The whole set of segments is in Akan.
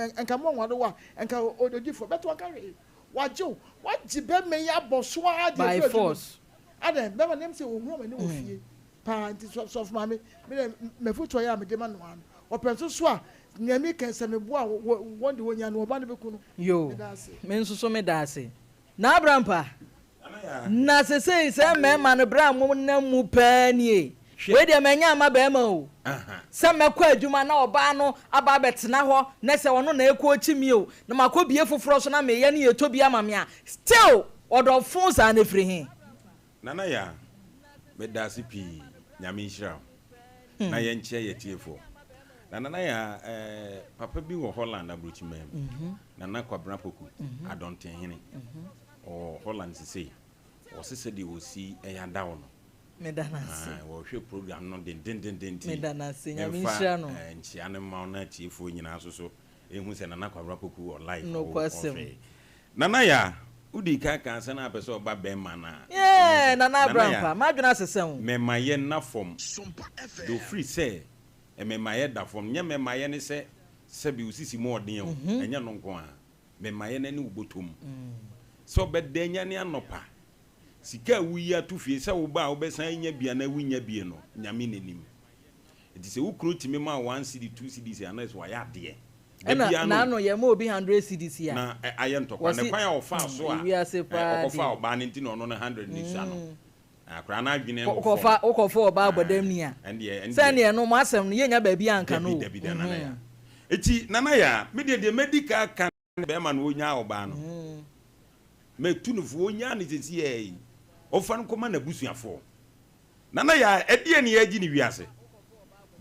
Nka mo nware wo a nka ododifo bɛto anka hwee. Wagye wo, wagye bɛrima yi abɔ so ara de By afiri adwuma mu. force. Adɛn, bɛrima no ɛm sɛ ohunu amane wɔ fie paa nti sɔ sɔfo maame, me deɛ m'afotu a ɛyɛ a mede ma no ara no, ɔpɛ nso so a, nea meka yi sɛ meboa a wɔn de wɔnya no ɔba no bɛku no. Yoo, Meda ase. me nso so meda ase. N'Abrampa, Na sesei sɛ mmarima no berɛ a mo nam mu paa nie. Wei deɛ manya ama barima o. Sɛ mɛkɔ adwuma na ɔbaa no aba abɛtena hɔ na sɛ ɔno na ɛcoachi me o, na makɔ bie foforɔ so na meyɛ ne yɛtɔ bi ama me a, still ɔdɔ fo saa no ɛfiri he? Nana Yaa, medaase pii, Nyame nhyira wo. Na yɛnkyea yɛtiefoɔ. Na Nana Yaa, eh, papa bi wɔ Holland aburokyiman mu, Nana Kwabena Poku, Adɔntenhene. Ɔwɔ Holland sesei. Ɔse sɛdeɛ ɔsi yɛ ada wo no. Meda no ase. Ae, wɔhwɛ program no dendendenden nti. Meda no ase. Nyame Memfa nhyira no. nkyea no mma wo na atiefoɔ nyinaa nso so nhu sɛ Nana Kwabena Poku wɔ live a Nokwasɛm. ɔhwɛ yɛn. Nana Yaa, wodii kan kaa sɛ na apɛ sɛ ɔba bɛrima no a, ɛnyɛ Yeah, sɛ. Nana Nana Abrampa, Yaa, m'adwene asesa o. mɛma yɛ nna fam. Deɛ ɔfiri sɛ mɛma yɛ da fam, nyɛ mɛma yɛ ne sɛ sɛbe wo sisi mu ɔden o, ɛnyɛ no nko ara. Mema yɛn ani wo bɔtɔ mu. Sɛ ɔbɛda anyane anɔpa, sika a woyi ato fie, sɛ woba a wobɛsan anya bi anaa wonnya bi no, Nyame na nim. Nti sɛ wo kunu tumi ma wo one cedi, two cedis a, na ɛsɛ wayɛ adeɛ. Da Ɛna biara no. n'ano yɛ ma obi 100 cedis a. Na ayɛ ntɔkwa. Na Wɔse kwan a ɔfaa so a ewiase paa ɔkɔfaa deɛ. ɔbaa no nti na ɔno no 100 no sua no. Akwadaa no adwene wɔ fam. Kɔfa, wokɔfa ɔbaa bɔdamni a. Ɛndeɛ, ɛndeɛ. Sɛdeɛ no mo asɛm no yɛnnya baabi anka no Dabi, o. dabi da, Nana Yaa. Enti Nana Yaa, me deɛ deɛ mɛdi kan aka ne bɛrima no ɔnyaa ɔbaa no. Mɛtu no fo, ɔnyaa no sɛsiaa yi, ɔmfa no nkɔma n'abusuafoɔ. Nana Yaa, ɛdeɛn ne yɛregye no wiase?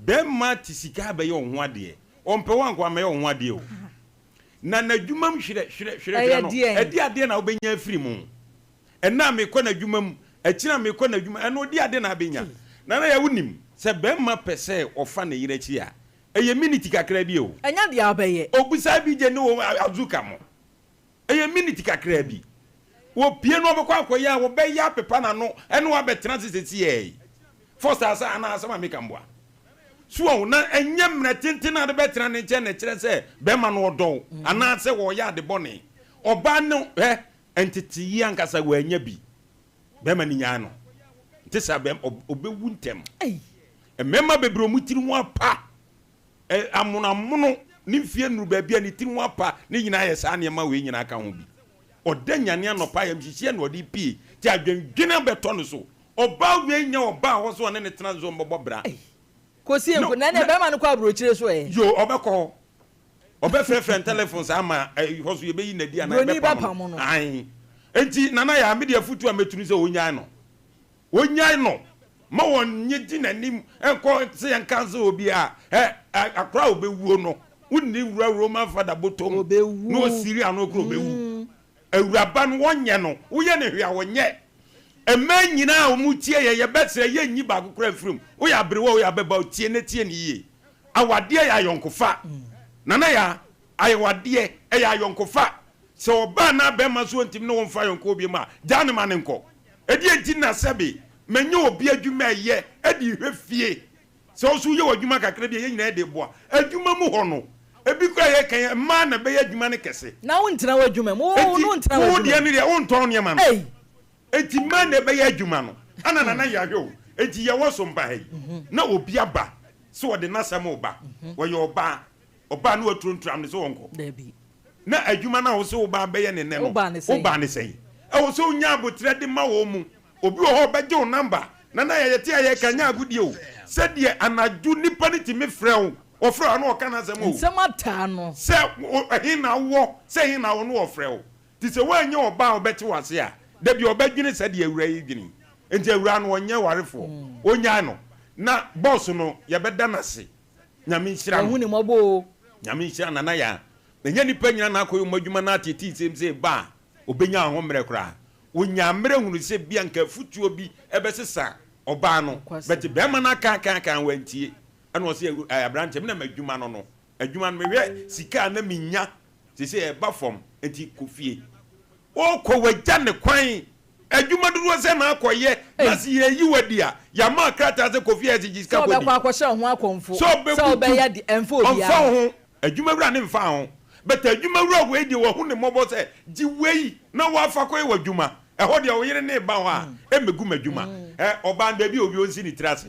Bɛrima te sika abɛyɛ wo ho adeɛ, ɔmpɛ wo anka wammɛyɛ wo ho adeɛ o. Na n'adwumam hwerɛ hwerɛ hwerɛ Ɛyɛ hwerɛ no, deɛn? ɛdeɛ adeɛ na wobɛnya afiri mu? Ɛnnɛ a mekɔ n'adwuma mu, akyiri a mekɔ n'adwuma, ɛno ɔdi ade na abɛnya. Nana Yaa, wonim, sɛ bɛrima pɛ sɛ ɔfa ne yere akyi a, Ɛyɛ miniti kakraa bi o. Ɛnyɛ deɛ wobɛyɛ. Obusa bi gye ne wɔ Azuka mo. Ɛyɛ miniti kakraa bi. Wɔpie no ɔbɛkɔ akɔyɛ a wɔbɛyɛ apepa n'ano ɛne wabɛtena ase sɛsiɛ yi. First asa anaa asɛm a meka mboa. So wɔn na ɛnyɛ mmerɛ tenten a de bɛtena ne nkyɛn na ɛkyerɛ sɛ bɛrima no ɔdɔ wo anaa sɛ wɔyɛ ade bɔne. Ɔbaa no hɛ nteteyie ankasa wɔanya bi. Bɛrima no nyaa no. Nte saa bɛrima ɔbɛwu ntɛm. Mmarima bebree a wɔn tiri ho apa, amonoamono, ne mfeɛ nnuru baabi a ne tiri ho apa, ne nyinaa yɛ saa nneɛma wei nyinaa ka ho bi. Ɔda nyane anɔpa ayamhyehyeɛ na ɔde pie, nti adwendwene abɛtɔ no so. Ɔbaa wei nyɛ ɔbaa a ɔwɔ sɛ ɔne no tena nso ɔmmɛbɔ bra. Kɔsi No, nko, na ɛnneɛ na. bɛrima no kɔ aburokyire so ɛ? Yoo, ɔbɛkɔ hɔ. Ɔbɛfrɛfrɛ ntɛlɛfon saa ma hɔ so yɛbɛyi no adi anaa Buroni yɛbɛpam bɛpam no. no. Ae. Enti Nana Yaa, me deɛ afotuo a mɛtu ne sɛ ɔnnyae no. Ɔnnyae no ma wɔnnyegye n'anim nkɔ sɛ yɛnka sɛ obi a ɛ akora a ɔbɛwuo no, wonni wura Roman fada bɔtɔm na Ɔbɛwu. ɔsiri ano kora ɔbɛwu. Awuraba no wɔnyɛ no, woyɛ no hwee a ɔnyɛ. Mmaa nyinaa a wɔtie yɛn, yɛbɛsrɛ yɛnyi baako koraa mfiri mu. Woyɛ aberewa o, woyɛ ababaa o, tie na tie no yie. Awadeɛ yɛ ayɔnkofa. Nana Yaa, awadeɛ ɛyɛ ayɔnkofa. Sɛ ɔbaa anaa bɛrima nso ɔntumi ne wo mfa ayɔnkoɔ biom a, gyaa no ma no nkɔ. Ɛdeɛn nti na sɛbe manya obi adwuma ɛyɛ de rehwɛ fie? Sɛ wo nso woyɛ w'adwuma kakra bi a, yɛn nyinaa yɛde reboa. Adwuma mu hɔ no, ebi koraa a yɛka yi, mmaa na ɛbɛyɛ adwuma no kɛse. Na wontena w'adwuma mu. Wo Enti no wontena wo w'adwuma deɛ mu. no deɛ, wontɔn nneɛma no. Ei! Enti mmaa na ɛbɛyɛ adwuma no. Ana Nana Yahweh o, enti yɛwɔ so mba ha yi, na obi aba sɛ ɔde n'asɛm reba, ɔyɛ ɔbaa, ɔbaa na waturonturam no sɛ ɔnkɔ. Dabi. Na adwuma no a wose woba abɛyɛ no nnɛ no, Wobaa ne sɛn? wobaa ne sɛn? Ɛwɔ sɛ wonya aboterɛ de ma wɔn mu. Obi wɔ hɔ a ɔbɛgye wo number. Nana yɛte a yɛka nyɛ agodie o. Sɛdeɛ anadwo nipa no tumi frɛ wo, ɔfrɛ wo a na ɔka n'asɛm o. Nsɛm ataa no. Sɛ ɛhe na wowɔ, sɛ he na wowɔ na ɔfrɛ wo. Nti sɛ woannya ɔbaa a ɔbɛte wo ase a, da bi ɔbɛdwene sɛdeɛ awuraa yi dwene yi. Nti awuraa no ɔnyɛ warefoɔ. Ɔnnyae no. Na boss no yɛbɛda no ase. Nyame nhyira no. Wahu ne mmɔbɔ o. Nyame nhyira Nana Yaa. Ɛnyɛ nipa nyina na akɔyɛ ɔmo adwuma na ateetee nsɛm sei ba a ɔbɛnya ahommerɛ koraa. Ɔnyaa mmerɛ hunu sɛ bia nka afutuo bi bɛsesa ɔbaa no but Nokwasɛm. bɛɛma no aka aka aka wantie ɛna ɔse abranteɛ me na m'adwuma no no adwuma no mehwɛ sika a na menya seisei ɛba fam nti kɔ fie. Ɔkɔ wagya ne kwan Adwuma dodoɔ sɛn na akɔ yɛ na Ei. se yɛyi wo adi a, yɛama krataa sɛ kɔ fie a ɛsɛ gye sika Sɛ kɔdi. ɔbɛkɔ akɔhyɛ wo ho akɔmfo, Sɛ sɛ ɔbɛbutu, wobɛyɛ de, ɛmfa ɔmfa obiara wo ho. ho. Adwuma wura no mfa ho. But adwuma wura wei deɛ wahu ne mmɔbɔ sɛ gye wei na wafa kɔyɛ w'adwuma. Ɛhɔ deɛ wo yere ne ba hɔ a, ɛmmɛgu m'adwuma. Ɛ, ɔbaa no baabi a obi ɔnsi ne tiri ase.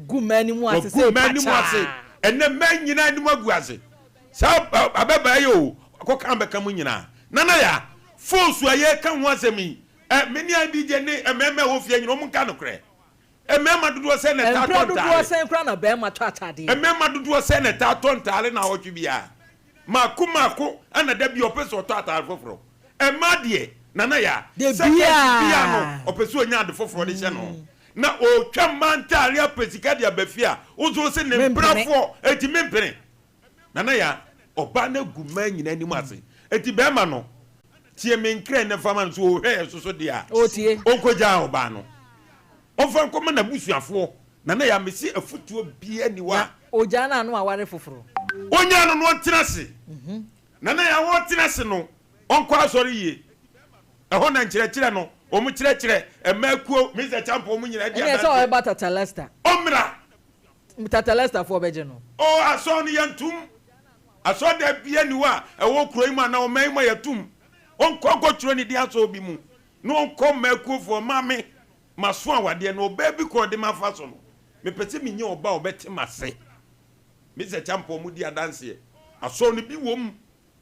Gu mmaa anim ase Wagu sei mmaa anim ase. pakyaa. Ɛnnɛ mmaa nyinaa anim agu ase. Saa ababaa yi o, kɔka bɛka mu nyinaa. Nana Yaa, phones a yɛreka ho asɛm yi, ɛ, me ne IDJ ne mmarima a ɛwɔ fie nyinaa, wɔn nka nokorɛ. Mmarima dodoɔ sɛn na ɛtaa Mprɛ tɔ dodoɔ ntaare? sɛn koraa na barima tɔ ataadeɛ? Mmarima dodoɔ sɛn na ɛtaa tɔ ntaare naawɔtwe biara? Mmaako mmaako na da biara ɔpɛ sɛ ɔtɔ ataare foforɔ. Mmaa deɛ, Nana Yaa, Da seconds biara biara. no, ɔpɛ sɛ ɔnya ade foforɔ de hyɛ ne ho. Na ɔretwa mmaa ntaare apɛ sika de aba fie a, wo nso wo se ne Mempene. mpenafoɔ, enti mempene. Nana Yaa, ɔbaa no agu mmaa nyinaa anim ase. Enti barima no, tie me nkra nnɛ fa ma no, sɛ ɔrehwɛ yɛn so so deɛ a, Ɔretie. ɔnkɔgyaa ɔbaa no. Ɔmfa nkɔma n'abusuafoɔ. Nana Yaa, mese afutuo biara nni hɔ a. Na ɔgyaa no a na waware foforɔ. Ɔnyaa no na ɔntena ase. Nana Yaa, ɔretena ase no, ɔnkɔ asɔre yie. Ɛhɔ na nkyerɛkyerɛ no, wɔkyerɛkyerɛ mmaa kuo, Mister Champon, wɔn nyinaa di Ɛnneɛ sɛ adanseɛ. ɔbɛba Tata Lester. Ɔmmra. Tata Lester foɔ bɛgye no. Oh, asɔre no yɛntom. Asɔredan biara nni hɔ a ɛwɔ kuro yi mu anaa ɔman yi mu a yɛtom. Ɔnkɔ nkɔtwerɛ ne din asɔre bi mu na ɔnkɔ mmaa akuofoɔ. Maame, maso awadeɛ na ɔbaa bi kɔ ɔde m'afa so no, mepɛ sɛ menya ɔbaa a ɔbɛte m'ase. Mister Champon, modi adanseɛ. Asɔre no bi wɔ mu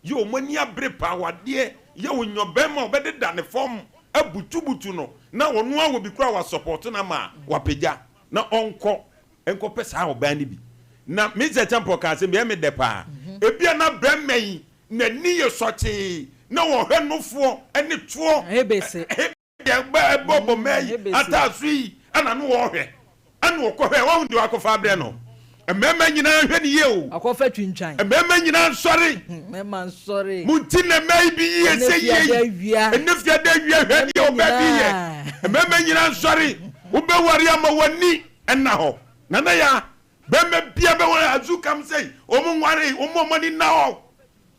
Yɛ wɔn ani abere paa wɔ adeɛ yɛ onya ɔbɛrima a ɔbɛdeda ne fam abutubutu no na ɔno ara wɔ bi koraa a wasɔpɔto no ama wapagya na ɔnkɔ nkɔpɛ saa ɔbaa no bi. Na Mister Acheampong kaa asɛm bi ɛyɛ me dɛ paa. Ebia na bɛrima yi n'ani yɛ sɔkyee na ɔhwɛ nofoɔ ne toɔ. Hebese. Deɛ ɛbɔ bɔ mmaa yi ataaso yi ɛna no wɔhwɛ ɛna ɔkɔhwɛ wahu deɛ wakɔfa abrɛ no. Mmarima nyinaa nhwɛ ne yie o. Akɔfa twintwan. Mmarima nyinaa nsɔre. Mmarima nsɔre. Mo nti na mmaa yi bi yie sɛ yie yi. Ɛnɛ fiada awia hwɛ deɛ ɔbaa bi yɛ. Mmarima nyinaa nsɔre. Wobɛware ama w'ani ɛna hɔ. Nana ya bɛrima bia bɛware azukam sɛ wɔn nware wɔn wɔn ani nna hɔ.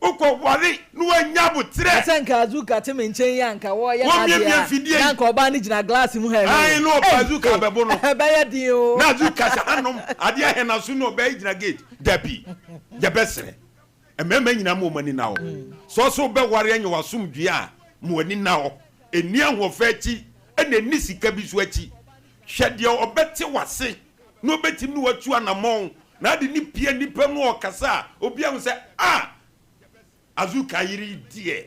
Wokɔ ware na wannya aboterɛ. Na sɛ nka Azuka te me nkyɛn yi a nka wɔreyɛ Wɔmmiamia n'adeɛ a mfidie yi. na nka ɔbaa no gyina glass mu ha ɛhwɛ Ae o. na ɔpɛ Ei Azuka ei abɛbo no. ɛbɛyɛ den o. Na Azuka hyɛ hanom adeɛ ahɛ n'aso na ɔbaa yi gyina gate. Dabi, yɛbɛsrɛ mmarima nyinaa ma wɔn ani nna hɔ. Sɛ ɔsɛ wobɛware anya w'asomdwoeɛ a, ma w'ani nna hɔ. Ɛnni ahoɔfɛ akyi ɛna ɛnni sika bi nso akyi. Hwɛ deɛ ɔbɛte w'ase na ɔbɛtumi ne wo atu anammɔn na ade no pue nnipa mu na ɔkasa a, obiara hu sɛ, Ah! Azuka yere yi deɛ,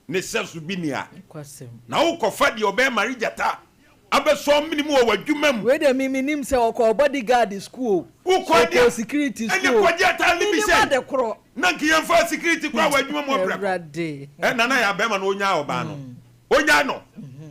ne sɛso bi ni a. Na wokɔfa deɛ ɔbɛyɛ Marie Gyata abɛsɔ amene mu wɔ w'adwuma mu. Wei deɛ me menim sɛ ɔkɔɔ body guard school o, Wokɔ deɛ, ɔkɔɔ security ɛne school o, kɔgye ataade no bi menim sɛn? ade korɔ. Na nka yɛmfa security koraa wɔ adwuma mu ɔbrɛ kɔ. Awurade. Ɛ Nana yɛ abɛɛma no ɔnyaa ɔbaa no. Ɔnyaa no.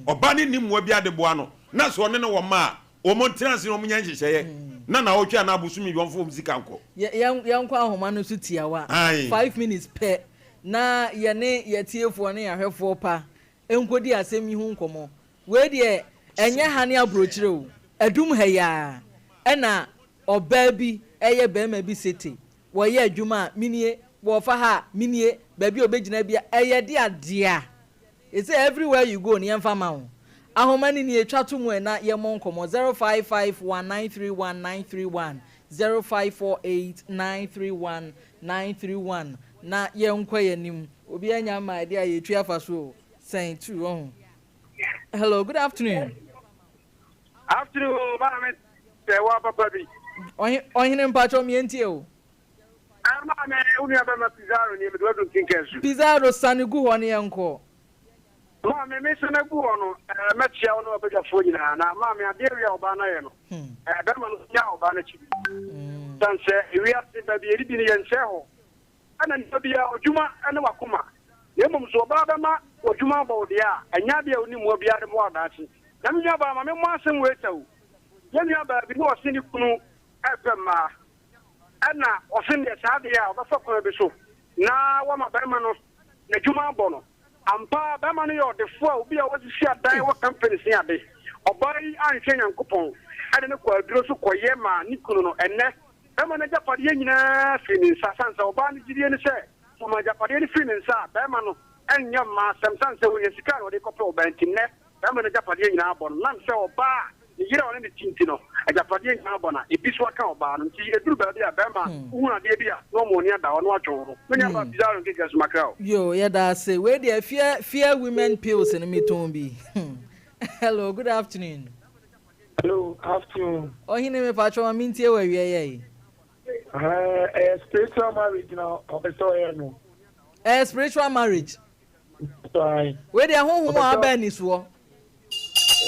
Ɔbaa no nni mmoa biara de boa no. Na sɛ ɔne no wɔ mma a, Wɔn ntena ase na wɔn nyɛ nhyehyɛeɛ na naawɔtwe anaa bosome bi wɔn fa wɔn sika nkɔ. Yɛ yɛn yɛnkɔ ahoma no so tiawa, Ae. 5 minutes pɛ, na yɛne yɛatiefoɔ ne yɛahwɛfoɔ pa nkɔdi asɛm yi ho nkɔmmɔ. Wei deɛ ɛnyɛ ha ne aburokyire o, adum ha yi ara ɛna ɔbaa bi ɛyɛ barima bi sete, wɔyɛ adwuma a menie, wɔfa ha a menie, baabi a ɔbɛgyina bia ɛyɛ de adea. They say everywhere you go no yɛmfa ma wo. Ahoma no nie, twa to mu ɛ na yɛmmɔ nkɔmmɔ 0551 931 931, 0548 931 931 na yɛnkɔ yɛn anim. Obiara nya mma ɛdeɛ a yɛtwi afa so o. Sɛn tu wahu. Hello, good afternoon. Afternoon o, maame sɛ wa papa bi. Ɔhene mpakyɛw mientie o. Ah maame, wo nua bɛma Pizarro nie, mede wadu nkenka su. Pizarro sane gu hɔ ne yɛnkɔ. Maame, me sane agu hɔ no, eh, mɛkyea wo ne w'abadwafoɔ nyinaa. Na maame, adeɛ wei a ɔbaa no ayɛ no, eh, bɛrima no nyaa ɔbaa no akyi bi. Sane sɛ ewiase baabi yɛdidi no yɛnsɛe hɔ. Ɛna nipa biara w'adwuma ne w'akoma. Na mmom so ɔbaa bɛma w'adwuma abɔ wo deɛ a, ɛnyɛ adeɛ a woni mmoa biara de boa wo daakye. Na me nuabaa, ma memmɔ asɛm wei sa o. Yɛn nuabaa bi, na ɔse ne kunu repɛ mmaa. Ɛna ɔse neɛ saa deɛ a, ɔbɛfa kwan bi so na wama barima no n'adwuma abɔ no. Ampa ara, barima no yɛ ɔdefoɔ a obi a wasisi adan wɔ companies ne ade. Ɔbaa yi anhwɛ Nyankopɔn de no kɔɔ aduro so kɔyɛ maa ne kunu no. Ɛnnɛ, barima no agyapadeɛ nyinaa firi ne nsa. Sane sɛ ɔbaa no gyidie ne sɛ, sɛ ɔma agyapadeɛ no firi ne nsa a, barima no nyɛ mmaa asɛm. Sane sɛ ɔnya sika a na ɔde rekɔpɛ ɔbaa nti, nnɛ, barima no agyapadeɛ nyinaa abɔ no. Nam sɛ ɔbaa a. Ne yere a ɔne no te nti no, agyapadeɛ nyinaa bɔ na ebi nso aka ɔbaa no. Nti ɛduru baabi a, barima, wohunu adeɛ bi a, na ɔma w'ani ada hɔ na woatwe wo ho. Me nuabaa Pizarro Nkekra Sumakra o. Yoo yɛda ase. Wei deɛ fear fear women pills no metɔn bi. Hello good afternoon. Hello afternoon. Ɔhene mepakyɛw ma mentie wo awia yi ai. Ɛyɛ spiritual marriage na ɔpɛ sɛ ɔyɛ no. Ɛyɛ spiritual marriage. Wei deɛ honhom a waba anisoɔ.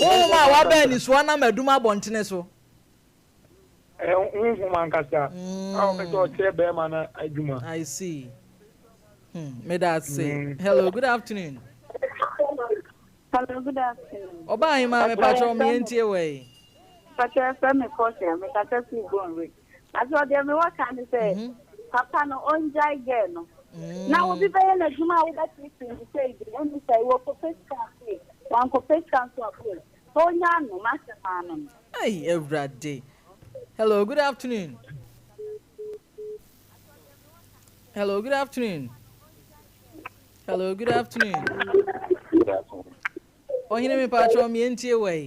Honhom a waba anisoɔ nam adum abɔntene so. Ɛyɛ honhom ankasa a ɔpɛ sɛ ɔkyerɛ bɛrima no adwuma. I see. Meda ase. Hello, good afternoon. Hello, good afternoon. Ɔbaa ahema mepakyɛw me yɛntie wɔ yi. Pakyɛ ɛfrɛ me Portia, mekasa firi Bonwire. Pakyɛ deɛ mewɔ ka ne sɛ papa no ɔngyae girl no. Na obi bɛyɛ n'adwuma a wobɛteetee no sei de ɛne sɛ wɔkɔpɛ sika sei, wankɔpɛ sika nso a boy. Sɛ ɔnyaa no, m'asɛm ara no no. Ei Awurade. Hello, good afternoon. Hello, good afternoon. Hello, good afternoon. Good afternoon. Ɔhene mepakyɛw me yɛntie wɔ yi.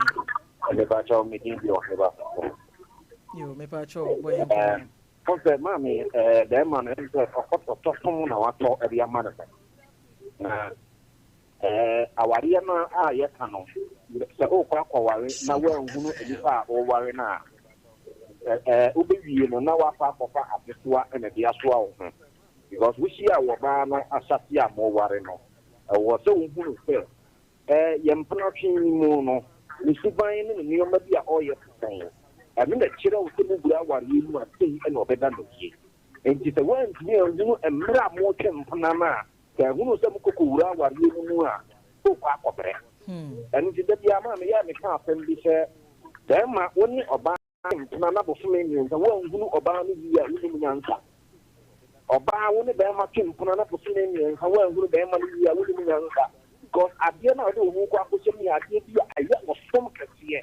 Mepakyɛw me din de Ɔhene Baako. Yo, mepakyɛw bɔ yɛn nkɔmmɔ. Fo sɛ maame ɛɛ bɛrima no ɛm sɛ ɔkɔ ɔtɔ som na watɔ ɛde ama no no. Na ɛɛ awareɛ no a yɛka no sɛ wokɔ akɔware na woanhunu nipa a woware no a ɛɛ wobɛwie no na woakɔ akɔfa adesoa na ɛde asoa wo ho. Because wohyia wɔ baa no ahyɛse a moware no ɛwɔ sɛ wohunu sɛ ɛɛ yɛn mpenatwe yi mu no ne suban ne ne nneɛma bi a ɔreyɛ te sɛn. Ɛno na ɛkyerɛ wo sɛ mowura awareɛ mu a sei na ɔbɛda no yie. Enti sɛ woantumi anhunu mmerɛ a moretwe mpena no a, sɛ ahunu sɛ mokɔkɔwura awareɛ no mu a, wokɔ akɔbrɛ. Ɛno nti da biara maa meyɛ a meka asɛm bi sɛ, barima wo ne ɔbaa mpena na bosome mmiɛnsa woanhunu ɔbaa no yie a wonnim nyansa. Ɔbaa wo ne barima twe mpena na bosome mmiɛnsa woanhunu barima no yie a wonnim nyansa. Because adeɛ no a wode wo ho kɔ akɔhyɛ mu yɛ adeɛ bi a ɛyɛ ɔsom kɛseɛ.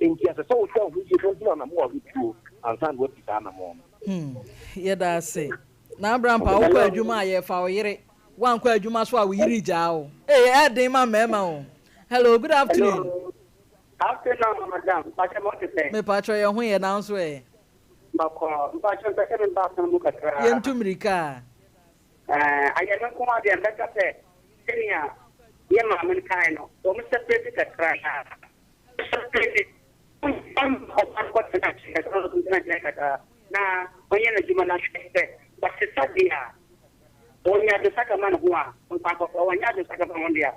Enti ɛsɛ sɛ wohwɛ wo ho yie na wohunu anammɔn a wotuo ansa na woatu saa anammɔn no. Hmm, yɛda ase. Na Abrampa, wokɔ adwuma a yɛfa wo yere. Woankɔ adwuma so a wo yere gyaa wo. Ee, ɛyɛ den ma mmarima o. Hello, good afternoon. Hello. Afternoon, madam. Mpakyɛ mo te sɛn? Mepakyɛ yɛn ho yɛ nanso ɛ? Bɔkɔɔ. Mpakyɛ mpɛ sɛ meba asɛm mu kakra. Yɛntu mmirika. Ɛɛ, ayɛ me nko ara deɛ mɛka sɛ sɛnea yɛ maame no kae no, wɔn separate kakra. Separate. Ɔmma ɔba no kɔtena nkyɛn kakra, ɔno nso ntena nkyɛn kakra na ɔnyɛ n'adwuma na hwɛ sɛ wasesa deɛ a, ɔnya adwensakra ma ne ho a, ɔnkɔ akɔfa, wanyɛ adwensakra ma ne ho deɛ a,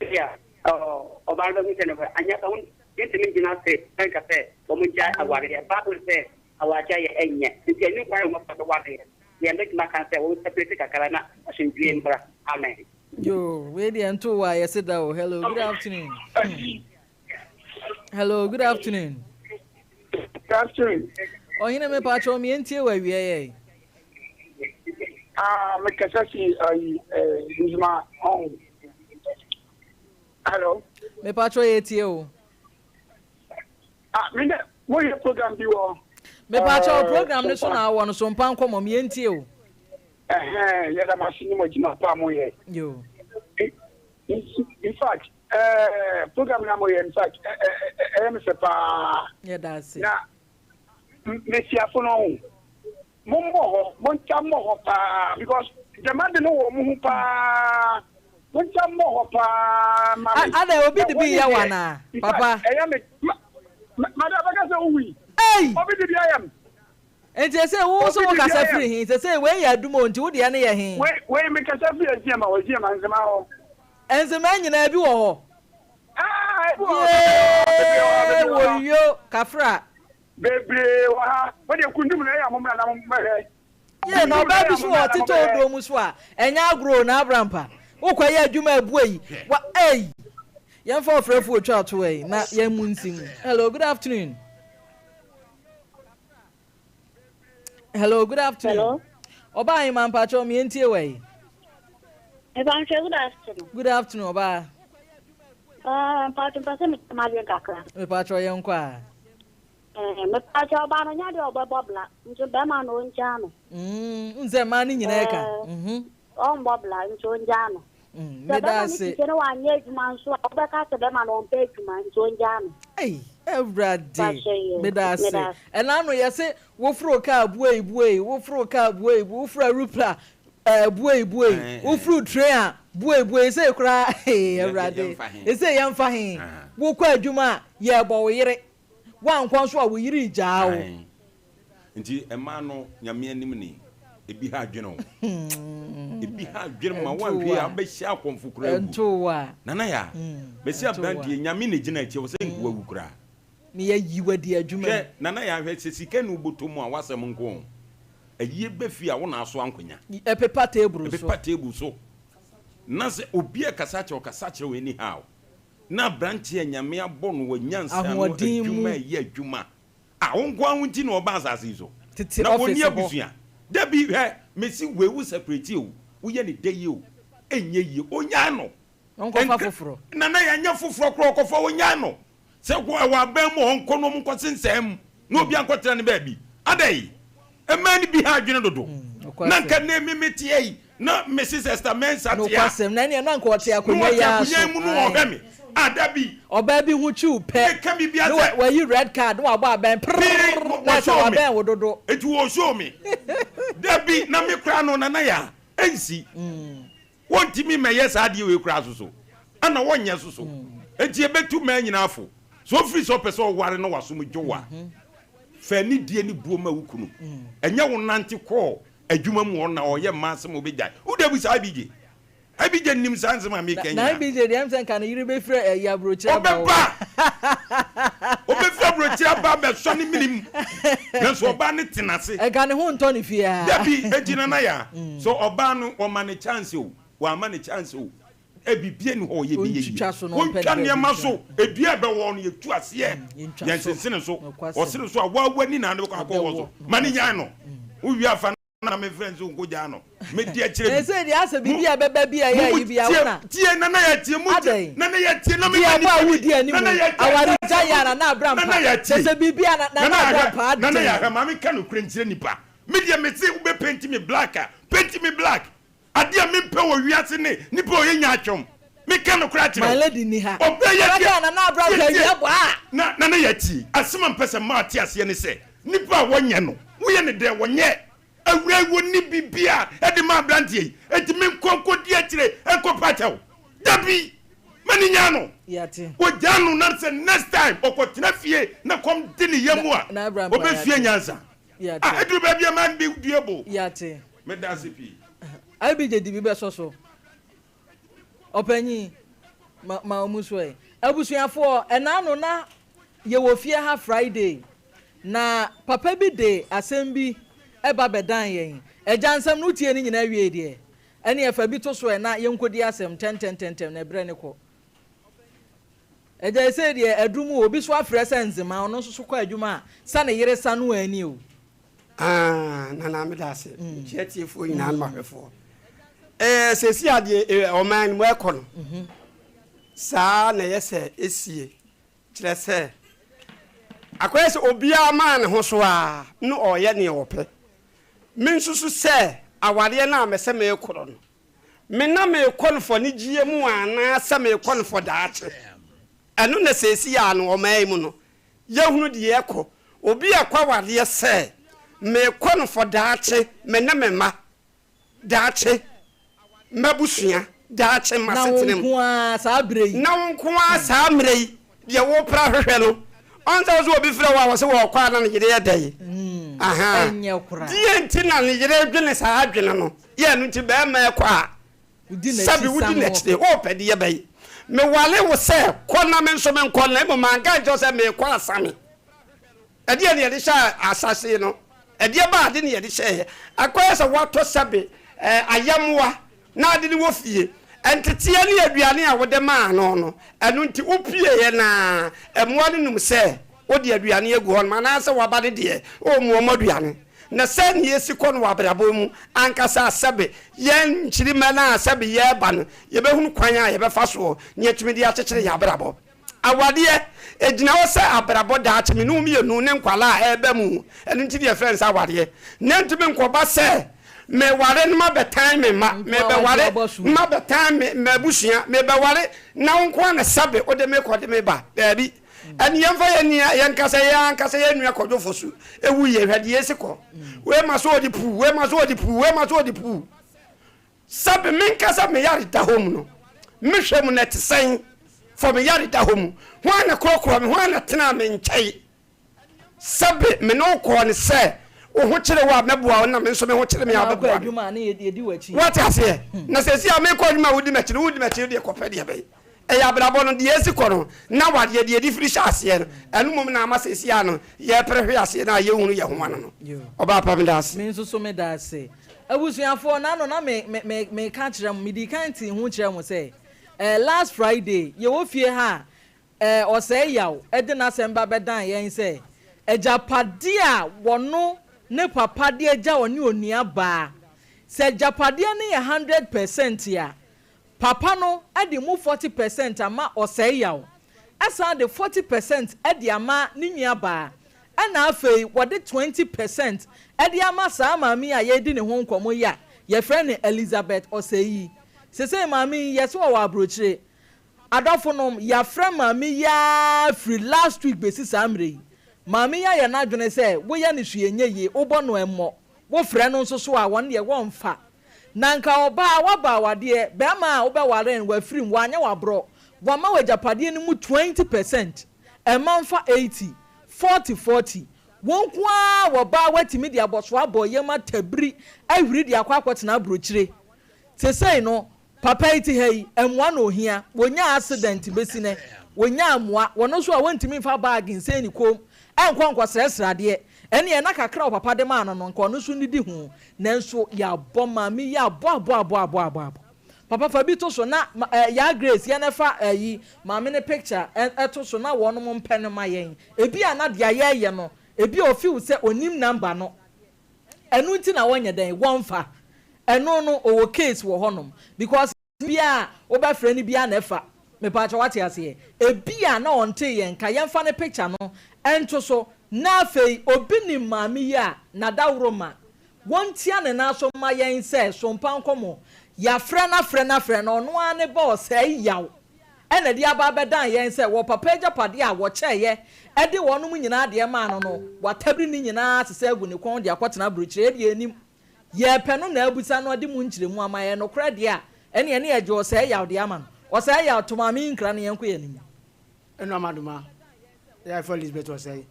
ebia ɔbaa no bɛhu sɛ nokorɛ anyɛ saa, yɛntumi ngyina ase nka sɛ wɔngyae awareɛ. Bible sɛ awaregyaeɛ ɛnyɛ, nti ɛnni kwan a wɔfa so wareɛ. Deɛ mɛtumi aka ne sɛ wɔn separate kakra na asomdwie mbra. Amen. Yoo, wei deɛ nto wo a yɛse da o. Hello, good afternoon. Hello, good afternoon. Good afternoon. Ɔhene me patrɔ me ntie wɔ awia yɛ. Ah, me kasa si ayi eh nzuma ɔn. Hello. Me patrɔ yɛ tie o. Ah, me dɛ mo yɛ program bi wɔ. Me patrɔ eh, program ne so na awɔ no so mpa nkɔmɔ me yɛ ntie o. Ɛhɛn, yɛ da mo ase ne mo adwuma pa mo yɛ. Yo. In fact, eh, program na mo yɛ in fact, ɛyɛ me fɛ paa. Yɛ da ase. Na mesiafo no ho. Mo mmɔ hɔ, mo nta mmɔ hɔ paa because dɛm ade no wɔ mo ho paa. Mo nta mmɔ hɔ paa ma me. Ada obi de bi yɛ wo anaa? Papa. Ɛyɛ me ma madam bɛka sɛ wowui. Ei! Obi de bi ayɛ me. Nti sese wo nso wo kasa firi he? Sese wei yɛ adum o, nti wo deɛ no yɛ he? Wei wei me kasa firi Aziama hɔ, Aziama Nzema hɔ. Nzema nyinaa bi wɔ hɔ? Ah, ebi wɔ hɔ, bebree wɔ hɔ, Yee, bebree wɔ hɔ. woyo, kafra. Bebree wɔ ha. Mo deɛ kundum no ɛyɛ a mo mmra na mo mmɛhwɛ. Yee, na ɔbaa bi so wɔ ɔtetɛ odoo mu so a, ɛnyɛ agorɔ o, na abrampa. Wokɔ yɛ adwuma abua yi, wa ei. Yɛmfa ɔfrɛfo otwa to ei, na yɛn mu nsi mu. Hello, good afternoon. Hello, good afternoon. Hello. Ọba ahema mpakyɛw me ntie wɔ yi. Mpakyɛw good afternoon. Good afternoon ọba. Ah, mpakyɛw mpɛ sɛ mekyɛ m'adwene kakra. Mepakyɛw yɛn kɔ a. Eh, mepakyɛw ɔbaa no nya deɛ ɔbɛbɔ bla nti bɛrima no ɔngyaa no. Mm, nsɛ mmaa no nyinaa ka. Mhm. Ɔmbɔ bla nti ɔngyaa no. Sɛ Meda bɛrima no ase. te fie na wanyɛ adwuma nso a, wobɛka sɛ bɛrima no ɔmpɛ adwuma nti ɔngyaa no. Ei Awurade Pakyɛ yɛ. meda ase. Meda ase. Ɛna ano yɛse woforo kaa buei buei, woforo kaa buei buei, woforo awurupra ɛɛ buei buei, woforo train a buei buei, sei koraa ee Awurade, esei yɛmfa he? Wokɔ adwuma a yɛɛbɔ wo yere, woankɔ nso a wo yere regyaa wo. Nti mmaa no Nyame anim ni, ebi ha adwene o. Ebi ha adwene ma woanhwɛ yie a wobɛhyia akɔmfo koraa awu. Nana Yaa, mesi abranteɛ Nyame na egyina akyi ɔsɛ nka wawu koraa. Ne yɛayi wo adi adwuma mu. Hwɛ Nana Yaa hwɛ sɛ sika ni wobɔtɔ mu a w'asɛm nko o. Ayie ba fie a wo na asoa nkonya. Ɛpepa table so. Ɛpepa table so. Na sɛ obi ɛkasa kyerɛ wo ɔkasa kyerɛ wo anyhow. Na abranteɛ a Nyame abɔ no wɔ nyansa ano Ahoɔden mu. adwuma ɛyɛ adwuma. Ah, wo nko ara wo nti na ɔba asase yi so? Tete Na wɔnni office hɔ. abusua? Dabi, hwɛ, mese wei wo separate o, woyɛ no dɛ yi o, ɛnyɛ yie, ɔnyae no. Ɔnkɔfa Ɛnka, foforɔ. Nana yɛanyɛ foforɔ koraa ɔkɔfa, ɔnyae no. Sɛ kɔ ɛwɔ aban mu a ɔnkɔ na wɔn nkɔsensɛn mu na obiara nkɔtena ne baabi. Adɛn? Mmaa no bi ha adwene dodo. Na nka nnɛ me meteɛ yi, na Mrs. Esther Mensah te a. Nokwasɛm, na ɛneɛ na nka ɔte Na akonnwa ɔte yi ara akonnwa so. yi mu na Ae. ɔhwɛ me. Ah, dabi. Ɔbaa bi ho twiw pɛ, Meka biribiara na sɛ. wayi red card na wabɔ abɛn Pii, prrrr, na ɛsɛ wɔshow me. wabɛn wo dodo. Enti wɔshow me. Dabi, na me koraa no, Nana Yaa, ɛnsi. Wɔntumi mmɛyɛ saa adeɛ wei koraa so so. Ɛna wɔnyɛ so so. Enti yɛbɛtu mmaa nyinaa fo. Sɛ ɔfiri sɛ ɔpɛ sɛ ɔware na w'asom dwo wo a, fa anidie ne buo ma wo kunu. Ɛnyɛ wo nante kɔɔ adwuma mu hɔ na ɔyɛ mmaa asɛm a ɔbɛgyae. Wo deɛ bisa IBJ. IBJ nim saa nsɛm a meka Na nyinaa. IBJ deɛ ɛm sɛ nka ne yere bɛfiri ayi aburokyire aba o. Ɔbɛba! Ɔbɛfiri aburokyire aba abɛsɔ ne mene mu. Nanso ɔbaa no tena ase. Nka ne ho ntɔ ne fie ha. Dabi, enti Nana Yaa, sɛ ɔbaa no wɔma no chance o, wɔamma no chance o, biribiara nni hɔ a ɔyɛ bɛyɛ yie. Ɔntwitwa so na ɔmpɛ ne Wɔntwa baabi nneɛma ntena. so, dua a ɛbɛwɔ no yɛtu aseɛ, Yɛntwa so. yɛnsensene so. Nokwasɛm. Ɔsene so a, woa w'ani na ade bɛkɔ akɔwɔ Ɛbɛwɔ, so. Ma no nokwasɛm. nyae no. Wowie a fa no na memfrɛ no sɛ ɔnkɔgyaa no. Medi akyire bi. Ɛsɛ deɛ asɛ Mo, biribi a ɛbɛba bi a ɛyɛ mo, ayi bi a wo tie, na. tie, Nana Yaa tie, mo tie, Adɛn? Nana Yaa tie, na Deɛ mema ɛbɔ a nipa bi, wodi anim Nana Yaa tie, awaregya yɛ a Nana Abra Nana mpa. Yaa Kyerɛ tie. sɛ biribi a na Nana Nana Yaa Abra hwɛ, mpa Nana Yaa adɛn? hwɛ, ma menka nokorɛ nkyerɛ nipa. Me deɛ mese wobɛ painti me black a, painti me black. Adeɛ a mempɛ wɔ wiase ne nipa a ɔyɛ nyaatwom. Meka nokorɛ akyerɛ My wo. lady nni ha. Ɔbɛ yɛ Ɔbɛka deɛ, a Nana Abra tie, mpa tie. awia bɔ a. Na, Nana Yaa tie, asɛm a mepɛ sɛ mmaa te aseɛ ne sɛ, nipa a wɔnyɛ no, woyɛ no dɛn, wɔnyɛ. Awuraa yi wɔnni biribiara de ma abranteɛ yi, enti menkɔ nkɔdi akyire nkɔpa kyɛw? Dabi! M'ani nyaa no. Yɛate. Wɔgyaa no na sɛ next time ɔkɔtena fie na kɔm de ne yam a, Na Abraham pa ɔbɛsua yɛate. nyansa. Yɛate. Ah, ɛduru baabi a man be doable. Yɛate. Meda ase pii. IBJ de bi bɛsɔ so. Ɔpanyin, ma ma wɔn nso ɛ. Abusuafoɔ, ɛna ano na yɛwɔ fie ha Friday, na papa bi de asɛm bi ba bɛdan yɛn. Agya nsɛm no wotie ne nyinaa wiei deɛ, ɛneɛ fa bi to so ɛ na yɛnkɔdi asɛm ntɛntɛntɛntɛm na ɛberɛ no kɔ. Agya ɛsei deɛ aduru mu o, obi so afrɛ sɛ nzema, ɔno nso so kɔ adwuma a, sɛ ne yere sa no ani o. Ah, Nana meda ase. Mekyia atiefoɔ nyinaa ne mahwɛfoɔ. Eh, seesei adeɛ eh, ɔman no mu ɛkɔ no, saa na ɛyɛ sɛ ɛsie. Kyerɛ sɛ, akɔyɛ sɛ obiara maa ne ho so ara na ɔreyɛ nea ɔpɛ. Mensusu sɛ awareɛ no a mɛsɛ merekorɔ no, me na merekɔ no fɔ anigyeɛ mu anaasɛ merekɔ no fɔ daakye. Ɛno na seesei ara no ɔman yi mu no, yɛhunu deɛ ɛrekɔ. Obi rekɔ awareɛ sɛ, merekɔ no fɔ daakye, me ne me mma. Daakye, m'abusua, daakye, Na wo m'asetena mu. nko ara saa berɛ yi. Na wo nko ara saa mmerɛ yi, deɛ worepere ahwehwɛ no, ɔn sɛ wo sɛ obi frɛ wo a, wɔse wɔrekɔ a na ne yere yɛ dɛn? Ahaa. Ɛnyɛ koraa. Deɛ nti na ne yere dwene saa adwene no, yɛ ɛno nti barima rekɔ a, Wodi n'akyi sɛbe wodi sane hɔ. n'akyire, worepɛ deɛ bɛn? Meware wo sɛ kɔ na me nso menkɔ, na mmom manka ankyerɛ wo sɛ merekɔ asame. Ɛdeɛn na yɛde hyɛɛ asase no? Ɛdeɛ ba ade na yɛde hyɛeɛ? Akɔyɛ sɛ woatɔ sɛbe ayɛmmoa na ade no wɔ fie. Nteteɛ ne aduane a wode maa no no, ɛno nti wopieeɛ no ara, mmoa no nim sɛ wode aduane agu hɔnom anaasɛ w'aba no deɛ ɔmmu wɔn aduane. Na sɛdeɛ ɛsi kɔ no wɔ abrabɔ mu ankasa a sɛbe yɛn nkyirimma no a sɛbe yɛreba no, yɛbɛhunu kwan a yɛbɛfa soɔ na yɛatumi de akyekyere yɛn abrabɔ. Awadeɛ, ɛgyina hɔ sɛ abrabɔ daakye me ne wo mmienu ne nkwadaa a ɛreba mu. Ɛno nti na yɛfrɛ no sɛ awadeɛ. Na ɛntumi nkɔba sɛ Meware na mabɛtan me mma, mebɛware na mabɛtan me m'abusua, mebɛware na wo nko ara na sɛbe wode me kɔ de me ba. Daabi. Ɛne yɛmfa yɛn nua, yɛn ankasa yɛn ankasa yɛn nua Kwadwo Fosu ewu yɛ, hwɛ deɛ esi kɔ. Wei ma so ɔde puu, wei ma so ɔde puu, wei ma so ɔde puu. Sɛbe menkasa me yare da hɔ mu no, mehwɛ mu na ɛte sɛn? Fɔ me yare da hɔ mu, hwan na korɔkorɔ me, hwan na tenaa me nkyɛn? Sɛbe me ne wo kɔɔ no sɛ wo ho kyere wo a mɛboa wo na me nso me ho kyere me a wobɛboa me. Woate aseɛ? Na seesei a merekɔ adwuma a wodi m'akyi no, wodi m'akyi no deɛ kɔpɛ deɛ bɛn? Ɛyɛ abrabɔ no, deɛ ɛsi kɔ no, na wadeɛ, deɛ ɛde firi hyɛ aseɛ no, ɛno mmom na ama seesei a no yɛrepere hwe aseɛ no a yɛnhunu yɛn ho ano no. Ɔbaa pa, meda ase. Me nso so meda ase. Abusuafoɔ, na ano na me, me, me, meka kyerɛ mo, medii kan tee ho kyerɛɛ mo sɛ, eh, last Friday, yɛwɔ fie ha a, Eh, ɔsɛe yaw de n'asɛm ba bɛdan yɛn sɛ, agyapadeɛ a wɔno ne papa de agya ɔne onua baa. Sɛ agyapadeɛ no yɛ 100% a, papa no de mu 40% ama ɔsɛe yaw, ɛsan de 40% de ama ne nua baa, ɛna afei wɔde 20% de ama saa maame yi a yɛredi ne ho nkɔmmɔ yi a yɛfrɛ no Elizabeth Ɔsɛe yi. Sesei maame yi, yɛse ɔwɔ aburokyire. Adɔfonom, yɛafrɛ maame yi ara firi last week bɛsi saa mmerɛ yi. Maame yi ayɛ n'adwene sɛ woyɛ no hwee ɛnyɛ yie, wobɔ no ɛmmɔ, wofrɛ no nso so a wɔn deɛ wɔmfa. Na nka ɔbaa, woaba awadeɛ, barima a wobɛware no wafiri mu, wanyɛ wo aborɔ, wama wo agyapadeɛ no mu 20 percent, ɛmma mfa 80, 40, 40. Wo nko ara wɔ ba a woatumi de abɔsoɔ abɔ yam atabiri ahwiri de akɔ akɔtena aburokyire. Sesei no, Papa yi te ha yi, mmoa na ohia. Wɔnyaa accident bɛsi nɛ, wɔnyaa mmoa. Wɔno nso a wɔntumi mfa bag nsɛn ne kɔn mu nkɔ nkɔsrɛsrɛ adeɛ. Ɛnneɛ na kakra a ɔpapa de maa no no, nka ɔno nso nnidi ho. Nanso yɛabɔ maame yi abɔ abɔ abɔ abɔ abɔ abɔ. Papa fa bi to so na eh, Yaa Grace yɛn ɛfa ayi maame no picture to so na wɔnom mpɛ no ma yɛn. Ebia na deɛ yɛreyɛ no, ebia ɔfeel sɛ ɔnnim number no. Ɛno nti na wɔnyɛ dɛn wɔnfa ɛno no ɔwɔ case wɔ hɔ nom because biaa a wobɛfrɛ no biaa na ɛfa mepaakyɛw wate aseɛ ebia na ɔntee yɛn nka yɛnfa ne picture no nto so na afei obi nim maame yi a nadaworo ma wɔntia ne nan so mma yɛn sɛ sompa nkɔmɔ yafrɛ no afrɛ no afrɛ no ɔno ara ne ba ɔsɛe yaw na ɛde aba abɛdan yɛn sɛ wɔ papa agyapadeɛ a wɔkyɛeɛ de wɔnom nyinaa deɛ maa no no, watabiri ne nyinaa asesa agu ne kɔn de akɔtena aburokyire. Yɛdeɛ yɛnnim. Yɛrepɛ no na abisa no de mu nkyerɛmu ama yɛn. Nokorɛ deɛ a, ɛneɛ ne yɛgye ɔsɛe yaw de ama no. Ɔsɛe yaw, to maame yi nkra na yɛnkɔ yɛn anim. Eno Amadoma, yɛ yɛfrɛ Elizabeth Ɔsɛe.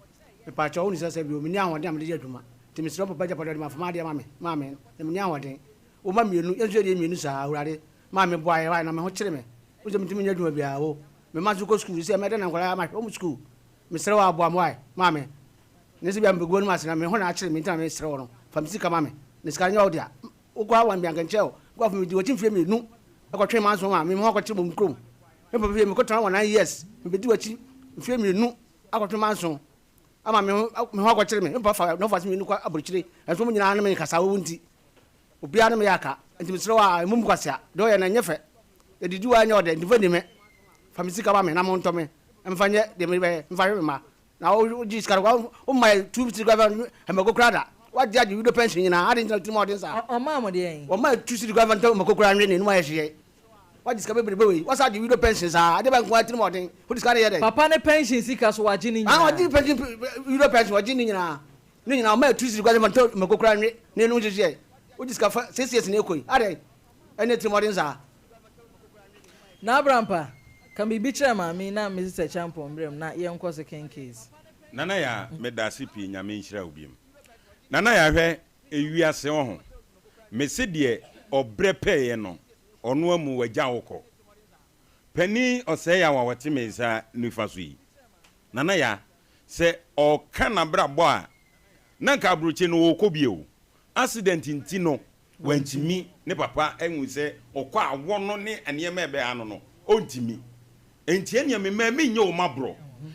Mepaakyɛw wo nim sɛ sɛ bio menni ahoɔden a mede yɛ adwuma nti mesrɛ wo papa agyapadeɛ a wode ma fa m'adeɛ ma me maame na menni ahoɔden. Wo mma mmienu yɛn nso yɛdeɛ mmienu saa Awurade Maame boa yɛn wae na me ho kyere me. Wo sɛ mentumi nyɛ adwuma biara o. Me mma nso kɔ sukuu sɛ mɛdɛn na nkwadaa mahwɛ wɔn sukuu. Mesrɛ wo a boa me wae maame. Ne sɛ bia mebɛgu w'anim ase na me ho na akyere me nti na mesrɛ wo no. Fa me sika ma me. Na sika no nyɛ wo dea. Wokɔ ha one bia anka nkyɛ o. Wokɔ afei medi w'akyi mfeɛ mmienu kɔtwee manso ma me ho akɔkyere me kurom. Me papa fie mekɔtena hɔ 9 years. Mebɛdi w'akyi mfeɛ mmienu akɔtwe manso ama me ho me ho akɔkyere me. Me papa fa n'ɔfase mmienu kɔ aburokyire nanso wɔn nyinaa ne me nkasa wo nti. Obiara ne me yɛ aka, nti mesrɛ wo a, mmu me kwasea. Deɛ ɔyɛ no, ɛnyɛ fɛ. Yɛdidi wɔ ha nyɛ ɔdɛ, nti fa nni me. Fa me sika ma me na montɔ me mfa nyɛ deɛ mede bɛyɛ, mfa hwɛ me mma. Na wogye sika no koraa, womma yɛ tu sika koraa mfa mako koraa da. Woagye agye widow pension nyinaa, adɛn nti na wo tirim ɔden saa? Ɔmaa mo deɛn? Wɔmma yɛ tu sika koraa mfa ntɔ mako koraa nwe na enum ayɛ hye yɛn. Woagye sika bebrebe wei, woasan agye widow pension saa, adeɛ bɛn nko ara tirim ɔden? Wode sika no yɛ dɛn? Papa ne pension sika so wagye ne nyinaa? Ah, ɔgye pension, widow pension, ɔgye ne nyinaa. Ne nyinaa ɔma ɛtu siri kwa sɛ fa ntɔ mako koraa nwe na ɛnum hyehyeɛ. Wogye sika fa 6 years na ɛkɔ yi adɛn ɛne atirimɔden saa. Naa Brampa, ka biribi kyerɛ maame yi na me sister Kyampong mbrɛ mu na yɛnkɔ second case. Nana yaa medase pii nyame nhyira wo biom nana yaa hwɛ ewiase ɔho mese deɛ ɔbrɛ pɛɛyɛ no ɔno amu wagya wo kɔ panin ɔsɛe yaw a ɔte me nsa nifa so yi nana yaa Sɛ ɔka n'abrabɔ a, na nka abrokye no ɔɔkɔ bio. Accident nti no wantumi, ne papa ahu sɛ ɔkɔ a awɔ no ne nneɛma a ɛbɛha no no, ɔntumi. Enti ɛnneɛ me mma menyɛ wo maborɔ.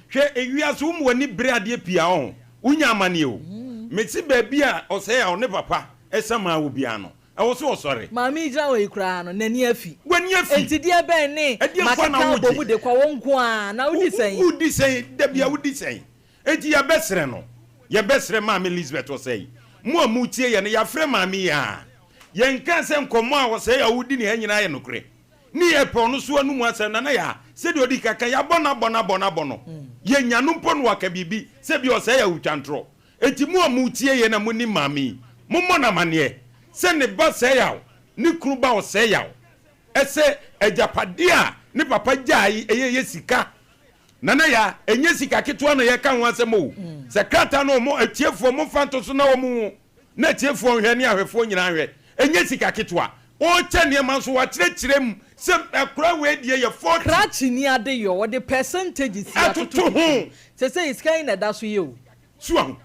Hwɛ ewiase wo ma w'ani bere adeɛ pii a ɔho, wonya amaneɛ o. Mese baabi a ɔsɛe a ɔne papa samaa wɔ biara no, ɛwɔ sɛ ɔsɔre. Maame yi gyina hɔ yi koraa no, n'ani afi. W'ani afi. Enti deɛ bɛn ne Ɛdeɛn nko ara na makeka abɔ wogye? mu de kɔ wo nko ara, na wodi sɛn? Wodi sɛn? Da biara wodi sɛn? Enti yɛbɛsrɛ no, yɛbɛsrɛ Maame Lisbeth Osei, mo a motie yɛn no, yɛafrɛ maame yi ara. Yɛnkaa sɛ nkɔmmɔ a ɔsɛe a wodi ne ha nyinaa yɛ nokorɛ. Ne yɛpɛ ɔno so anomu asɛm. Nana Yaa, sɛdeɛ ɔdi kan ka, yɛabɔ no abɔ no abɔ no abɔ no. Yɛnya no mpo na waka biribi sɛ ebia ɔsɛe a wotwa ntorɔ. Enti mo a moretie yɛn na monim maame yi, mommɔ no amanneɛ sɛ ne ba sɛe a ne kunu ba ɔsɛe a ɛsɛ agyapadeɛ a ne papa gyae ɛyɛ yɛ sika. Nana Yaa, ɛnyɛ sika ketewa na yɛreka ho asɛm o. Sɛ krataa no wɔn atiefoɔ momfa nto so na wɔn nhu. Na atiefoɔ nhwɛ ne ahwɛfoɔ nyinaa nhwɛ. Ɛnyɛ sika ketewa. Ɔrekyɛ nneɛma nso, wakyerɛkyerɛ mu sɛ akora wei deɛ yɛ 40. Krakye ni ade yɔ, wɔde percentages atoto ho. Sesei sika yi na ɛda so yɛ o. So wahu?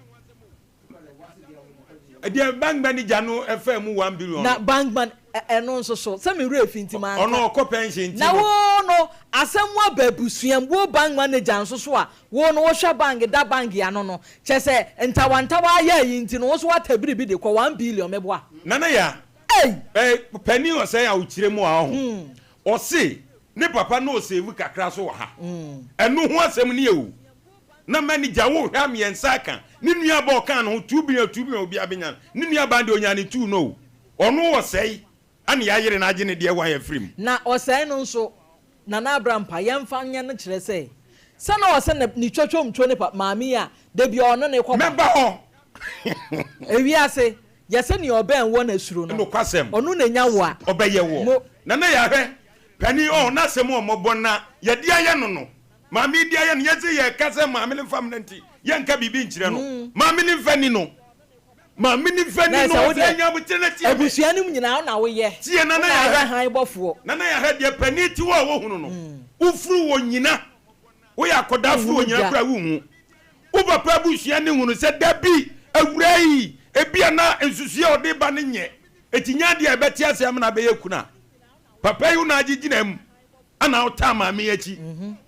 Ɛdeɛ bank manager no ɛfaa mu 1 billion no. Na bank man, ɛno nso so, sɛ me werɛ fi nti manka. Ɔno ɔkɔ pension nti Na no. wo no, asɛm aba abusua mu, wo bank manager nso so a, Wo no wohwɛ bank da bank ano no kyɛsɛ ntawantawa ayɛ ayi nti no wo nso wata biribi de kɔ 1 billion meboa. Nana ya Ei! eh panin ɔsɛe a wokyerɛ mu a ɔho ɔse ne papa na ɔsave kakra so wɔ ha ɛno ho asɛm nie o na manager wo hwɛ a miɛnsa aka ne nua ba ɔkaa ne ho 2 billion 2 billion obia bɛnya no ne nua baa deɛ ɔnyaa ne two no o ɔno ɔsɛe Ana yɛayere no agye ne deɛ wan afiri mu. Na ɔsɛe no nso, Nana Abrampa, yɛmfa nyɛ no kyerɛ sɛ, sɛ na ɔsɛ ne ne twotwomtwo ne pa maame yi a, da biara ɔne no kɔ ba. Mɛba hɔ. Ewiase, yɛ sɛ nea ɔbɛn woɔ na suro no. Nokwasɛm. Ɔno na enya wo a. Ɔbɛyɛ woɔ. Mo. Nana Yahwɛ, panin ɔɔ, n'asɛm ɔmmɔbɔ na yɛde ayɛ no no, maame yi de ayɛ no, yɛse yɛka sɛ maame no mfa mmra nti, yɛnka biribi nkyerɛ no. Maame no mfa nni no. Maame no mfa Na nni no, sɛ wo ɔsɛ deɛ, nya aboterɛ na tie me. abusua no mu nyinaa wo na woyɛ, Tie wo Nana na woyɛ Yahwɛ. hann bɔfoɔ. Nana Yahwɛ, deɛ panin te hɔ a wohunu no, wofiri wɔ nyina, woyɛ akɔdaa firi Wonhunu wɔ nyina da. koraa wonhu. Wo papa abusua no hunu sɛ dabi, awuraa yi, ebia na nsusuiɛ a ɔde ba no nyɛ, enti nyɛ adeɛ a ɛbɛte ase ama no abɛyɛ kunu a. Papa yi wo na agye gyina mu, ana wotaa maame yi akyi.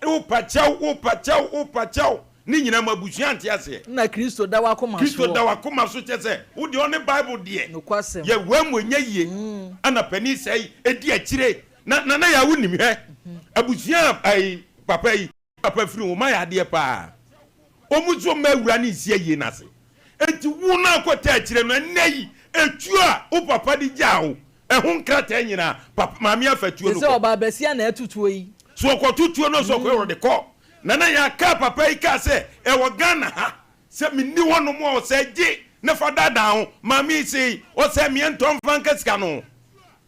Wopa kyɛw, wopa kyɛw, wopa kyɛw, ne nyinaa mu abusua nte aseɛ. Nna Kristo da w'akoma Kristo soɔ. da w'akoma so kyerɛ sɛ wo deɛ ɔne Bible deɛ. Nokwasɛm. Yɛ wei mu ɛnyɛ yie. Ana panin sɛe ɛdi akyire. Na Nana Yaa wonim hwɛ abusua a ayi papa yi papa firi wɔn ayɛ adeɛ paa. Wɔn nso mma awura no nsi ayie no ase. Enti wo no akɔtaa akyire no ɛnnɛ yi etuo a wo papa de gyaa wo ɛho nkrataa nyinaa papa maame afa tuo no Sese kɔ. ɔbaa basia na ɛto tuo yi. So ɔkɔto tuo no so ɔkɔ ɔde kɔ. Nana Yaa kaa papa yi kaa sɛ ɛwɔ Ghana ha sɛ menni hɔ nom a ɔsɛ gye na fa daadaa ho. Maame yi sei ɔsɛ meɛ ntɔ mfa nka sika no ho.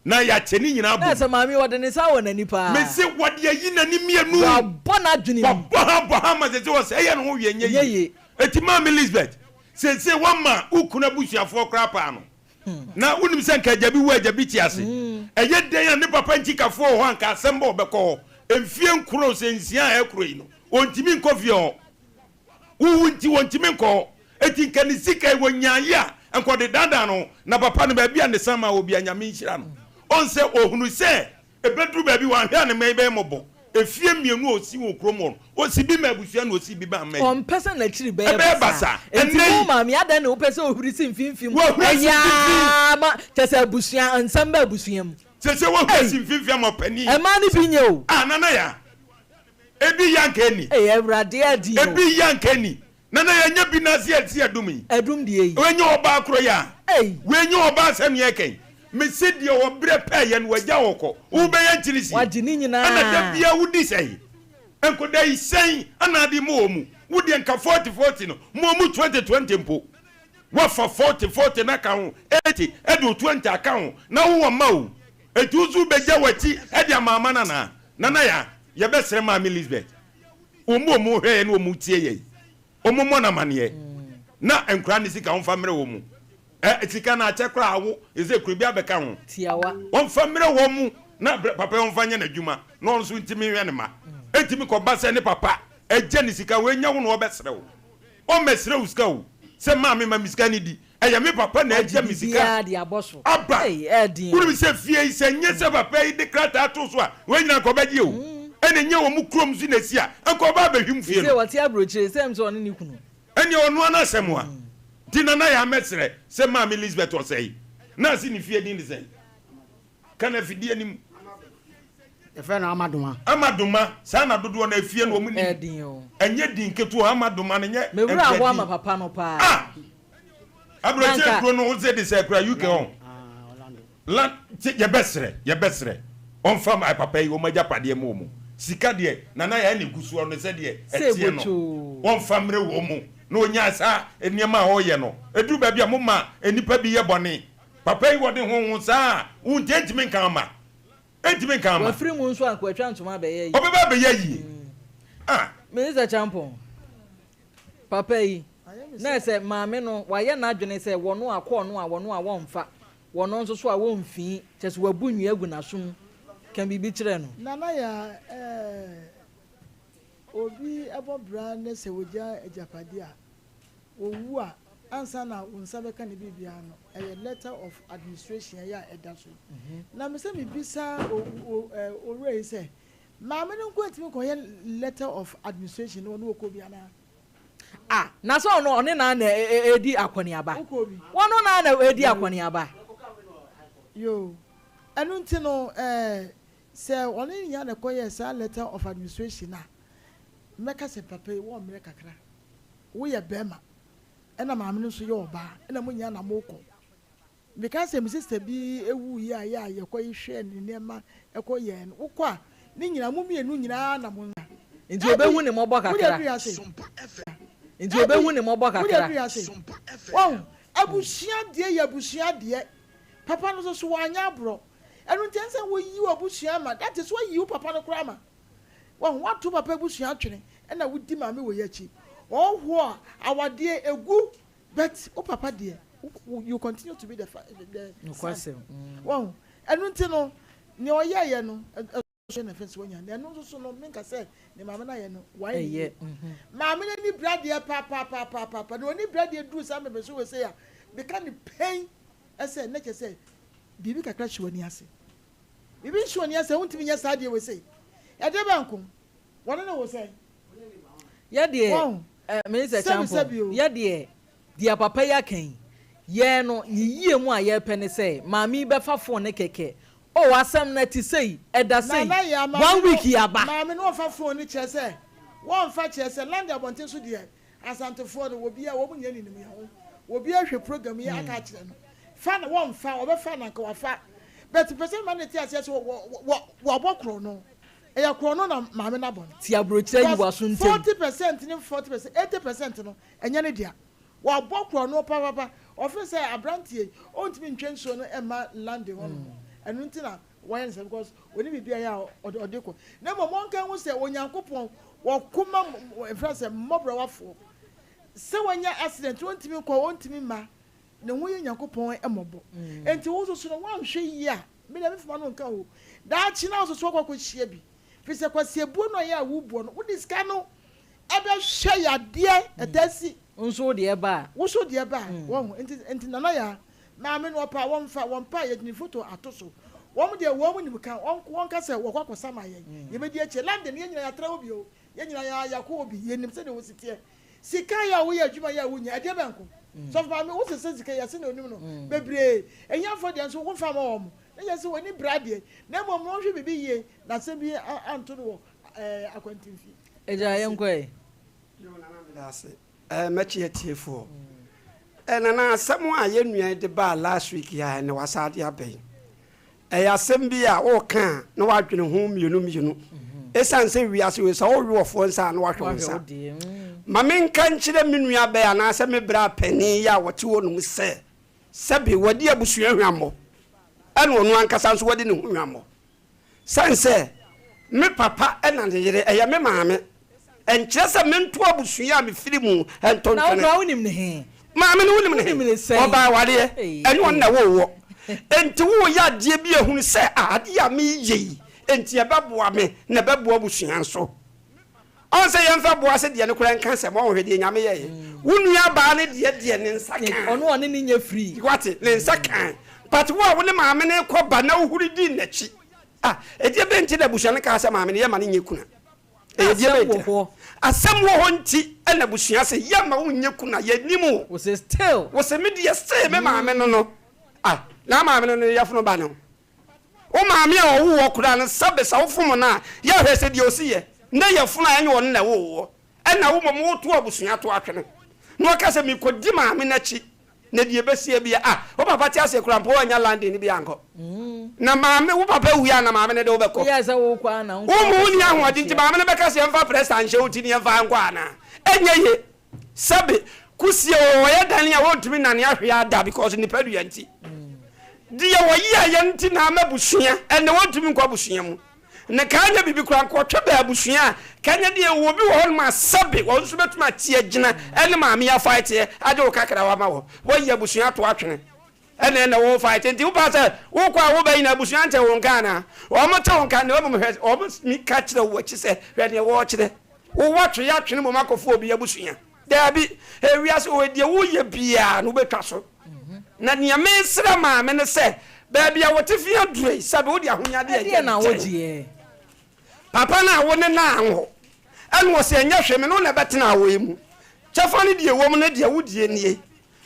Na yɛakyɛ ne nyinaa Na abom. sɛ maame yi ɔde ne nsa awɔ n'ani paa. Mese wɔde ayi n'ani mmienu. Wabɔ n'adwene mu. Wabɔ ha abɔ ha ama seesei ɔsɛ ɛyɛ ne ho hwee ɛnyɛ Ɛnyɛ yie. yie. Enti maame Lisbeth, seesei woama wo kunu abusuafoɔ koraa paa no. Na wonim sɛ nka agya bi wu a agya bi te ase. Ɛyɛ dɛn a ne papa nkyikafoɔ wɔ hɔ a nka asɛm ba ɔbɛkɔ hɔ. Mfie nkron sɛ nsia a ɛrekoro yi no, ɔntumi nkɔ fie hɔ. Wo wu nti wɔntumi nkɔ hɔ. Enti nka ne sika yi wɔnyaeɛ a nka ɔde daadaa ne ho. Na papa no baabi a ne san maa wɔ biara Nyame nhyira no. Ɔn sɛ ɔhunu sɛ ɛbɛduru baabi wanhwɛ a ne mma yi bɛyɛ mmɔbɔ. Efie mmienu a ɔsi wɔ kurom hɔ no ɔsi bi maa abusua na ɔsi bi maa mma yi. Ɔmpɛ sɛ n'akyiri bɛyɛ Ɛbɛyɛ basaa. basaa. Enti Ɛnnɛ wo yi. maame adɛn na wopɛ sɛ ohuri si mfimfini mu? Wahuri asi Ɛyɛ mfimfini. ara ma kyerɛ sɛ abusua nsɛm ba abusua mu. Seesei wahuri Ei! asi mfimfini ama ɔpanin. Mmaa no bi nyɛ o. Ah Nana Yaa. Ebi yɛ anka enni. Ei Awurade adi o. Ebi yɛ anka enni. Nana yɛnyɛ bi na ase yɛte adum yi. Adum deɛ yi. Wei nyɛ ɔbaa koro yi a. Ei. Wei nyɛ ɔbaa sɛ nea ɛka yi. Mese deɛ ɔbrɛ pɛɛ yɛ no wagya hɔ kɔ. Wo bɛyɛ nkyene sie. Wagye ne nyinaa. Ɛna da biara wodi sɛn? Nkoda yi sɛn ɛna ade ma wɔn mu? Wo deɛ nka 40 40 no ma wɔn mu 20 20 mpo. Wafa 40 40 no aka ho, 80 ɛde wo 20 aka ho na wowɔ mma o. Enti wo nso wobɛgya w'akyi de ama aman anaa? Nana Yaa, yɛbɛsrɛ Maame Lisbeth, wɔn a wɔhwɛ yɛn ne wɔn tie yɛn, wɔmmɔ no amaneɛ na nkwadaa no sika wɔmfa mmerɛ wɔn. Ɛ, sika no akyɛ koraa awo, ɛsɛ kuro bi abɛka ho. Tiawa. Wɔmfa mmerɛ wɔn mu na papa yi ɔmfa nyɛ n'adwuma na ɔno nso ntumi nhwɛ ne mma. Ɛntumi kɔba sɛ ne papa agya ne sika, wei nyɛ wo na ɔbɛsrɛ wo. Ɔmmɛsrɛ wo sika o, sɛ maame ma me sika no di. Ɛyɛ me papa na Wagye agya me sika. biribiara de abɔ so. Aba! Ei, ɛyɛ den o. Wonim sɛ fie yi, sɛ ɛnyɛ sɛ papa yi de krataa too so a, wei nyinaa anka ɔbɛgye o. Ɛna ɛnyɛ wɔn kurom nso na ɛsi a, anka ɔba abɛhwim fie Seesei no. wɔte aburokyire, sɛ sɛ ɔne ne kunu. Ɛnneɛ ɔno ara n'asɛm a. Nti Nana Yaa mɛsrɛ sɛ Maame Lisbeth Ɔsɛe, na ase ne fie din de sɛn? Ka no afidie no mu. Yɛfrɛ no Amadoma. Amadoma, saa na dodoɔ no afie no wɔn nim. Ɛyɛ den o. Ɛnyɛ din ketewa, Amadoma no nyɛ Me werɛ nkra ahoɔ ama din. papa no paa. Ah! Aburokyire Nanka. kuro no wo se de sɛ kura UK hɔ. Ah, Orlando. Lan nti yɛbɛsrɛ yɛbɛsrɛ ɔmfa ma papa yi wɔn agyapadeɛ ma wɔn sika deɛ Nana Yaa na ɛgu soɔ no sɛdeɛ Sɛ ɛteɛ no ɛbɔkyoo. wɔmfa mmerɛ wɔn mu na ɔnyae saa nneɛma a ɔreyɛ no ɛduru baabi a moma nnipa bi yɛ bɔne papa yi wɔde ho ho saa a wonti ɛntumi nka mma ɛntumi nka mma. Wafiri mu nso a anka watwa ntoma abɛyɛ ayie. Ɔbɛba abɛyɛ ayie ah. Minister Kyampong. Papa yi, na sɛ maame no wayɛ n'adwene sɛ wɔno a kɔɔ no a wɔno a wɔmfa, wɔno nso so a wɔmfii, kyerɛ sɛ wabu nnua agu n'asom. Ka biribi kyerɛ no. Nana Yaa eh, obi bɔ bra ne sɛ ogya agyapadeɛ a, owu a, ansa na wo nsa bɛka ne biribiara no, ɛyɛ letter of administration ɛyɛ a ɛda so yi. Na me sɛ mebisa owura yi sɛ, Maame no nko ntumi nkɔyɛ letter of administration no ɔno ɔkɔ bi anaa? Ah na sɛ ɔno ɔne naa na ɛredi akɔneaba. Wokɔ bi? Wɔno naa na ɛredi akɔneaba. Yoo ɛno nti no ɛɛ sɛ ɔne ne nyinaa na ɛkɔyɛɛ saa letter of administration a mɛka sɛ papa yi wɔmmrɛ kakra woyɛ bɛɛma ɛna maame no nso yɛ ɔbaa ɛna mo nyinaa na mokɔ. Mekae sɛ me sista bi wuiɛ a yɛ a yɛkɔ hwɛɛ ne nneɛma kɔ yɛɛ no. Wokɔ a, ne nyinaa, mo mmienu nyinaa na mo nsa. Nti obehu ne mmɔbɔ Wode kakra. aduru ase. Nti obehu ne mmɔbɔ Wode kakra. aduru ase. Wahu? Abusua deɛ yɛ abusua deɛ. Papa no nso so wanyɛ aborɔ. Ɛno nti ɛnsɛ sɛ woyi w'abusua ma. That is, woayi wo papa no koraa ma. Wahu? Woato papa abusua atwene ɛna wodi maame wei akyi. Ɔhɔhoɔ a, awadeɛ ɛgu. But wo papa deɛ you continue to be the the son. Wahu? Ɛno nti no, nea ɔyɛeɛ no, ɛso na ɛfɛ sɛ wanya. Na ɛno nso so no, menka sɛ ne maame no ayɛ no, wayɛ ne yie. Maame no ani bere adeɛ paapaapaapaa. Na ɔni bere adeɛ duru saa mɛmɛ so wɔ sei a, meka no pɛn sɛ na kyerɛ sɛ biribi kakra hyɛ w'ani ase. Biribi nhyɛ w'ani ase a, wontumi nyɛ saa adeɛ wɔ sei. Ɛdeɛ bɛn nko? Wɔne no wo sɛn? Yɛ deɛ Wahu? eh, Minister Sɛbi Champon, sɛbi o. yɛ deɛ, deɛ papa yi aka yi, yɛn no, ne yie mu a yɛpɛ ne sɛ, maame yi bɛfa phone no kɛkɛ. Oh, asɛm no ɛte sei, ɛda sei, Nana Yaa, maame one no, week yɛaba. maame no wɔmfa phone no kyerɛ sɛ, wɔmfa kyerɛ sɛ, London abɔnten so deɛ, Asantefoɔ no, obiara, wɔn nyinaa ninim yɛn ho. Obiara hwɛ program yi aka akyerɛ no. Fa na wɔmfa, wɔbɛfa na anka wafa. But pɛ sɛ mema no te aseɛ sɛ wɔ, wɔ, wɔabɔ korɔno. Ɛyɛ korɔno na maame no abɔ no. Ti aburokyire ayi w'aso Because ntem. 40% ne 40%, 80% no, ɛnyɛ ne dea. Wabɔ korɔno papapa. Ɔfeel sɛ abranteɛ yi, ɔntumi ntwa nsuo no mma London hɔ nom. Ɛno nti na wayɛ no saa because ɔnni biribi a ɛyɛ a ɔde kɔ. Na mmom ɔnka nhu sɛ Onyankopɔn, ɔko ma mfrɛ no sɛ mmɔborɔwafoɔ. Sɛ wanya accident, ɔntumi nkɔ, ɔntumi mma, ne ho yɛ Nyankopɔn mmɔbɔ. Enti wo nso so no, woanhwɛ yie a, Me deɛ me fama no nka o. Daakye na wo nso so wakɔ akɔhyia bi. Firi sɛ kwasiabuo no a ɛyɛ a wobuo no, wode sika no ɛbɛhwɛ yadeɛ ɛtaa si. Wo nso wo deɛ ba a. Wo nso wo deɛ ba a. Wahu? Nti, nti Nana Yaa, maame no ɔpɛ a wɔmfa, wɔmpɛ a yɛde ne foto ato so. Wɔn deɛ wɔn nim ka, wɔn, wɔnka sɛ wɔkɔ akɔsa ma yɛn. Yɛbɛdi akyire. London, yɛn nyinaa yɛatra hɔ bi o. Yɛn nyinaa yɛ, yɛakɔ hɔ bi. Yɛnim sɛdeɛ wɔsi teɛ. Sika yi a woyɛ adwuma yi a wunya, ɛdeɛ bɛn ko? Sɔfo maame, wo sesa sika yi a, sɛnea onim no, bebree. Ahiafoɔ deɛ nso, womfa mma wɔn. Na kyerɛ sɛ wɔnni bra deɛ, na mmom no wɔnhwɛ biribi yie, na asɛm bi anto no wɔ akwantemfi. Agya, yɛnkɔ ɛ. Yoo Nana meda ase. Ɛɛ mɛkye atiefoɔ. Ɛɛ Nana asɛm a yɛn nua yi de baa last week yi a ɛnɛ wasan de aba yi. Ɛyɛ asɛm bi a woka a na woadwene ho mmienu mmienu. Esiane sɛ wiase wei sɛ wowe ɔfoɔ nsa a na woahwɛ wo nsa. Ma menka nkyerɛ me nua bɛɛ anaasɛ me bra panin yi a ɔte hɔ nom sɛ, sɛbe wadi abusua hwammɔ ɛna ɔno ankasa nso wadi ne ho hwammɔ. Sane sɛ me papa na ne yere, ɛyɛ me maame. Ɛnkyerɛ sɛ mento abusua a mefiri mu nto Na wo ntwene. koraa wonim ne he? Maame no wonim ne Wonim he? ne sɛn? Ɔbaa awareɛ, ɛnyɛ ɔno na ɛwoo woɔ. Enti woreyɛ adeɛ bi a hunu sɛ, ah, adeɛ a mereyɛ yi, enti ɛbɛboa me na ɛbɛboa abusua nso. Ɔn sɛ yɛmfa boa ase deɛ no koraa nka asɛm, ɔn hwɛ deɛ Nyame yɛeɛ. Wo nua baa no deɛ deɛ ne nsa kaa. Ɔno ɔne no nyɛ free. Wate, ne nsa kaa. But wo a wo ne maame no rekɔ ba na wohuri dii n'akyi, ah, ɛdeɛ bɛn nti na abusua no kaa sɛ maame no yɛmma no nyɛ kuna? Ɛyɛ deɛ bɛn Asɛm wɔ nti? hɔ. Asɛm wɔ hɔ nti na abusua se yɛmma wo nyɛ kuna, yɛnim wo. Wo se still. Wo se me deɛ still me maame no no, ah, na maame no no yɛfono ba ne ho. Wo maame a ɔwoo woɔ koraa no, sɛbe sɛ wofom no a, yɛ hwɛ sɛ deɛ ɔsi yɛ. Nnɛ yafunu a ɛnyɛ ɔno na ɛwoo woɔ, ɛna wo mmom woto abusua to atwene. Na ɔka sɛ, Mekɔdi maame no akyi. Na deɛ ɛbɛsie bia ah wo papa te aseɛ koraa mpo wannya landing no bi ankɔ. Na maame wo papa wui a na maame no de wo bɛkɔ. Woyɛɛ sɛ wokɔ a na wo Wo mu wonni nkurɔfoɔ ahoɔden nti nhyia. maame no bɛka sɛ yɛmfa prɛsa nhyɛ wo ti na yɛmfa nkɔ anaa? Ɛnyɛ ye. Sɛbe kusie o ɔyɛ dɛn a wɔntumi nnane ahwe ada because nipadua nti. Deɛ wɔyɛɛyɛ nti na ama abusua ɛnnɛ wɔntumi nkɔ abusua mu. Na ka anyɛ biribi koraa nka ɔtwe bɛn abusua a, ka anyɛ deɛ obi wɔ hɔnom a sɛbe wɔn nso bɛtumi ate agyina ɛne maame yi afaeteɛ agye wo kakra wama wɔ. Wɔayi abusua ato atwene ɛna ɛna wo fight nti wopaa sɛ wokɔ a woba nyina abusua nte wo nka anaa? Wɔn te wo nka na mmom hwɛ wɔn mi ka kyerɛ wo akyi sɛ hwɛ deɛ wɔrekyerɛ wo wɔtwe yɛ atwene mmom akɔfo obi abusua. Daabi, ewiase wɔ deɛ woyɛ biara no wobɛtwa so. Na nea mesrɛ maame ne sɛ, baabi a wɔte fi aduro yi, sɛbe wode ahonyadeɛ Ɛdeɛn agya na nkyɛn. wogyeɛ? Papa no a wo ne no anwo, ɛna ɔse ɛnyɛ hwee, me ne wo na ɛbɛtena awoɔ yi mu. Kyɛfa no deɛ ɛwɔ mu no deɛ wo deɛ nie,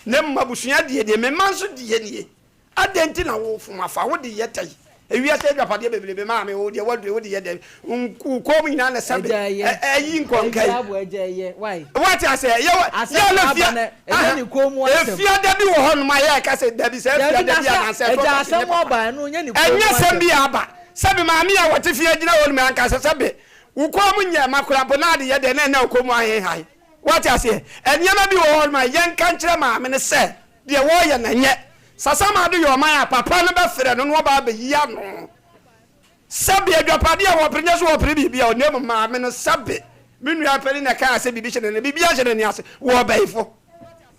na mmom abusua deɛ nie, me mma nso deɛ nie. Adɛn nti na wofom afa? Wode yɛ dɛn? Ewiase agyapadeɛ bebrebe maame wo deɛ wadue wode yɛ dɛn? Wo kɔn mu nyinaa na sɛbe Agya ɛyɛ. ɛyi nkɔnka Agya yi. abo agya ɛyɛ. Why? Wate aseɛ? Yɛ wɔ Asɛm yɛ na na aba fia no ɛnyɛ ne kɔn mu asɛm. Efiada bi wɔ hɔ nom a yɛ ka sɛ dabi sɛ Dabi efiada na bi sɛ anaasɛ ɛtɔ agya da so nyɛ asɛm papa. aba ɛno nyɛ ne kɔn mu Ɛnyɛ sɛm asɛm. bi a aba. Sɛbe maame a wɔte fie gyina hɔ nom anka sɛ sɛbe wo kɔn mu nyɛ ma koraa mpo na ade yɛ dɛn na ɛnna wo kɔn mu ahenhae. Wate aseɛ? Nneɛma bi wɔ hɔ nom a yɛnka nkyerɛ maame no sɛ Deɛ wɔreyɛ no nyɛ. Sasamado yɛ ɔman a papa no bɛfrɛ no na waba abɛyi ano. Sɛbe adwapadeɛ a wɔpere nyɛ sɛ wɔpere biribi a na mmom maame no sɛbe me nua panin na ɛkaa sɛ biribi hyɛ n'ani biribi ahyɛ n'ani ase wɔ ɔbɛyifo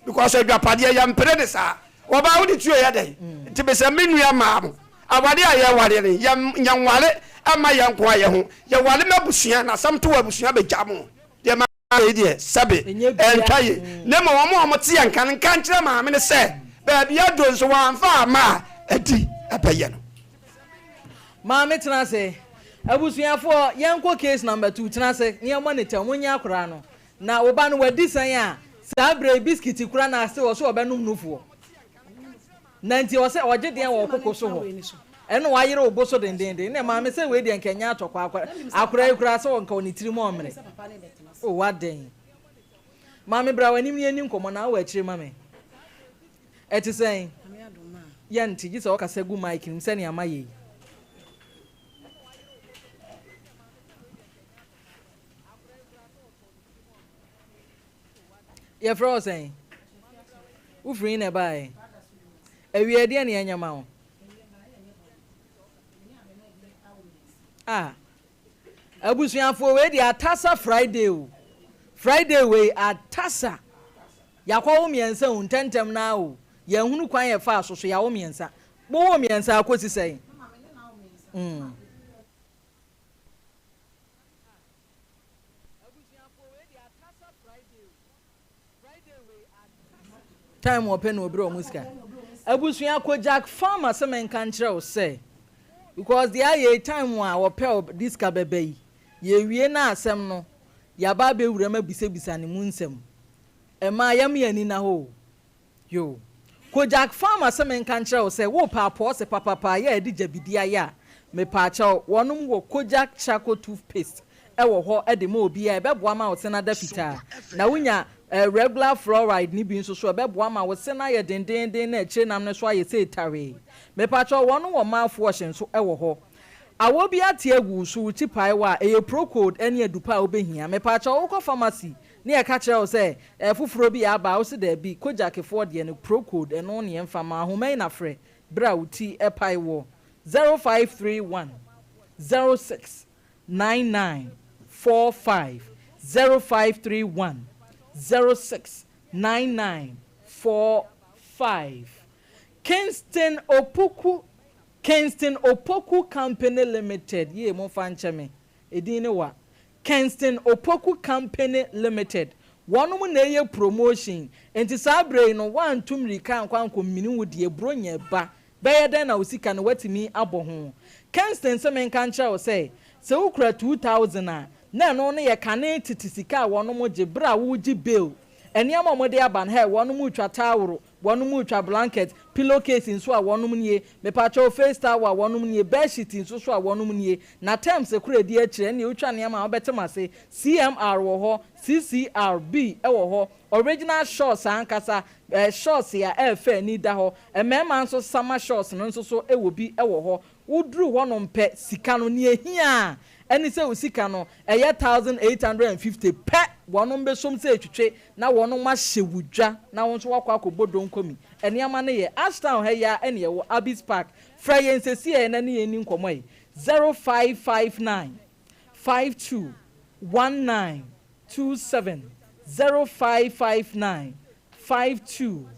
because adwapadeɛ yɛmpere ne saa wɔbaa wode tuo yɛ dɛn nti mesɛ me nua maa mo awadeɛ a yɛwareɛ no yɛnware ɛma yɛn nko a yɛ ho yɛware ma abusua na asɛm to wɔ abusua bɛgya mo deɛ Yei deɛ, sɛbe, ɛntwa yie, na mmom wɔn a wɔte yɛn nka no nka nkyerɛ maame no sɛ, baabi aduro nso wɔamfa amma a, adi ɛbɛyɛ no. Maame tena ase. Abusuafoɔ, yɛnkɔ case number two, tena ase na yɛmmɔ ne tɛw, monnye akwadaa no. Na wo ba no wadi sɛn a, saa berɛ yi biscuit kura no ase wɔ so ɔbɛnom nufoɔ. Na nti ɔsɛ ɔgye deɛn wɔ wo koko so hɔ? Ɛna wayere wo bo so dendeenden. Ɛna maame sɛ wei deɛ nka ɛnyɛ atɔkwa akora akora yi koraa sɛ ɔnka wɔ ne tirim ɔmmere. O adɛn? Maame bra w'anim na yɛnni nkɔmmɔ na wɔ akyire ma me. Ɛte sɛn? Yɛnte gye sɛ ɔkasa gu mic no mu sɛnea mayɛ yi. Yɛfrɛ wo sɛn? Wofiri he na ɛbaeɛ? Awia ɛdeɛn na yɛnyɛ ma wo? Ah, abusuafoɔ wei deɛ atasa Friday o. Friday wei atasa. Yɛakɔwo mmiɛnsa o, ntɛntɛm naa o. Yɛnhunu kwan yɛfaa so so yɛawo mmiɛnsa. Mowoo mmiɛnsa akɔsi sɛn? Mm. Time wɔpɛ na wɔbrɛ wɔn sika. Abusua Kojak Farmer sɛ menka nkyerɛ wo sɛ because deɛ ayɛ yi time a wɔpɛ ɔde sika bɛba yi yɛwie na asɛm no yɛaba abɛwura mu abisabisa ne mu nsɛm. Ɛmaa yɛm yɛn ani nna hɔ o. Yoo. Kojak Farmer sɛ menka nkyerɛ wo sɛ wopɛ apɔɔse papapa yɛ a ɛde gyabidie ayɛ a, mepaakyɛw, wɔnom wɔ Kojak Charcoal Toothpaste wɔ hɔ de ma obiara, ɛbɛboa ma wo se no ada fitaa. Na wonya regular fluoride no bi nso so a, ɛbɛboa ma wo se no ayɛ dendeenden na akyire nam no so ayɛ sei tawee. Mepaakyɛw, wɔnom wɔ mouthwash nso wɔ hɔ. Awɔ bi ate agu wo so, wo ti pae wo a, ɛyɛ Procold ne adupa a wobɛhia. Mepaakyɛw, wokɔ pharmacy Ne yɛka kyerɛ wo sɛ ɛɛ foforɔ bi aba a, wo se daabi, Kojak foɔ deɛ no Procold ɛno ne yɛmfa ma wo. Ahoma yi na frɛ berɛ a wo ti pae woɔ, 0531 06 99 45, 0531 06 99 45. Kingston Opoku Kingston Opoku Company Limited, yie momfa nkyɛ me, edin no wa. Kenston Opoku Company Limited, wɔnom na ɛyɛ promotion, nti saa berɛ yi no woantu mmirika ankɔ ankɔmini wo deɛ Buronya ba, bɛyɛ dɛn na wo sika no woatumi abɔ ho? Kenston se menka nkyerɛ wo sɛ, sɛ wokura 2000 a, na ɛno no yɛ kane tete sika a wɔnom gye berɛ a woregye bail. Nneɛma a wɔde aba no, hɛ, wɔnom retwa towel, wɔnom retwa blanket, pillow case nso a wɔnom nie, mepakyɛw face towel a wɔnom nie, bed sheet nso so a wɔnom nie, na terms koro a ɛdi akyire, ɛnneɛ wotwa nneɛma a wobɛte m'ase, CMR wɔ hɔ, CCR, B wɔ hɔ, original shorts ankasa, eh, shorts a ɛɛfɛ ani da hɔ, mmarima nso summer shorts no nso so wɔ bi wɔ hɔ, Woduru hɔnom pɛ, sika no, nea ehia ara ne sɛ wo sika no, ɛyɛ 1,850 pɛ, wɔnom bɛsom sɛ etwitwe na wɔnom ahyɛ wo dwa na wo nso woakɔ akɔbɔ donkomi. Nneɛma no yɛ. Ashtown ha yi ara na yɛwɔ, Abbey's Park. Frɛ yɛn sesiei na ne yɛn nni nkɔmmɔ yi, 0559 52 19 27, 0559 52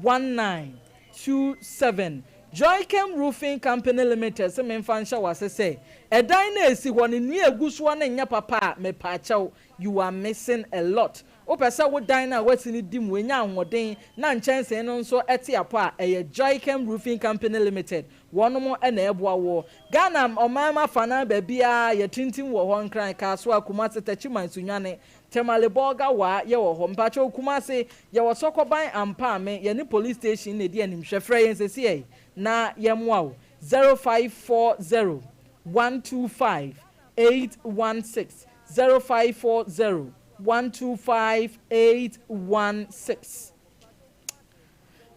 19 27 Joychem Roofing Company Limited se memfa nhyɛ wo ase sɛ, ɛdan no a ɛsi hɔ no, nnua a ɛgu soɔ no nyɛ papa a, mepaakyɛw, you are missing a lot. Wopɛ sɛ wo dan no a woasi no di mu, ɛnya ahoɔden, na nkyɛnsee no nso te apɔ a, ɛyɛ Joychem Roofing Company Limited wɔnom na ɛboa woɔ. Ghana ɔman mu afanaa baabiara yɛtintim wɔ hɔ, Nkran, Kasoa, Kumasi, Techiman, Sunyani, Tamale Bolga waa yɛ wɔ hɔ mpakyɛw Kumase yɛwɔ Sɔkɔban Ampaame yɛne police station na ɛdi animhwɛ frɛ yɛn sesiɛ na yɛmoa wo 0540 125 816 0540 125 816.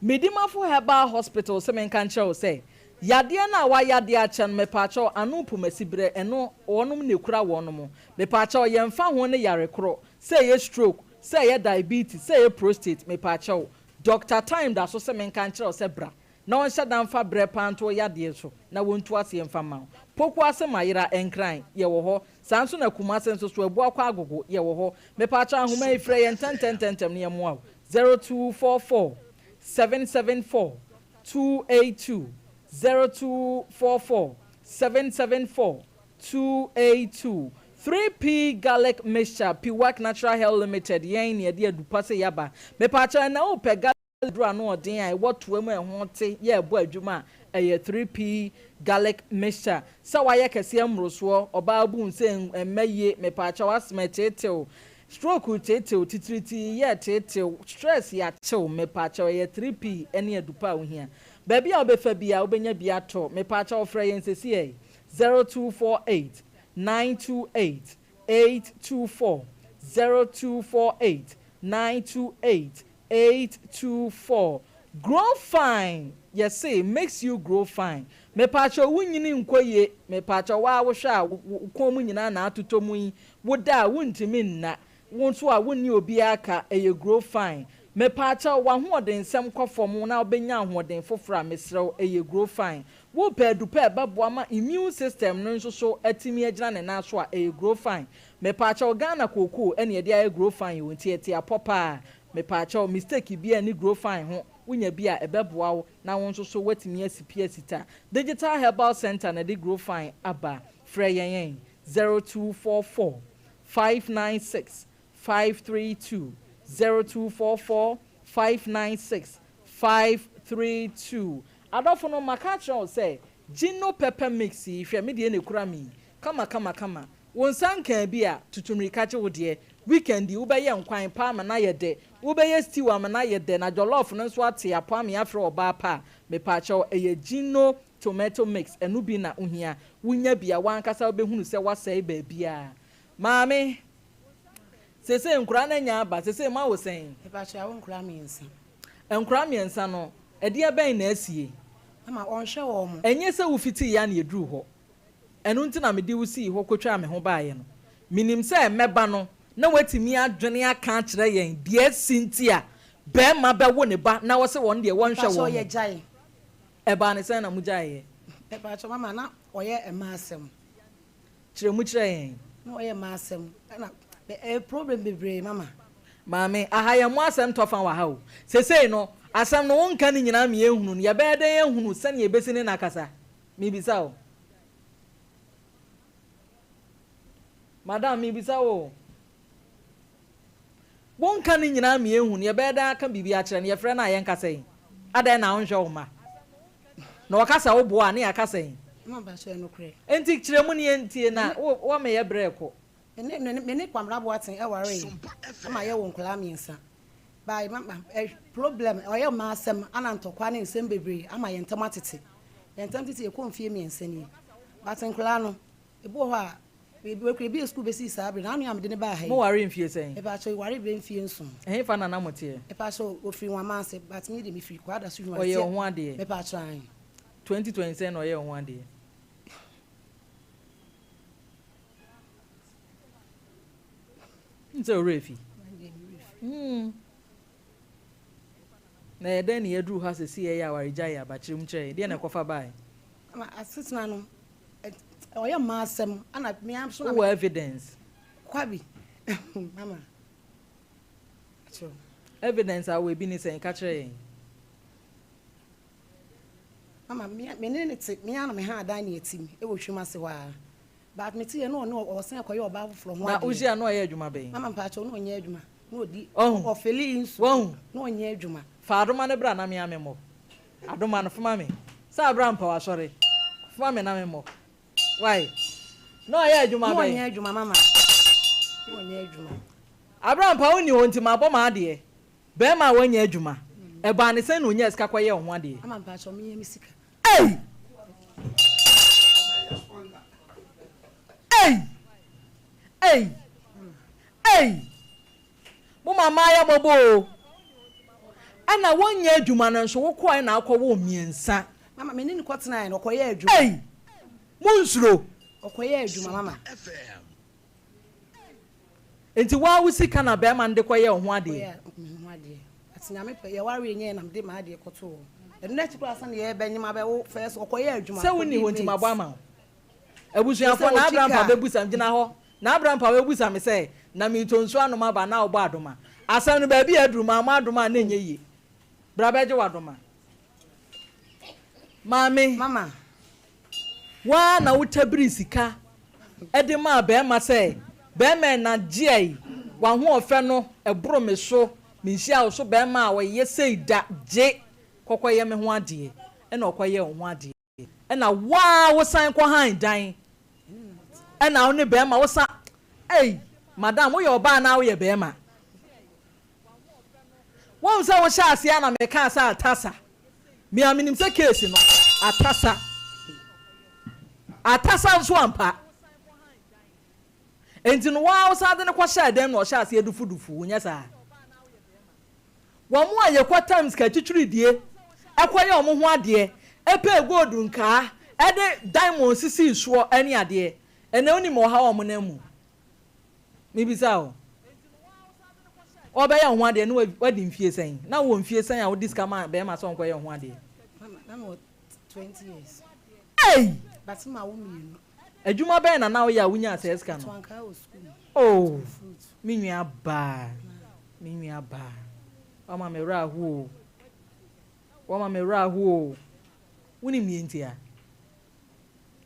Medimafo Herbal Hospital se menka nkyerɛ wo sɛ yadeɛ no a w'ayadeɛ akyɛ no mepaakyɛw ano pomasiberɛ ɛno wɔnom na ɛkura wɔnom mepaakyɛw yɛnfa ho ne yare korɔ sɛ ɛyɛ stroke sɛ ɛyɛ diabetes sɛ ɛyɛ prostate mepaakyɛw Doctor Time da so se menka nkyerɛ wo sɛ bra na ɔnhyɛ da mfa berɛ paa nto wo yadeɛ so na wɔntu aseɛ mfa mma wo Poku ase Mayera Nkran yɛwɔ hɔ saa nso na Kumase nso so Abuakwa Agogo yɛwɔ hɔ mepaakyɛw ahoma yi frɛ yɛn ntɛntɛntɛntɛm na yɛmmoa wo 0244 774 282 0244 774 282 3P Garlic Mixture Piwak Natural Health Limited yɛn na yɛde adu pa sɛ yaba. Mepaakyɛw ɛnɛ wopɛ garlic aduru ano ɔden a ɛwɔ toa mu a ɛho te yɛ ɛbɔ adwuma a ɛyɛ 3P Garlic Mixture. Sɛ wayɛ kɛseɛ mmorosoɔ, ɔbaa bu nsɛ mmɛ yie, mepaakyɛw asthma ɛteetew, Stroke reteetew, titiritii yɛ reteetew, stress yakyew, mepaakyɛw ɛyɛ 3P ɛne adupa a wohia. Baabi a wobɛfa biara wobɛnya bi atɔ, mepaakyɛw frɛ yɛn sesiei, 0248 928 824, 0248 928 824. Grow fine, yɛse makes you grow fine, mepaakyɛw wo nyini nkɔ yie, mepaakyɛw waa wohwɛ a wo kɔn mu nyinaa na atotɔ mu yi, Wo da a wontumi nna, wo nso a wonni obiara ka, ɛyɛ grow fine. Mepaakyɛw, w'ahoɔdensɛm kɔ fam na wobɛnya ahoɔden foforɔ a, mesrɛ wo, ɛyɛ grow fine. Wopɛ adupɛ a ɛbɛboa ma immune system no nso so atumi agyina ne nan so a, ɛyɛ grow fine. Mepaakyɛw, Ghana kookoo ɛna yɛde ayɛ grow fine o, nti ɛte apɔ paa. Mepaakyɛw, mistake biara nni grow fine ho, wonya bi a, ɛbɛboa wo na wo nso so woatumi asi pi asi ta. Digital Herbal Centre na ɛde grow fine aba. Frɛ yɛn ɛ. 0244 596 532 0244 596 532 Adɔfo no maka akyerɛ wo sɛ Gino pepper mix yi hwɛ me deɛ na ɛkura me yi kama kama kama wo nsa nkaa bi a tutu mmirika gye wo deɛ weekend yi wobɛyɛ nkwan pa ama no ayɛ dɛ wobɛyɛ stew ama no ayɛ dɛ na jollof no nso ate apɔ ame afrɛ ɔbaa pa a mepaakyɛw ɛyɛ Gino Tomato mix, ɛno bi na wohia. Wonya bi a, w'ankasa wobɛhunu sɛ woasɛe baabiara. Maame, seesei nkwadaa no anya aba, seesei moawo sɛn? Mepakyɛ yɛawo nkwadaa mmiɛnsa. Nkwadaa mmiɛnsa no, ɛdeɛ bɛn na asie? Mama, wɔnhwɛ wɔn. Ɛnyɛ sɛ wofitiiɛ ara na yɛduruu hɔ. Ɛno nti na mede wo sii hɔ kɔtwaa me ho baeɛ no. Menim sɛ mɛba no na woatumi adwene aka akyerɛ yɛn deɛ asi nti a barima bɛwo ne ba na ɔse wɔn deɛ wɔnhwɛ Mepakyɛ wɔn. yɛgyae. Ɛbaa ne sɛn na mogyaeɛ? Mepakyɛw mama na ɔyɛ mmaa asɛm. Kyerɛ mu kyerɛ yɛn. Na ɔyɛ mmaa asɛm ɛna ɛyɛ problem bebree mama. Maame, aha yɛn mo asɛm tɔ fa wɔ ha o. Sesei no, asɛm no wonka ne nyinaa ma yɛnhunu no, yɛbɛyɛ dɛn ahunu sɛnea yɛbɛsi ne no akasa? Mebisa wo. Madam, mebisa wo o. Wonka ne nyinaa ma yɛnhu no, yɛbɛyɛ dɛn aka biribi akyerɛ no? Yɛfrɛ no a yɛnka sɛn? Adɛn na wonhwɛ wo mma? Na ɔka sɛ woboa a, ne yɛaka sɛn? Enti kyerɛ mu na yɛntie na woama yɛ berɛ rekɔ. Me ne Kwamina Boateng waree ma yɛwoo nkwadaa mmiɛnsa. By mama eh, problem ɔyɛ mmaa asɛm ana ntɔkwa ne nsɛm bebree ama yɛn ntam atete. Yɛn ntam tete yɛkɔ mfie mmiɛnsa nie. But nkwadaa no, ebi wɔ hɔ a, wei kura ebi yɛ sukuu bɛsii saa bere no, ano a mede no baa ha yi. Mo waree mfie sɛn? Mepaakyɛw, yɛwaree bɛyɛ mfie nson. Ɛhefa na na mo teɛ? Mepaakyɛw, ɔfiri Nwamase, but me deɛ mefiri Kwadaso Hwimase. Ɔyɛɛ wo ho adeɛ? Mepaakyɛw, aane. 2020 sɛn na ɔyɛɛ wo ho adeɛ? N sɛ wo werɛ afi. Hmm. Na ɛyɛ dɛn na yɛaduru ha sɛsi yɛyɛ awaregyaeɛ aba? Kyerɛ mu kyerɛ yɛn. Deɛn na ɛkɔfa baeɛ? Ama asetena no, ɔyɛ mmaa asɛm, ana me ara nso na. Wowɔ evidence? Kwabi, mama, kyerɛ. Evidence a wowɔ ebi ne sɛn? Ka kyerɛ yɛn. Mama, me ne no te, me ara na me haa dan ne atim wɔ Twam ase hɔ ara. But me te yɛ na ɔne ɔsan kɔyɛ ɔbaa foforɔ ho Na adeɛ. wohyia no na ɔyɛ adwuma bɛn? Mama mpakyɛw na ɔnyɛ adwuma na ɔdi Wahu? ɔfili nsu Wahu? na ɔnyɛ adwuma. Fa adoma no bra na me ara memmɔ. Adoma no, foma me. Sɛ abra mpa w'asɔre. Foma me na memmɔ. Wai? Na ɔyɛ adwuma Na bɛn? ɔnyɛ adwuma mama. Na ɔnyɛ adwuma. Abra mpa wonni hɔ nti mabɔ m'adeɛ. Barima a wanyɛ adwuma, ɛbaa ne sɛn na ɔnyaa sika kɔyɛɛ wo ho adeɛ? Mama mpakyɛw menyɛ me sika. Ei! Ei! Ei! Ei! Mo ma mmaa yɛ mmɔbɔ o. Ɛna wonyɛ adwuma no nso wokɔɛ na akɔwo mmiɛnsa. Mama me ne no kɔtenaeɛ no ɔkɔyɛɛ adwuma. Ei! Monsuro. Ɔkɔyɛɛ adwuma mama. Enti wo ara wo sika na barima no de kɔyɛɛ wo ho adeɛ? Kɔyɛɛ me ho adeɛ. But Nyame pɛ, yɛwareɛ nyɛɛ na mede m'adeɛ kɔtoo hɔ. Ɛno akyi koraa ansa na yɛrebɛnyem abɛwo first, ɔkɔyɛɛ adwuma, Sɛ wonni kɔdii hɔ nti mate. mabɔ ama wo. Kyerɛ sɛ Abusuafoɔ, na ɔtwi Abraham kaa. bɛbusa me, gyina hɔ, na Abraham bɛbusa me sɛ, na meretɔ nsuo anom aba anaa wobɔ adoma? Asɛm no baabi a aduru, mammɔ adoma a na ɛnyɛ yie. Bra bɛgye w'adoma. Maame. Mama. Wo ara na wotabirii sika de maa barima sɛ, Barima ɛna gyeɛe, w'ahoɔfɛ no ɛboro me so, menhyiaa wo so barima a ɔyɛ sei da, gye kɔkɔyɛ me ho adeɛ. Ɛna ɔkɔyɛɛ wo ho adeɛ. Ɛna wo ara wosan kɔhan dan, ɛna wo ne barima wosan, ei, madam woyɛ ɔbaa anaa woyɛ barima? Woahu sɛ wohyɛɛ aseɛ ara na mekaa sɛ atasa. Me a menim sɛ case no atasa. Atasa nso ampa. Enti no waa wosan de no kɔhyɛɛ dɛm na ɔhyɛ aseɛ dufudufu wo nyɛ saa? Wɔn a yɛkɔ tam sika twitwiridie ɛkɔyɛ wɔn ho adeɛ ɛpɛɛ gold nkaa ɛde diamond sisii soɔ ɛne adeɛ ɛnɛ wonim ɔhaw a wɔn nam mu? Mebisa wo, ɔbɛyɛ wo ho adeɛ na wadi mfie sɛn? Na wowɔ mfie sɛn a wode sika ma bɛrima sɛ ɔnkɔyɛ wo ho adeɛ? Mama, na mewɔ 20 years. Ei! But ma wo mmienu. Adwuma bɛn na na woyɛ a wonyaa saa sika no? Meto ankaa wɔ sukuu mu. Oh, Metɔn fruit. me nua baa, me nua baa, woama me werɛ aho o, woama me werɛ aho o. Wonim deɛ nti a?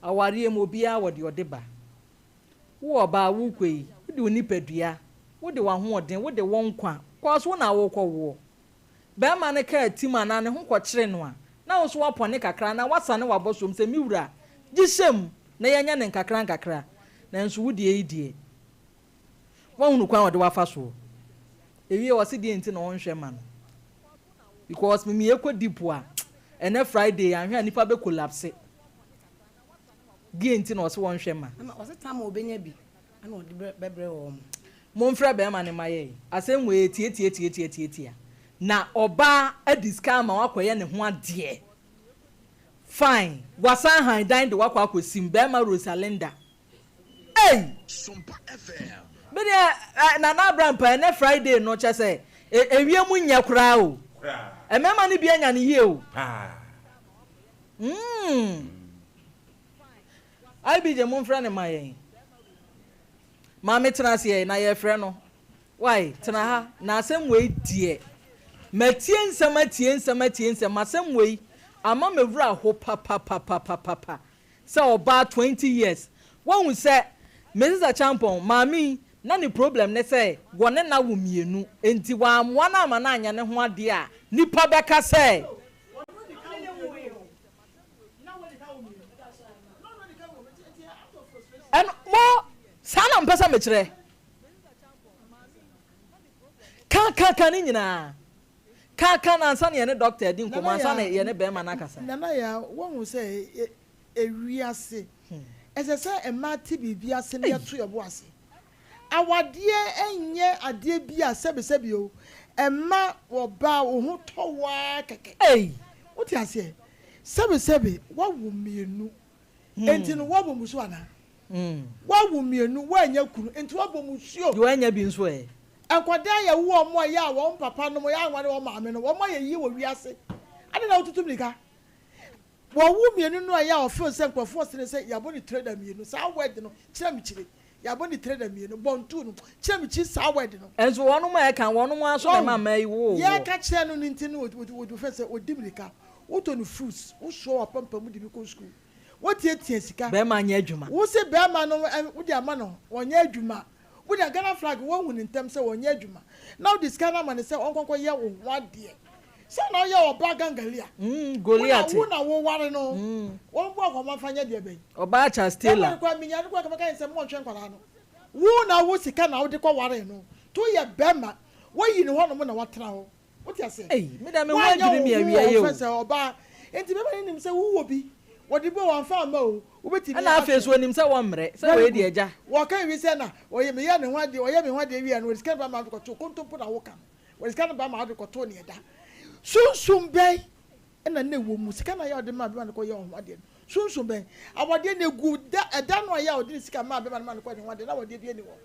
Awareɛ mu obiara wɔ deɛ ɔde ba. Wo ɔbaa, worekɔ yi, wode wo nipadua, wode w'ahoɔden, wode wo nkwa, cause wo na worekɔwoɔ. Barima no kaa tim anaa ne ho kɔkyere no a, na wo nso woapɔne kakra anaa woasane w'abɔsoɔm sɛ, Me wura, gye hyɛ mu na yɛnyɛ no nkakrankakra. Nanso wo deɛ yi deɛ, woahunu kwan a ɔde wo afa soɔ. Ɛwie ɔse deɛn nti na ɔnhwɛ mma no? Because me meyɛkɔ deep a, ɛnnɛ Friday anhwɛ a nnipa bɛ collapse. Deɛ nti na ɔse wɔnhwɛ ma. Ama ɔse tam a ɔbɛnya bi na ɔde bɛbrɛ wɔn. Monfrɛ bɛɛma no ma yɛn. Asɛm wei yɛ tiatiatiatiatiatia. Na ɔbaa adi sika ama wakɔyɛ ne ho adeɛ. Fine. Wasan han dan de wakɔ akɔsim bɛɛma Rosalinda. Ei! Me deɛ eh, Nana Abrampa ɛnɛ Friday no kyɛ sɛ ewiem nyɛ koraa o. Mmarima no bi anya no yie o. Mm. IBJ momfrɛ no ma yɛn. Maame tena ase ɛ na yɛfrɛ no. Wai tena ha na asɛm wei deɛ matie nsɛm atie nsɛm atie nsɛm asɛm wei ama me werɛ aho papapapapapa sɛ ɔbaa 20 years wahu sɛ Mrs Acheampong maame yi na ne problem ne sɛ wɔne no awo mmienu nti wammoa no amma no anyɛ ne ho adeɛ a nipa bɛka sɛ Ɛno, mo, saa na mpɛ sɛ mekyerɛ. Ka. Ka ka ka ne nyinaa. Ka ka no ansa na yɛne dɔkta adi nkɔmmɔ, ansa na yɛne bɛrima no akasa. Nana Yaa, woahu sɛ ewiase, ɛsɛ sɛ mmaa te biribi ase na yɛto yɛn bo ase. Awadeɛ nyɛ adeɛ bi a sɛbesɛbe o, ɛma ɔbaa wo ho tɔ wo ara kɛkɛ. Wote aseɛ? Sɛbesɛbe, woawo mmienu, enti no woabɔ mmusuo anaa? Woawo mmienu, woannya kunu, enti woabɔ mmusuo. Deɛ wannya bi nso ɛ? Nkwadaa a yɛwo wɔn a ɛyɛ a wɔn papa nom yɛ anware wɔn maame no, wɔn ayɛ yie wɔ wiase. Adɛn na wotutu mmirika? Wɔwo mmienu no a ɛyɛ a ɔfeel sɛ nkurɔfoɔ sene sɛ yɛabɔ ne tire da mmienu. Saa word no, kyerɛ me kyire. Yɛabɔ ne tire da mmienu. Bɔntuu no, kyerɛ me kyiri saa word no. Nso wɔnom a ɛka, wɔnom ara nso na ɛma mmaa yi woo woɔ. Yɛka kyerɛ no no nti no ɔfeel sɛ ɔdi mmirika. Wotɔ no fruits, wosoa w'apampam de bi kɔ sukuu. Wotiatia sika. Bɛrima nyɛ adwuma. Wose bɛrima no wode ama no, ɔnyɛ adwuma. Wo deɛ Ghana flag wɔhu no ntɛm sɛ ɔnyɛ adwuma na wode sika no ama no sɛ ɔnkɔ nkɔ yɛ wo ho adeɛ sɛ na woyɛ ɔbaa gangalia wo na wo na wo ware no wɔn bɔ akɔma nfa nyɛ deɛ bɛn Ɔbaa Charles Taylor. Bɛma no koraa menya no koraa kama ka yɛn sɛ mo ɔnhwɛ nkwadaa no wo na wo sika na wode kɔ ware no to yɛ bɛma woyi no hɔ nom na watena hɔ. Wote aseɛ? Ei, me deɛ me ho Woanyɛ adwiri wo me ho awia yi wɔ o. sɛ ɔbaa. Enti bɛma no nim sɛ wowɔ bi. Wɔde bi o, wɔamfa amma o, wobɛtumi Ɛna afei ahwɛ. nso ɔnim sɛ wɔmmrɛ. Sɛ Very wei deɛ good. agya. Wɔka wie sɛ na ɔyɛ meyɛ ne ho adeɛ, ɔyɛ me ho adeɛ wie a na wɔde sika no ba ma wode kɔtoo kontompo na woka no. Wɔde sika no ba ma wode kɔtoo neɛ ɛda. Sunsum bɛn na na ɛwɔ mu? Sika no a ɛyɛ a ɔde maa bɛma no kɔyɛɛ wo ho adeɛ no, sunsum bɛn? Awadeɛ no ɛgu da, ɛda no a ɛyɛ a ɔde ne sika maa bɛma no ma no kɔyɛ ne ho adeɛ no, na awadeɛ biara nni hɔ.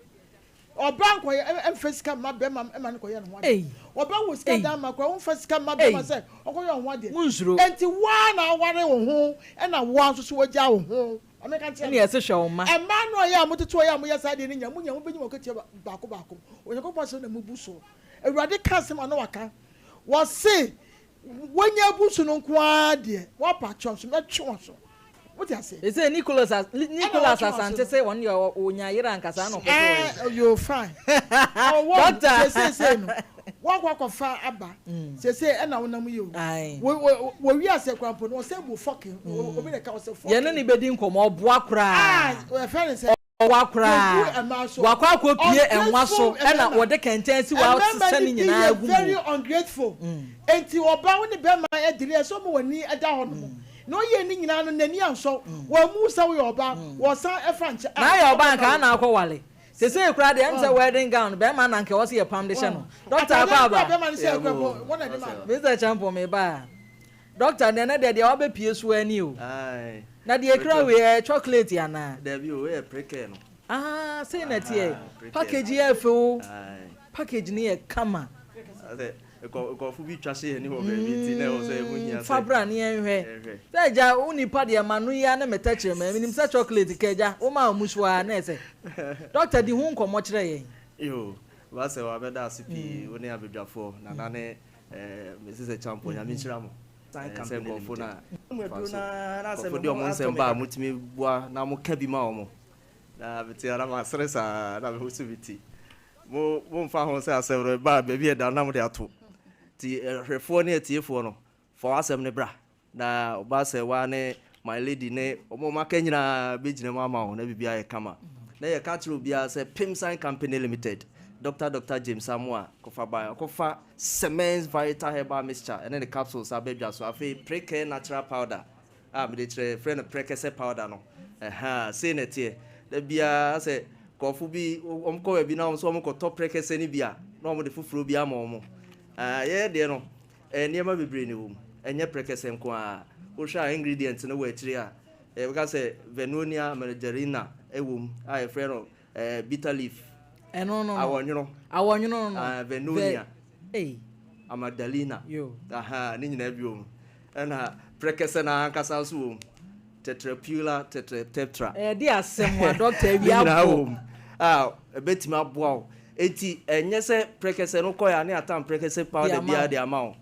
Ɔbaa nkɔyɛ mfa sika mma bɛrima mma no kɔyɛ ne ho adeɛ. Ɔbaa wɔ sika dan ma koraa womfa sika mma bɛrima sɛ ɔnkɔyɛ ɔho adeɛ. Monsuro. Enti woaa na aware wo ho ɛna woaa nso so wagyaa wo ho. Ma menka nkyerɛ Ɛne ɛse hwɛ wo mma. Mmaa no a ɛyɛ a motete hɔ yɛ a moyɛ saa adeɛ no nyinaa monya mobɛnya mo akatua baako baako. Onyankopɔn asɛm na mobu soɔ. Awurade ka asɛm a na waka. Wɔse Wonya abu so no nko ara deɛ, woapa kyɛw nso mɛtwe w'aso. Wote aseɛ? Ɛsɛ Nicholas as Ɛna Nicholas wɔtwe w'aso Asante no. sɛ ɔno deɛ ɔnya yere anka saa na ɔpɛ sɛ ɔyɛ. Ɛɛ yoo fine. Ɔwɔ Doctor. seeseesei no woakɔ akɔfa aba seesei ɛna wonam yi o. Ae. Wɔ wɔ wɔ wiase koraa mpo no wɔsɛ bu fɔkin obi na ɛka wɔsɛ fɔkin. Yɛne no bɛdi nkɔmmɔ ɔboa koraa. Ah yɛfrɛ no sɛ. Ɔwa koraa. Wakɔ akɔpue nwa so ɛna wɔde kɛntɛn asi hɔ asesa ne nyinaa agu mu. Very ungrateful. Enti ɔbaa wo ne bɛrima ɛdele ɛsɛ ɔmo w'ani ɛda hɔ nom. Na ɔyɛ ne nyinaa no n'ani ansɔ. Wammu wo sɛ woyɛ ɔbaa. Wɔsan ɛfa nkyɛ. Na ayɛ ɔbaa nka ana akɔ wale. Sesei koraa deɛ ɛm sɛ wedding gown bɛrima na nka ɛwɔ sɛ yɛpam de hyɛ no. Doctor akɔ aba. Mister Champon meba a. Doctor deɛ nɛ deɛ deɛ wabɛpie so ara ni o. Ae. Na deɛ ekura wei ɛyɛ chocolate anaa? Dabi o, wei yɛ prekɛɛ no. Ah, sei na ɛteɛ. Ahaa, prekɛɛ no. Package yi yɛ fɛ o. Ae. Package no yɛ kama. Sɛ nkurɔfo bi twa hyɛ yɛn ani wɔ baabi nti na ɛwɔ sɛ ɛho hia sɛ. Fa bra na yɛnhwɛ. Yɛnhwɛ. Sɛ agya wo nipa deɛ ma no yi ara ne me tɛkyerɛma yi, menim sɛ chocolate ka agya, woma wɔn so ara na ɛsɛ. Doctor di ho nkɔmmɔ kyerɛ yɛn. Yoo, Basel wabɛda ase pii, wo ne abadwafoɔ, Nana ne Eh me sɛ champo nyame nhyira mo sɛ nkurɔfo na fa so nkurɔfo de ɔmo nsɛm ba a motumi boa na mo ka bi ma ɔmo na mete na masere saa na meho so me ti mo mo mfa ho sɛ asɛm no ba baabi ɛda na mo de ato ti ɛhwɛfoɔ ne atiefoɔ no fa w'asɛm no bra Na ɔbaa sɛ waa ne my lady ne wɔn a wɔaka nyinaa bɛgyina mu ama wo na biribi ayɛ kama. Na yɛka kyerɛ obiara sɛ Pimsan Company Limited, Doctor Doctor James Amoah kɔfa baeɛ. Ɔkɔfa Semens Vital Herbal Mixture ɛne ne capsules aba dwa so. Afei Prekɛ Natural Powder a mede kyerɛ, yɛfrɛ no Prɛkɛsɛ powder no. Ɛhaa, sei na ɛteɛ. Da biara sɛ nkurɔfo bi wɔkɔ baabi na wɔn nso wɔkɔtɔ prɛkɛsɛ no bi a, na wɔde foforɔ bi ama wɔn. Ah, yɛn deɛ no, Ɛyɛ nneɛma bebree na ɛwɔ mu, ɛnyɛ prɛkɛsɛ nko ara. Wohwɛ a ingredient no wɔ akyire a, yɛbɛka sɛ Vernonia ameliorina wɔ mu a yɛfrɛ no bitter leaf. Ɛno no no. Awɔnwono. Awɔnwono no no. Ah, Vernonia. Ei. Amygdalina. Yo. Aha, ne nyinaa bi wɔ mu. Ɛna prɛkɛsɛ no ankasa nso wɔ mu. Tetrapula tetraptetra. Ɛde asɛm a dɔkta awia Ne nyinaa abɔ. wɔ mu a ɛbɛtumi aboa wo. Enti ɛnyɛ sɛ prɛkɛsɛ no kɔe a ne atam prɛkɛsɛ powder biara de ama wo.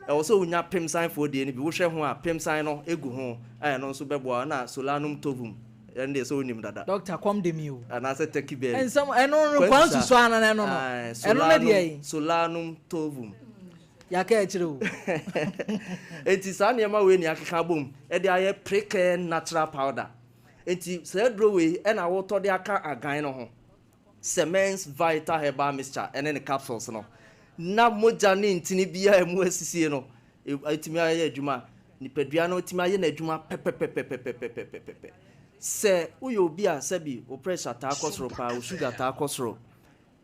Ɛwɔ sɛ wonya pemsanfoɔ deɛ no bi. Wohwɛ ho a, pemsan no gu ho a ɛno nso bɛboa wo. Ɛna Solanum tovum, ɛno deɛ sɛ wonim dada. Dɔkta, kɔm de me o. Anaasɛ turkey berry. Nsɛm, ɛno no, kwan susu ara no ɛno no. Ɛno no deɛ yi. Solanum tovum. Yɛaka akyire o. Enti saa nneɛma wei na yɛakeka abom de ayɛ Precare Natural Powder. Enti saa aduro wei na wotɔ de aka agan no ho. Semens Vital Herbal Mixture ne ne capsules no. na mogya ne ntini biara a ɛmu asisie no atumi ayɛ adwuma, nipadua no atumi ayɛ n'adwuma pɛpɛpɛpɛpɛpɛpɛpɛ. Sɛ woyɛ obi a sɛbi wo pressure taa kɔ soro paa, wo sugar taa kɔ soro,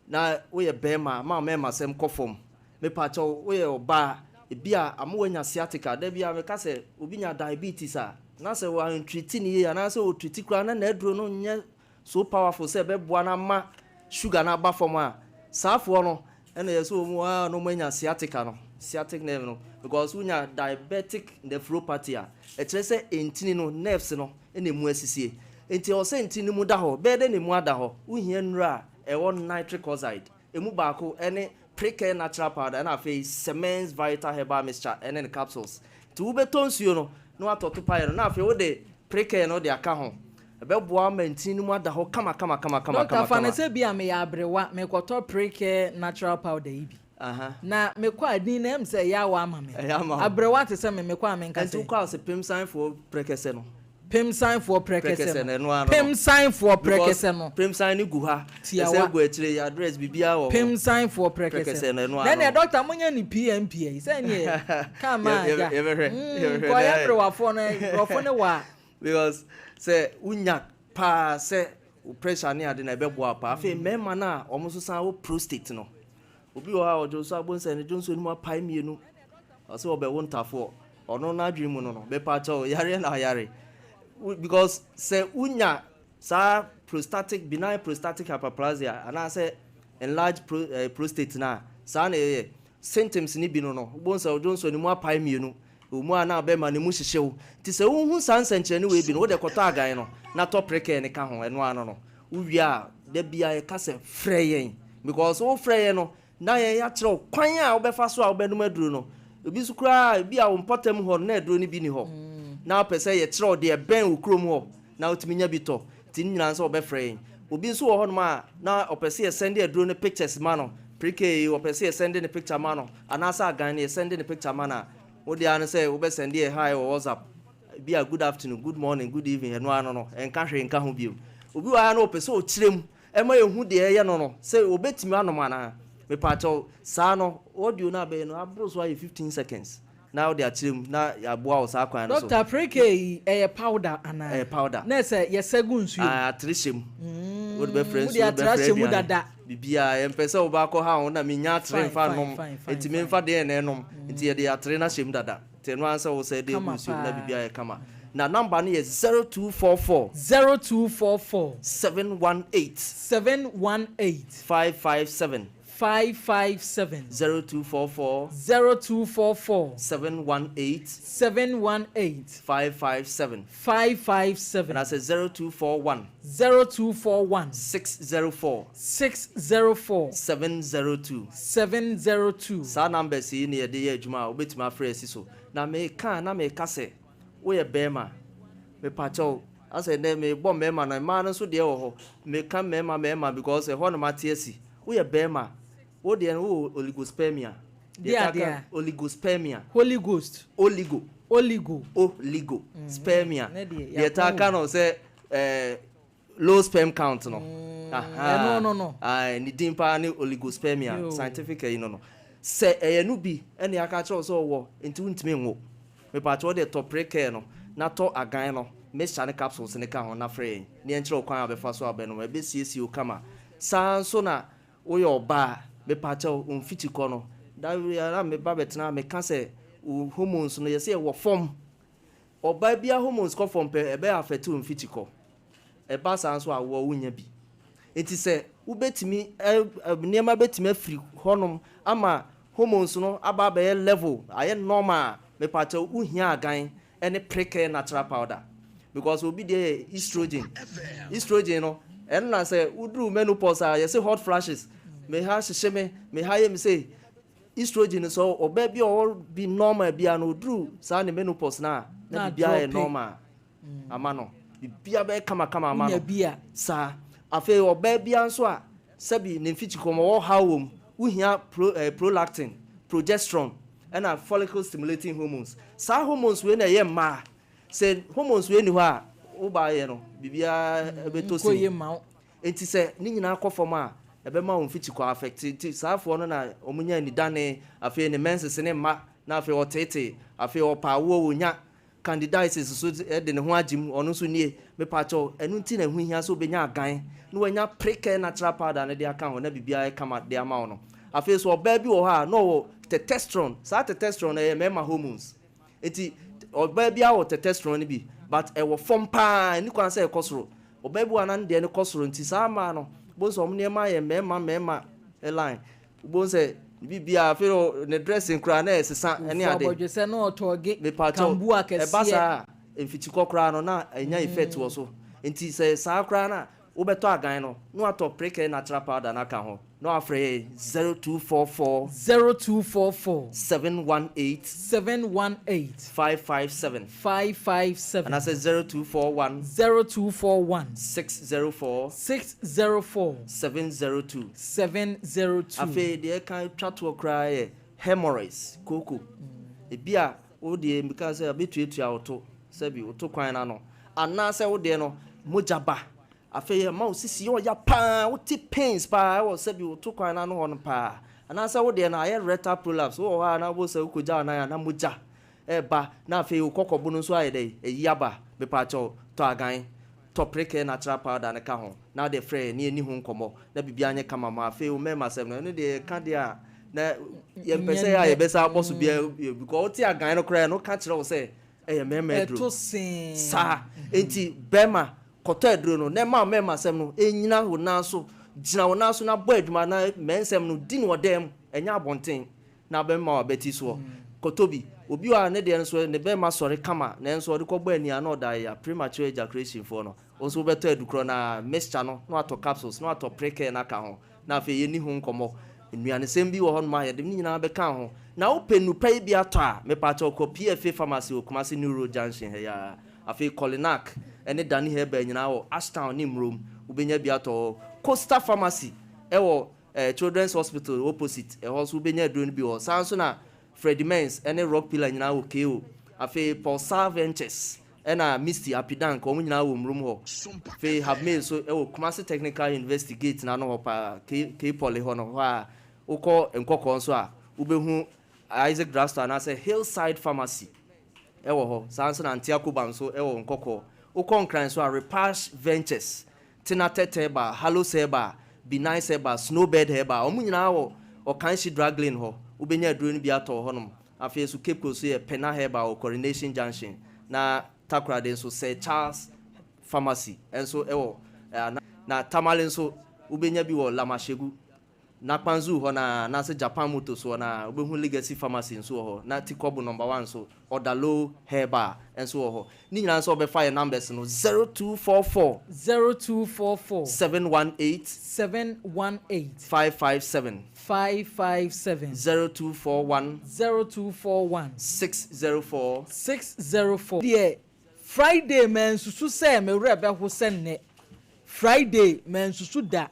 na woyɛ barima a, ma wo mmarimasɛm kɔ fam. Mepakyɛw, woyɛ ɔbaa a, ebia ama woanya sciatica. Da biara meka sɛ obi nya diabetes a, na sɛ wantreati no yie anaasɛ ɔtreati koraa na n'aduro no nyɛ so powerful sɛ ɛbɛboa no ama sugar no aba fam a, saafoɔ no na ɛyɛ sɛ wɔn ara na wɔanya sciatica no, sciatic nerve no, because wonya diabetic nephropathy a, ɛkyerɛ sɛ ntini no, nerves no, na ɛmu asisie. Nti ɛwɔ sɛ ntini no mu da hɔ. Ɛbɛyɛ dɛn na ɛmu ada hɔ? Wohia nnuro a ɛwɔ nitric oxide, ɛmu baako ne Precare Natural Powder ɛna afei Semens Vital Herbal Mixture ɛne ne capsules. Nti wobɛtɔ nsuo no na woatɔ topaeɛ no na afei wode Precare no de aka ho. Ɛbɛboa wo ama ntini no mu ada hɔ kama kama kama kama Doctor, fa no kama. sɛ bi a meyɛ aberewa, merekɔtɔ Precare Natural Powder yi bi. Na mekɔ a, din no ɛyɛ me sɛ ɛyɛ awa ama me. Ɛyɛ ama wo. Aberewa te sɛ me, mekɔ a menka Ɛnti sɛ. wokɔ a ɔse Pemsanfoɔ prɛkɛsɛ no. Pemsanfoɔ prɛkɛsɛ Prɛkɛsɛ no. no, ɛno ara no no. Pemsanfoɔ Because prɛkɛsɛ no. Pemsan no gu ha, Tiawa. ɛsan gu akyire yi, address biribiara wɔ hɔ. Pemsanfoɔ prɛkɛsɛ Prɛkɛsɛ no. no, ɛno Na ara ɛneɛ no no. doctor monyɛ no PMP ayi, sɛ ɛneɛ kaa maa Yɛ- agya. yɛ- Yɛbɛhwɛ, yɛbɛhwɛ Nkɔyɛ na- mmerewafoɔ no, nkurɔfo ne wɔ a. Because sɛ wonya paa sɛ wo pressure ne ade na ɛbɛboa wo paa. Afei mmarima no a wɔn nso san wɔ prostate no, Obi wɔ hɔ a ɔdwonsɔ a wobɛhu sɛ ne dwonsɔ no mu apae mmienu. Ɔsɛ ɔbɛwo ntafoɔ. Ɔno n'adwene mu no no, mepakyɛw, yareɛ na ɔyare. Because sɛ wonya saa prostatic, benign prostatic hyperplasia anaasɛ enlarged pro, eh, prostate no a, saa na ɛyɛ. Symptoms no bi no no, wobɛhu sɛ ɔdwonsɔ no mu apae mmienu. Ɛwɔ mu a na bɛma ne mu hyehye wo. Nti sɛ wohu saa nsɛnkyerɛnne wei bi no, wode kɔtɔ agan no na tɔ prekɛɛ no ka ho, ɛno ara no no. Wowie a, da biara yɛka sɛ frɛ yɛn because wofrɛ yɛn no na yɛn akyerɛ wo kwan a wobɛfa so a wobɛnom aduro no. Ebi nso koraa ebi a wo mpɔtam hɔ no na aduro no bi ni hɔ na wopɛ sɛ yɛkyerɛ wo deɛ ɛbɛn wo kurom hɔ na wotumi nya bi tɔ. Nti ne nyinaa nso wɔbɛfrɛ yɛn. Obi nso wɔ hɔnom a na ɔpɛ sɛ yɛsɛnde aduro no pictures ma no, pre-K yi ɔpɛ sɛ yɛsɛnde ne picture ma no anaasɛ agan no yɛsɛnde ne picture ma no a, wo deɛ ara ne sɛ wobɛsɛnde yɛn hi wɔ WhatsApp. Ebi a good afternoon, good morning, good evening, ɛno ara no no, ɛnka hwee nka ho bio. Obi wɔ ha na ɔpɛ sɛ ɔkyerɛ mu ma yɛhu deɛ ɛyɛ no no, sɛ ɔbɛtumi anom anaa. Mepaakyɛw, saa no, audio no a bɛyɛ no, aboro so ayɛ 15 seconds na wode akyerɛ mu na yɛaboa wo saa kwan no so. Doctor, preke yi, ɛyɛ powder anaa? Ɛyɛ powder. Na ɛsɛ yɛsɛ gu nsuo mu? Ae, atere hyɛ mu. Wode bɛfra Wode nsuo, atere wode bɛfra ahyɛ mu aduane, dada. biribiara. Yɛmpɛ sɛ wobɛakɔ ha wo na mennya atere Fine, mfa fine, nnom, fine, fine, nti fine. memfa deɛn na ɛnom, nti yɛde atere no ahyɛ mu dada. Nti ɛno ara ne sɛ wo sɛ de agu Kama nsuo mu na paa. biribiara ayɛ kama. Na number no yɛ 0244. 0244. 718. 718. 557. 557. 0244. 0244. 718. 718. 557. 557. Anaasɛ 0241. 0241. 604. 604. 702. 702. Saa numbers yi na yɛde yɛ adwuma a wobɛtumi afrɛ asi so. Na meka a na meka sɛ woyɛ barima, mepakyɛw, asɛ nnɛ mebɔ mmarima no, mmaa no nso deɛ wɔ hɔ, meka mmarima mmarima because ɛhɔ na mate asi. Woyɛ barima, wo deɛ no wowɔ oligospermia. Deɛ adeɛ a? Oligospermia. Holy Ghost. Oligo. Oligo. Oligo. Spermia. Ne deɛ, Deɛ taa ka no sɛ eh, Low sperm count no. Ɛno no no. Ae, ne din paa ne oligospermia, scientific ayi no no. Sɛ ɛyɛ no bi na yɛaka akyerɛ wo sɛ ɔwɔ nti wontumi nwo. Mepaakyɛw wo deɛ tɔ Precare no na tɔ agan no mixture ne capsules no ka ho na frɛ yɛn na yɛnkyerɛ wo kwan a wobɛfa so abɛnom. Ɛbɛsiesie wo kama. Saa ara nso na woyɛ ɔbaa, mepaakyɛw wo mfikyikɔ no, da biara meba bɛtena ha meka sɛ wo hormones no yɛse ɛwɔ fam. Ɔbaa biara hormones kɔ fam pɛ, ɛbɛ affect wo mfikyikɔ. Ɛba saa nso a, woɔ wonnya bi. Nti sɛ wobɛtumi, nneɛma bɛtumi afiri hɔnom ama hormones no aba abɛyɛ level, ayɛ normal a, mepakyɛw wohia agan ne prekɛɛ natural powder. Because obi deɛ yɛ estrogen. Estrogen no, ɛno na sɛ woduru menopause a, yɛse hot flashes, me ha hyehye me, me ha yɛ me sei. Estrogen no sɛ ɔbaa bi a ɔwɔ bi normal biara no, ɔduru saa ne menopause no a, na biribiara yɛ normal. ama no. Biribiara bɛyɛ kamakama ama no. Saa. Afei ɔbaa biara nso a sɛbi ne mfikyikɔm ɔwɔ haw wɔ mu, wohia pro, eh, prolactin, progesterone, ɛna follicle stimulating hormones. Saa hormones wei na ɛyɛ mmaa. Sɛ hormones wei nni hɔ a, wo ba yɛ no, biribiara bɛtɔ sini. Enti sɛ ne nyinaa kɔ fam a, ɛbɛma wo mfikyikɔ affect. Nti saa foɔ no na wɔn nya anidane, afei ne menses no mma, na afei ɔteetee, afei ɔpɛ awoɔ ɔnya candidiasis nso de ne ho agye mu, ɔno nso nie. Mepakyɛw, ɛno nti na ɛho hia sɛ wobɛnya agan na wanya Precare natural powder no de aka ho na biribiara ayɛ kama de ama wo no. Afei nso ɔbaa bi wɔ hɔ a na ɔwɔ testosterone, saa testosterone no ɛyɛ mmarima hormones. Nti ɔbaa biara wɔ testosterone no bi but ɛwɔ fam paa, ɛnni kwan sɛ ɛkɔ soro. Ɔbaa bi wɔ hɔ a na ne deɛ no kɔ soro nti saa mmaa no wobɛhu sɛ wɔn nneɛma ayɛ mmarima mmarima line. Wobɛhu sɛ ne biribiara afei no ne dressing koraa na ɛsesa ne Ofu ade. abɔdwesɛ na ɔtɔ ge Mepakyɛw, kambua ɛba kɛseɛ. saa a mfikyikɔ koraa no na ɛnya effect wɔ so. Nti sɛ saa koraa no a wobɛtɔ agan no na watɔ Prekɛ natural powder no aka ho na wafrɛ yɛn 0244. 0244. 718. 718. 557. 557. Anaasɛ 0241. 0241. 604. 604. 702. 702. Afei deɛ ɛka twa toɔ koraa yɛ hemorrhoids, kooko. Ebi a wo deɛ meka sɛ abɛtuatua wo to, sɛbi wo to kwan no ano, anaasɛ wo deɛ no mogya ba. Afei ɛma wo sisi yɛ ɔya paa, wote pains paa ɛwɔ sɛbi wo to kwan no ano hɔ no paa. Anaasɛ wo deɛ no ayɛ rectal prolapse, wowɔ hɔ a na wobɛhu sɛ wokɔgya wo nan a na mogya ɛreba, na afei wo kɔkɔbo no nso ayɛ dɛn, ayi aba. Mepaakyɛw, tɔ agan, tɔ Prekɛ natural powder no ka ho, na wode frɛ yɛn na yɛnni ho nkɔmmɔ, na biribiara nyɛ kama ma afei wo mmarima asɛm no, ɛno deɛ yɛka deɛ a, na yɛmpɛ sɛ yɛ a yɛbɛsan abɔ so biara bio, because wote agan no koraa ɛno ka kyerɛ wo sɛ ɛyɛ mmarima aduro. Ɛto see. Saa, enti barima, kɔtɔ aduro no, na ɛma wo mmarima asɛm no ɛnyina wo nan so, gyina wo nan so na bɔ adwuma, na mmarima no di no wɔ dan mu, ɛnyɛ abɔnten. Na bɛmma w'abati soɔ. Kɔtɔ bi. Obi wɔ hɔ a ne deɛ nso ne bɛmma sɔre kama nanso ɔde kɔbɔ ani a na ɔda ya, premature ejaculation foɔ no, wo nso wobɛtɔ adukorɔ no ara, mixture no, na watɔ capsules, na watɔ prekɛɛ no aka ho, na afei yɛnni ho nkɔmmɔ. Nnuanesɛm bi wɔ hɔnom a yɛde ne nyinaa bɛka ho. Na wopɛ nnupa yi bi atɔ a, mepaakyɛw kɔ PFA Pharmacy wɔ Kumasi New Road Junction ha yi ara. Afei Kolinak ne Dani Herbal nyinaa wɔ Ashtown ne Mmrom, wobɛnya bi atɔ hɔ. Coastal Pharmacy wɔ Eh, Children's Hospital opposite, ɛhɔ nso wobɛnya aduro no bi wɔ hɔ. Saa nso na Freddie Mens ne Rock Pillar nyinaa wɔ KO. Afei Pulsar Ventures ɛna Misty Apidank, wɔn nyinaa wɔ Murum hɔ. Afei Habmail nso wɔ Kumasi Technical University gate no ano hɔ paa, K, K Poly hɔ no, hɔ a wokɔ Nkɔkɔɔ nso a, wobɛhu Isaac Drugstore anaasɛ Hillside Pharmacy wɔ hɔ. Saa nso na Antiakoba nso wɔ Nkɔkɔɔ. Wokɔ Nkran nso a, Repash Ventures Tenatɛt Herbal, Halos Herbal, Benice Herbal, Snowbird Herbal, wɔn nyinaa wɔ Ɔkanhyi Drug Lane hɔ. Wobɛnya aduro no bi atɔ wɔ hɔnom. Afei nso Cape Coast nso yɛ Pena Herbal wɔ Coronation Junction, na Takoradi nso Sir Charles Pharmacy nso wɔ, na Tamale nso wobɛnya bi wɔ Lamashegu. Nakpan Zoo hɔ no ara, anaasɛ Japan Motors hɔ no ara, wobɛhu Legacy Pharmacy nso wɔ hɔ, na Tikɔbo Number One nso, Odalo Herbal nso wɔ hɔ. Ne nyinaa nso wɔbɛfa yɛn numbers no, 0244. 0244. 718. 718. 557. 557. 0241. 0241. 604. 604. Deɛ Friday mansusu sɛ me werɛ bɛho sɛ nnɛ Friday mansusu da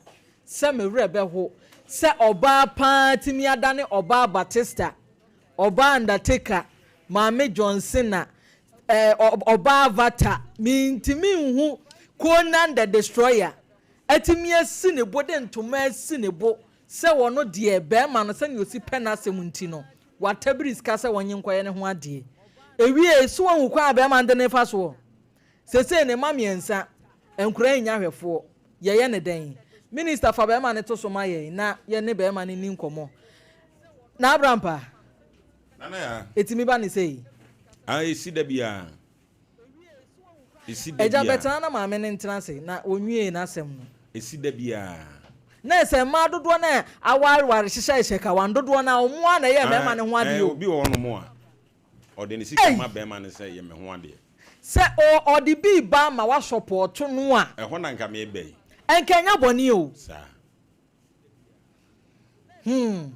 Sɛ me werɛ bɛho sɛ ɔbaa paa tumi adane ɔbaa Batista, ɔbaa Undertaker, Maame John Cena, eh, ɔbaa Avatar, mentumi nhu Conan the Destroyer atumi asi ne bo de ntoma asi ne bo sɛ ɔno deɛ barima no sɛnea ɔsi pɛ n'asɛm nti no, watabiri sika sɛ ɔnye nkɔyɛ ne ho adeɛ. Ewiei, so wahu kwan a barima no de no refa soɔ? Seesei ne mma mmiɛnsa, nkwadaa nnya ahwɛfoɔ. Yɛyɛ no dɛn? Minister fa barima no to so ma yɛn na yɛne barima no nni nkɔmmɔ. Na Abrampa, Nana Yaa. ɛtumi ba no sei? Ah, ɛsi da biara. Ɛsi da Agya, biara. bɛtena na maame no ntena ase na ɔnwiee n'asɛm no. Ɛsi da biara. Na sɛ mmaa dodoɔ no a awareware hyehyɛhyehyɛ kawa no dodoɔ no ara, wɔn ara na ɛyɛ mmarima no ho Ah, adeɛ eh, o. obi wɔ hɔnom a, Ɔde ne sika Ei! ma bɛrima no sɛ yɛ me ho adeɛ. Sɛ ɔde bi reba ma woasɔpɔɔto no a. Ɛhɔ na nka mereba yi. Nka ɛnyɛ bɔne o. Saa. Hmm.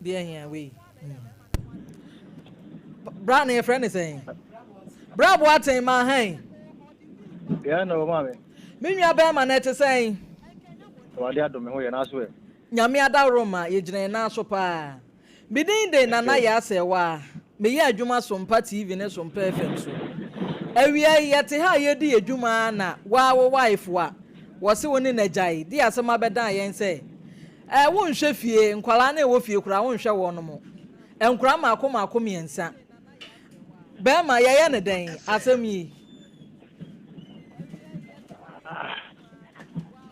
Deɛ hia wei. Hmm. Bra na yɛfrɛ ne sɛn? Bra Boateng ma han. Yeah, no, maame. Me nua bɛrima na ɛte sɛn? Awurade adom me ho yɛ n'aso ɛ. Nyame adaworo ma yɛgyina yɛn nan so paa. Me din de Nana Yaa Serwaa. Meyɛ adwuma Sompa TV ne Sompa FM so. Awia yi, yɛte ha a yɛredi yɛn dwuma ara na wo ara wo wife a Wɔse wo ne no agyae de asɛm abɛdan yɛn sɛ eh wonhwɛ fie, nkwadaa no a ɛwɔ fie koraa wonhwɛ wɔnom. Nkwadaa mmaako mmaako mmiɛnsa. Bɛrima, yɛyɛ no dɛn asɛm yi?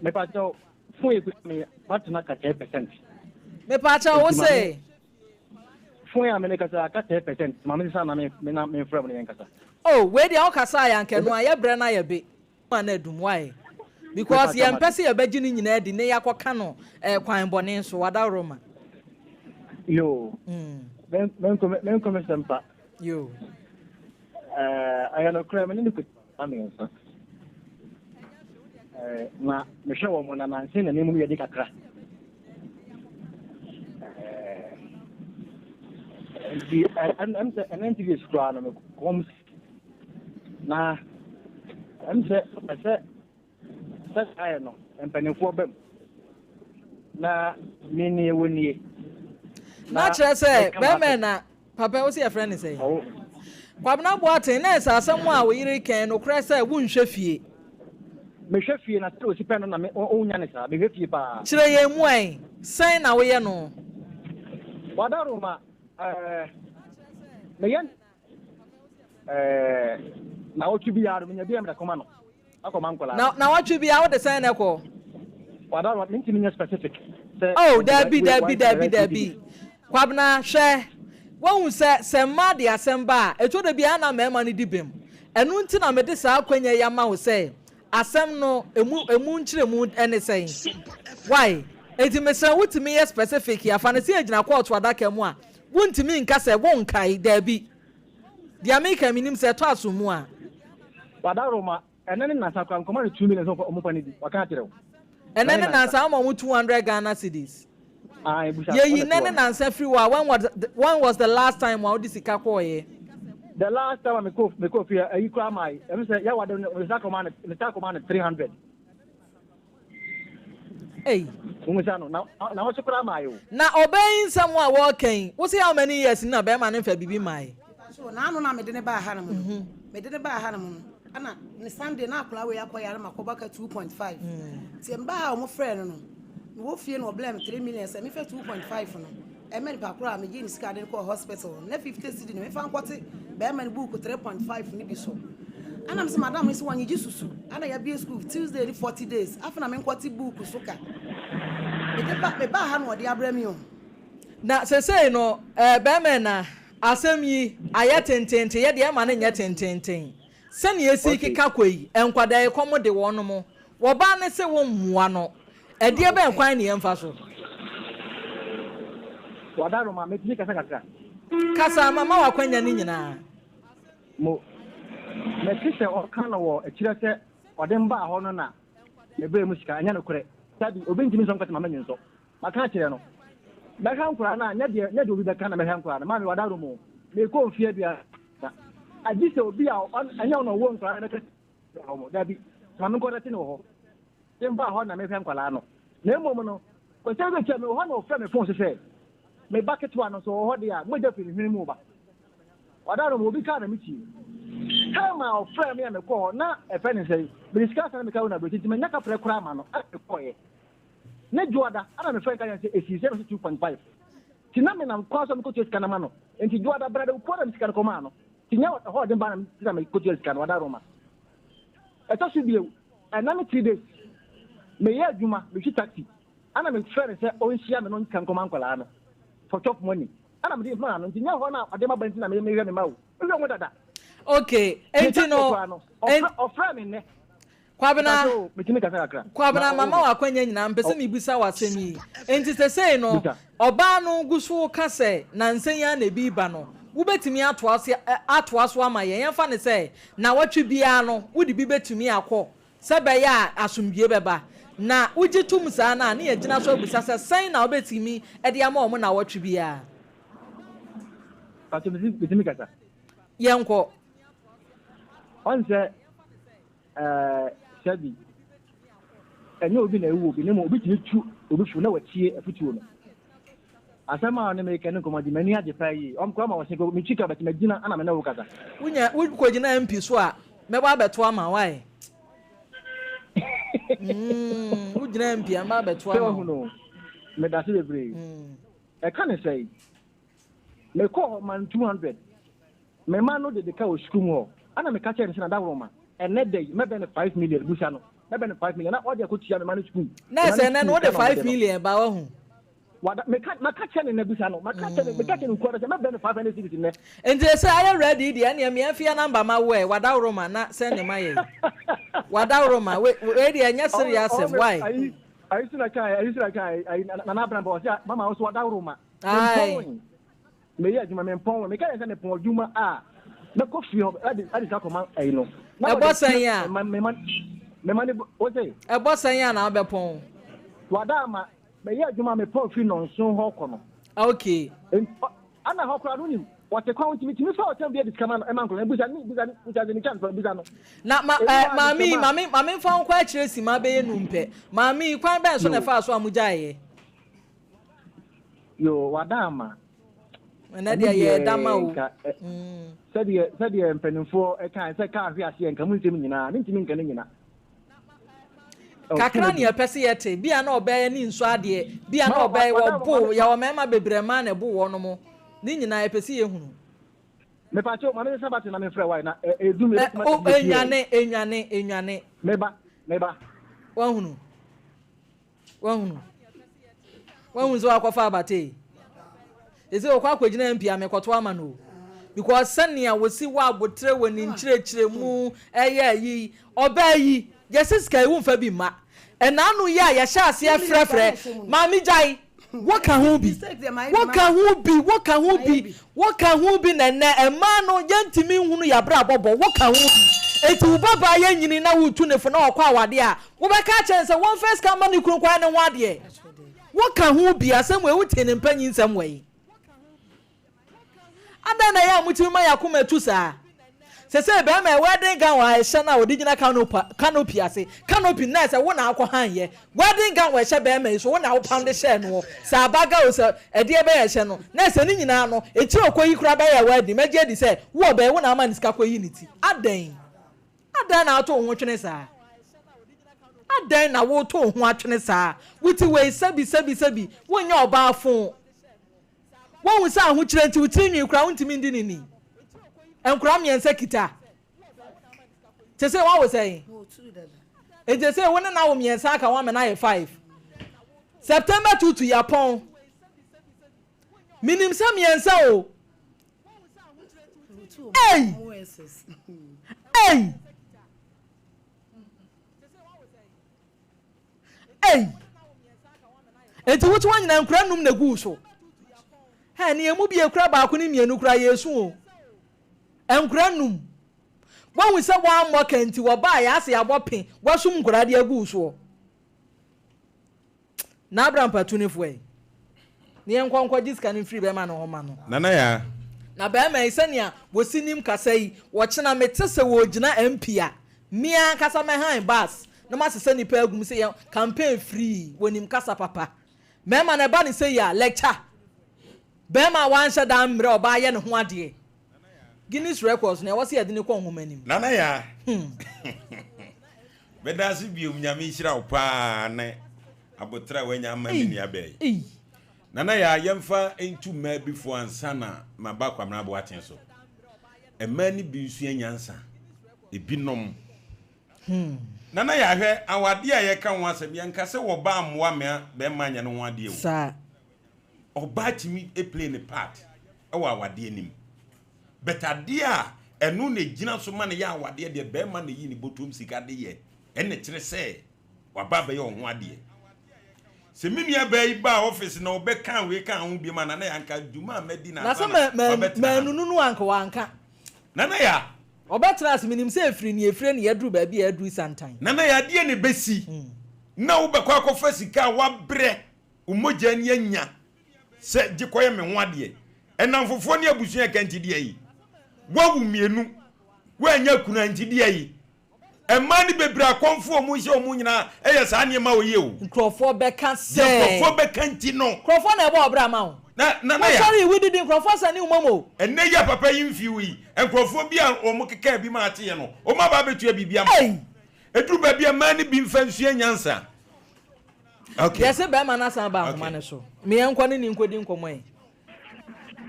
Mepakyɛw, phone yi kuta me battery no aka 10%. Mepakyɛw, wo se? Phone a me ne kasa aka 10%, ma me sesa na me me na me mfrɛ mo na yɛn kasa. Oh, wei deɛ wo kasa a yɛ anka ɛno a yɛ brɛ no ayɛ be. Ma no adum why? Because yɛn mpɛ sɛ yɛbɛgye ne nyinaa di ne yɛakɔka no eh, kwan bɔne so, wadaworoma. Yoo. Mm. Menko menko me sɛm pa. Yoo. Eh, ayɛ nokorɛ me ne no kɔtwa mmiɛnsa. Eh, na mehwɛ wɔn na nanse na ne mu yɛ de kakra. Eh, nti ɛm sɛ ɛnɛ nti days koraa no mekɔm na ɛm sɛ ɛsɛ sɛ saa yɛ no mpanimfoɔ bam na me nie wo nie. Na kyerɛ sɛ bɛrima na papa wo sɛ yɛfrɛ ne sɛn? Kwabena Boateng na ɛsɛ asɛm a wo yere kɛn nokorɛ sɛ wonhwɛ fie. Mehwɛ fie na sɛdeɛ ɔsi pɛ no na me ɔnya ne saa mehwɛ fie paa. Kyerɛ yɛn mu ɛ sɛn na woyɛ no? Wadaroma ɛɛ meyɛ Ɛɛ nawɔtwe biara no menya bi a mede kɔma no akɔma nkwadaa no. Nawɔtwe biara wode sɛn na ɛkɔ? Wada no mentumi nyɛ specific sɛ. Oh dabi dabi dabi dabi Kwabena hwɛ woahu sɛ sɛ mmaa de asɛm ba a ɛtɔ da bi a na mmarima no di bem ɛno nti na mede saa akwanya yi ama wo sɛ asɛm no emu emu nkyerɛmu ne sɛn why enti mesrɛ wotumi yɛ specific a fa no sɛ yɛgyina kɔɔto adaka mu a Wontumi nka sɛ wonkae, dabi. Deɛ meka yi, menim sɛ ɛtɔ asom mu a. Wadaroma, ɛnɛ ne nnansa koraa nkɔma no 2 million sɛ ɔmo mfa no di, waka akyerɛ wo. Ɛnɛ ne nnansa woma ɔmo 200 Ghana cedis. Ae, busa Yɛyi ɔna nnɛ ne te hɔ no. nnansa firi hɔ a, when was the, when was the last time a wode sika kɔɔeɛ? The last time a mekɔɔ mekɔɔ fie ayi koraa mae, ɛno sɛ yɛwɔ de me sa kɔmaa no, me sa kɔmaa no 300. Ei. Womisa no, na na ɔse koraa mae o. Na ɔbaa yi nsɛm a wɔɔka yi, wo se how many years ni na bɛɛma no nfa biribi mae? So n'ano na mede no baa hanom no, mede no baa hanom no, ɛna ne Sunday na akwadaa wei akɔ yare ma kɔbɔ ka 2.5. Nti mbaa ha a wɔn frɛ no no, mewɔ fie na ɔblɛ me 3 million sɛ mefa 2.5 no ɛmɛ nipa koro a megyee ne sika de no kɔɔ hospital no, na 50 cedi no mefa nkɔte bɛrima no buuku 3.5 no bi so. Ɛna mese madam no sɛ wɔnyegye susu, ɛna yɛabue school Tuesday ne 40 days, afei na menkɔte buuku so ka. Mede ba, mebaa ha na ɔde abrɛ me o. Na sesei no eh, bɛrima na asɛm yi ayɛ tenteenten, yɛ deɛ ɛma no nyɛ tenteenten. Sɛnea esi keka kɔ yi, nkwadaa yi kɔm de wɔnom, wɔbaa no se wo mmoa no, ɛdeɛ bɛn kwan ne yɛmfa so? Wadaroma, metumi kasa kakra? Kasa, mama wo akwanya no nyinaa. Mo, mete sɛ ɔka no wɔ akyirɛ sɛ ɔde mbaa hɔ no na mebrɛɛ mu sika, ɛnyɛ nokorɛ. Dabi, obi ntumi nsɔ nkɔte ma menye nsɔ. Maka akyerɛ no. Mɛhwɛ nkoraa no a, nyɛ deɛ, nyɛ deɛ obi bɛka na mɛhwɛ nkoraa no. Maame, wadaroma o, meekɔ mfeɛ aduasa. Agye sɛ obi a ɛnyɛ ɔno na ɔwɔ nkwadaa no bɛka sɛ wɔn. Dabi, ma menkɔdɛte no wɔ hɔ. De mbaa hɔ na mehwɛ nkwadaa no. Na mmom no, Kwasi Abiakyɛ, mewɔ hɔ na ɔfrɛ me fon so sɛ, me ba ketewa no nso ɔwɔ hɔ deɛ a, mogya firi ne hwene mu reba. Ɔda no, obi kaa na metie. Time a ɔfrɛɛ me a mekɔɔ hɔ, na ɛfɛ ne sɛn, mede sika asane meka wo na aburokyi nti manya kaprɛ koraa ma no, ɛna mekɔɔeɛ. Ne dwoada, ɛna mefrɛ no ka kyerɛ no sɛ ɛsii sɛ mese 2.5. Nti na menam kwan so a mekɔtua sika no ma no. Nti dwoada, brada okuo na me sika no kɔmaa no. Nti nyɛ ɛhɔ ɔden baa na nti na mekɔtua sika no, ɔda Roma. Ɛtɔ so bio, ɛna ne 3 days, meyɛ adwuma, metwi taxi, ɛna mefrɛ no sɛ ɔnhyia me na ɔnka nkɔma nkwadaa no for chop money. Ɛna mede maa no, nti nyɛ hɔ na ɔde maba nti na mehwɛ me ma o, mehwɛ wɔn dada. Okay, nti no, ɔfrɛ me nnɛ. Kwabena, Metumi kasa kakra. Kwabena, mama wo akwanya nyinaa, mpɛ sɛ mebisa wo asɛm yi. Enti sesei no, ɔbaa no gu so ka sɛ nansa yi ara na ebi reba no, wobɛtumi atoa so atoa so ama yɛn? Yɛmfa no sɛ nnawɔtwe biara no, wode bi bɛtumi akɔ sɛ ɛbɛyɛ a asomdwoeɛ bɛba. Na wogye tom saa no a, na yɛagyina so abisa sɛ, sɛn na wobɛtumi de ama wɔn nnawɔtwe biara? Pacho, metumi kasa? Yɛnkɔ. Ɔn sɛ Ɛɛ, sɛbi, ɛnyɛ obi na ewu obi, na mmom obi tumi tu obi fo na watie afotuo no. Asɛm a ɔne me reka ne nkɔmmɔ de, m'ani agye paa yie. Ɔm koraa ma wɔse nka metwi ka but magyina ana me ne wo kasa. Wonya, wokɔgyina MP so a, mɛba abɛto ama wo ae. Mm, wogyina mpia mba abɛto Sɛ ama wahu wo. no, medase bebree. Ɛka ne sɛe, mekɔɔ hɔ ma no 200. Me mma no dede ka wɔ sukuu mu hɔ. Ɛna meka kyerɛɛ no sɛ, Nadaworoma, ɛnnɛ da yi, mɛbɛ no 5 million, busa no, mɛbɛ no 5 million na ɔde akɔtua me mma no sukuu. Na Me mma no sɛ ɛnɛ no sukuu wode sika na 5 ɔde no. million ba wahu. Wada, meka, maka kyerɛ no nnɛ, busa no, maka kyerɛ no, meka kyerɛ no nkuada sɛ mɛbɛ no 500 cedis nnɛ. Nti sɛ ayɛ ready yi deɛ ɛneɛ meɛmfe yɛ number ma wo ɛ, Wadaworoma na sɛnde ma yɛn. Wadaworoma, wei, wei deɛ ɛnyɛ sereɛ Ɔwɔ, asɛm, ɔwɔ me, why? ayi, ayi so na kan, ayi so na kan, ayi, Nana Abraham, ɔsɛ, mama wo so Wadaworoma. Aye. Mempɔn. Meyɛ adwuma, mempɔn. Meka yɛ sɛ mepɔn adwuma a, mɛkɔ fie hɔ ɛde ɛde sika kɔma ɛyi no. Na Ɛbɔ wɔde sɛn a? mema mema mema ne wo se. Ɛbɔ sɛn a na wobɛpɔn? Wada ama meyɛ adwuma a mepɔn firi nnɔnson hɔ kɔ no. Okay. Nti ɛna hɔ koraa no wonim wɔte kwan nti metumi fa ɔtɛm bi de sika ma no ɛma nkɔla busa ne busa ne busa ne chance busa no. Na ma Ebi eh, wɔ a maame yi mesɛ ma. maame maame mfa wo nkɔ akyire sima bɛyɛ num pɛ. Maame yi kwan bɛn so na Yo. ɛfaa so a mogyaeɛ? Yo, wada ama. Ɛnɛ Ɛno deɛ deɛ yɛda ma o. nka ɛ sɛdeɛ sɛdeɛ mpanimfoɔ ɛkae sɛ kaa hwe aseɛ nka mu nsɛm nyinaa mentumi nka ne nyina. Oh, Kakra ne Kennedy. yɛpɛ sɛ yɛte. Bia na ɔbɛyɛ ne nsu adeɛ. Bia na Ma ɔbɛyɛ wada ama wɔbo ma yɛwɔ mmarima bebree mmaa na ɛbo wɔn mo. Ne nyinaa yɛpɛ sɛ yɛhunu. Mepakyɛw ma me nsa bate na memfrɛ wae na ɛ ɛdum Ɛ yɛbɛtumi o aka bi fie. enwane enwane enwane. Meba meba. Wahunu. Wahunu? Wahunu sɛ wakɔfa abata yi? Ɛsɛ ɔkɔ akɔgyina MP a mekɔto ama no o. Because sɛnea wɔsi wɔ aboterɛ wɔ ne nkyerɛkyerɛ mu ɛyɛ ayi, ɔbaa yi, yɛse sika yi womfa bi mma. Ɛnaano yi a yɛhyɛ aseɛ frɛfrɛ, maame gyae, woka ho bi, woka ho bi, woka ho bi, woka ho bi na ɛnɛ mmaa no yɛntumi nhunu yɛabrabɔ bɔ, woka ho bi. Enti wo babaa yɛnyini na woretu ne fo na ɔkɔ awadeɛ a, Wobɛka akyerɛ no sɛ wɔmfa sika mma ne kunu nkɔyɛ ne ho adeɛ. Woka ho bi, asɛm wei, wotee ne mpanyinsɛm wɔ yi. Adɛn na ɛyɛ a motumi ma yɛn akoma tu saa? Sesei bɛrima ɛ, wedding gown a ɛhyɛ no a ɔde gyina canopy, canopy ase, canopy no na ɛsɛ wo na akɔ han yɛ. Wedding gown a ɛhyɛ bɛrima yi so, wo na wopam de hyɛɛ noɔ. Sɛ abaga o, sɛ ɛdeɛ bɛyɛ ɛhyɛ no, na ɛsɛ ne nyinaa no, ɛkyiri ɔkɔyi koraa bɛyɛ wedding, mɛgye adi sɛ wo ɔbaa yi, wo na ama no sika kɔyi ne ti. Adɛn? Adɛn na woto wo ho twene saa? Adɛn na woto wo ho atwene saa? Wote wei sɛbi sɛbi sɛbi, wonyɛ ɔbaa fo. Woahu sɛ ahokyerɛ nti wo tiri nwi koraa wontumi ndi ne ni. Nkora mmiɛnsa kita. Te sɛ woawo sɛn? Nti sɛ wo ne no awo mmiɛnsa aka wo ama no ayɛ five. September tutu yɛapɔn. Menim sɛ mmiɛnsa o. Ei! Ei! Ei! Enti wote hɔ nyinaa nkura num na egu so. Hɛ, ne emu bi ekura baako ne mmienu kura yɛsu o. Nkura num. Woahu sɛ woammɔ ka nti wɔbaa yɛ ase abɔ pe, woasum nkwadaa de agu soɔ. Na Abraham patu ne fo ɛ. Ne yɛnkɔ nkɔgye sika no mfiri bɛrima no hɔ ma no. Nana Yaa. Na bɛrima yi, sɛnea wɔsi nim kasa yi, ɔkyena mete sɛ wɔregyina MP a, me ankasa mɛhan bus na masesa nnipa agu mu sɛ yɛn campaign free, wɔnim kasa papa. Mmarima no ɛba no sei a, lecture. Bɛrima a wanhyɛ da ammrɛ ɔbaa yɛ ne ho adeɛ. Guinness records no, ɛwɔ sɛ yɛde no kɔ nwoma nim. Nana Yaa. Hmm. Medaase biom Nyame nhyira wo paa ne aboterɛ a wanya ama me nua baa yi. Nana Yaa yɛmfa ntu mmaa bi fo ansa na maba Kwamena Aboakye so. Mmaa no bi nsua nyansa, ebi nom. Hmm. Nana Yaa hwɛ awadeɛ a yɛka ho asɛm yɛnka sɛ wɔbaa mmoa mea bɛrima nyɛ ne ho adeɛ o. Saa. Ɔbaa tumi play ne part wɔ awadeɛ no mu. But adeɛ a ɛno na ɛgyina so ma no yɛ awadeɛ deɛ barima na ɛyi ne bɔtɔm sika de yɛ, ɛna ɛkyerɛ sɛ waba abɛyɛ wo ho adeɛ. Sɛ me nua baa yi baa office na ɔbɛkaa wei kaa ho biom a, Nana Yaa anka dwuma a madi no Na ansa sɛ na wabɛtena ha no. manunu no anka wanka. Nana Yaa. Ɔbɛtena ase, menim sɛ ɛfiri nea ɛfire ne yɛaduru baabi a yɛaduru yi santan. Nana Yaa, adeɛ na ɛbɛsi na wobɛkɔ akɔfa sika a wabrɛ wo mogya ani anya sɛ gye kɔyɛ me ho adeɛ. Nnamfofoɔ ne abusua ɛka nti deɛ yi. Woawo mmienu, woannya kunu a nti deɛ yi. Mmaa no bebree akɔmfoɔ a wɔhyɛ wɔn nyinaa yɛ saa nneɛma wɔ yie o. Nkurɔfoɔ bɛka sɛ. Deɛ nkurɔfoɔ bɛka nti no. Nkurɔfoɔ na ɛbɔ ɔbra ma wo. Na na na ya. Wosɔre yi wodidi nkurɔfoɔ sane wo mom o. Ɛnnɛ yi a papa yi mfew yi, nkurɔfoɔ bi a wɔn kekaa bi ma ateɛ no, wɔn aba abɛtua biribi ama. Ei! Ɛduru baabi a mmaa no bi mfa nsua nyansa. Okay. Yɛse bɛrima no asan aba ahoma no so. Meɛ nkɔ ne ne nkɔdi nkɔmmɔ yi.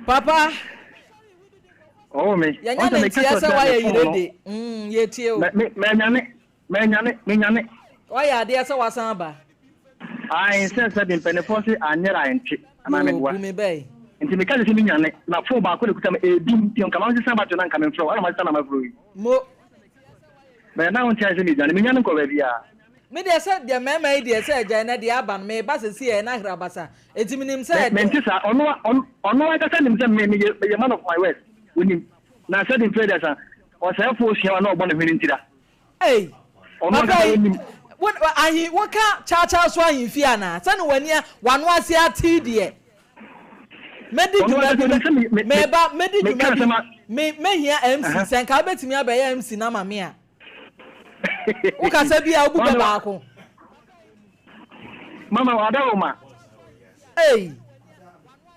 Papa. Ɔwɔ me. Yɛnya ne nteɛ sɛ woayɛ yire de. Mm, yɛtie o. Manyane, manyane, menyane. Woayɛ adeɛ sɛ wasan aba. Ae, sɛ sɛ de mpanimfoɔ se anyera ɛnte, anaa meboa. Yoo, bu me bɛe. Nti meka kyerɛ sɛ menyane, na phone baako na ɛkuta me, ɛredim, nti nka mansesa battery na nka memfrɛ wo, ɛna masesa na mafrɛ wo yi. Mo. Bɛyɛ na wonte ase sɛ medwane, menyane nkɔ baabiara. Me deɛ sɛ deɛ mmarima yi deɛ sɛ agyae na deɛ aba no meba sɛsi ɛyɛ na hera basa enti menim sɛ Me, mente saa, ɔno, ɔno, ɔno ankasa nim sɛ me, meyɛ, meyɛ man of my words, onim. Na sɛde mfeɛ aduasa, ɔsɛefoɔ sua wa na ɔbɔ ne hwene ntira. Ei, Ɔno papa ankasa yi, onim. wo, ahe, woka kyaakyaa so ahemfie anaa? Sɛne w'ani a, w'ano ase ate yi deɛ. Mɛdi Ɔno dwuma ankasa bi, onim sɛ me, me, me, meba, mɛdi meka dwuma bi, asɛm a, me, mɛhia MC, aha. sɛ nka wobɛtumi abɛyɛ MC no ama me a. Wo kasa bi a wobu bɛ baako. Mama wada wo ma. Ei.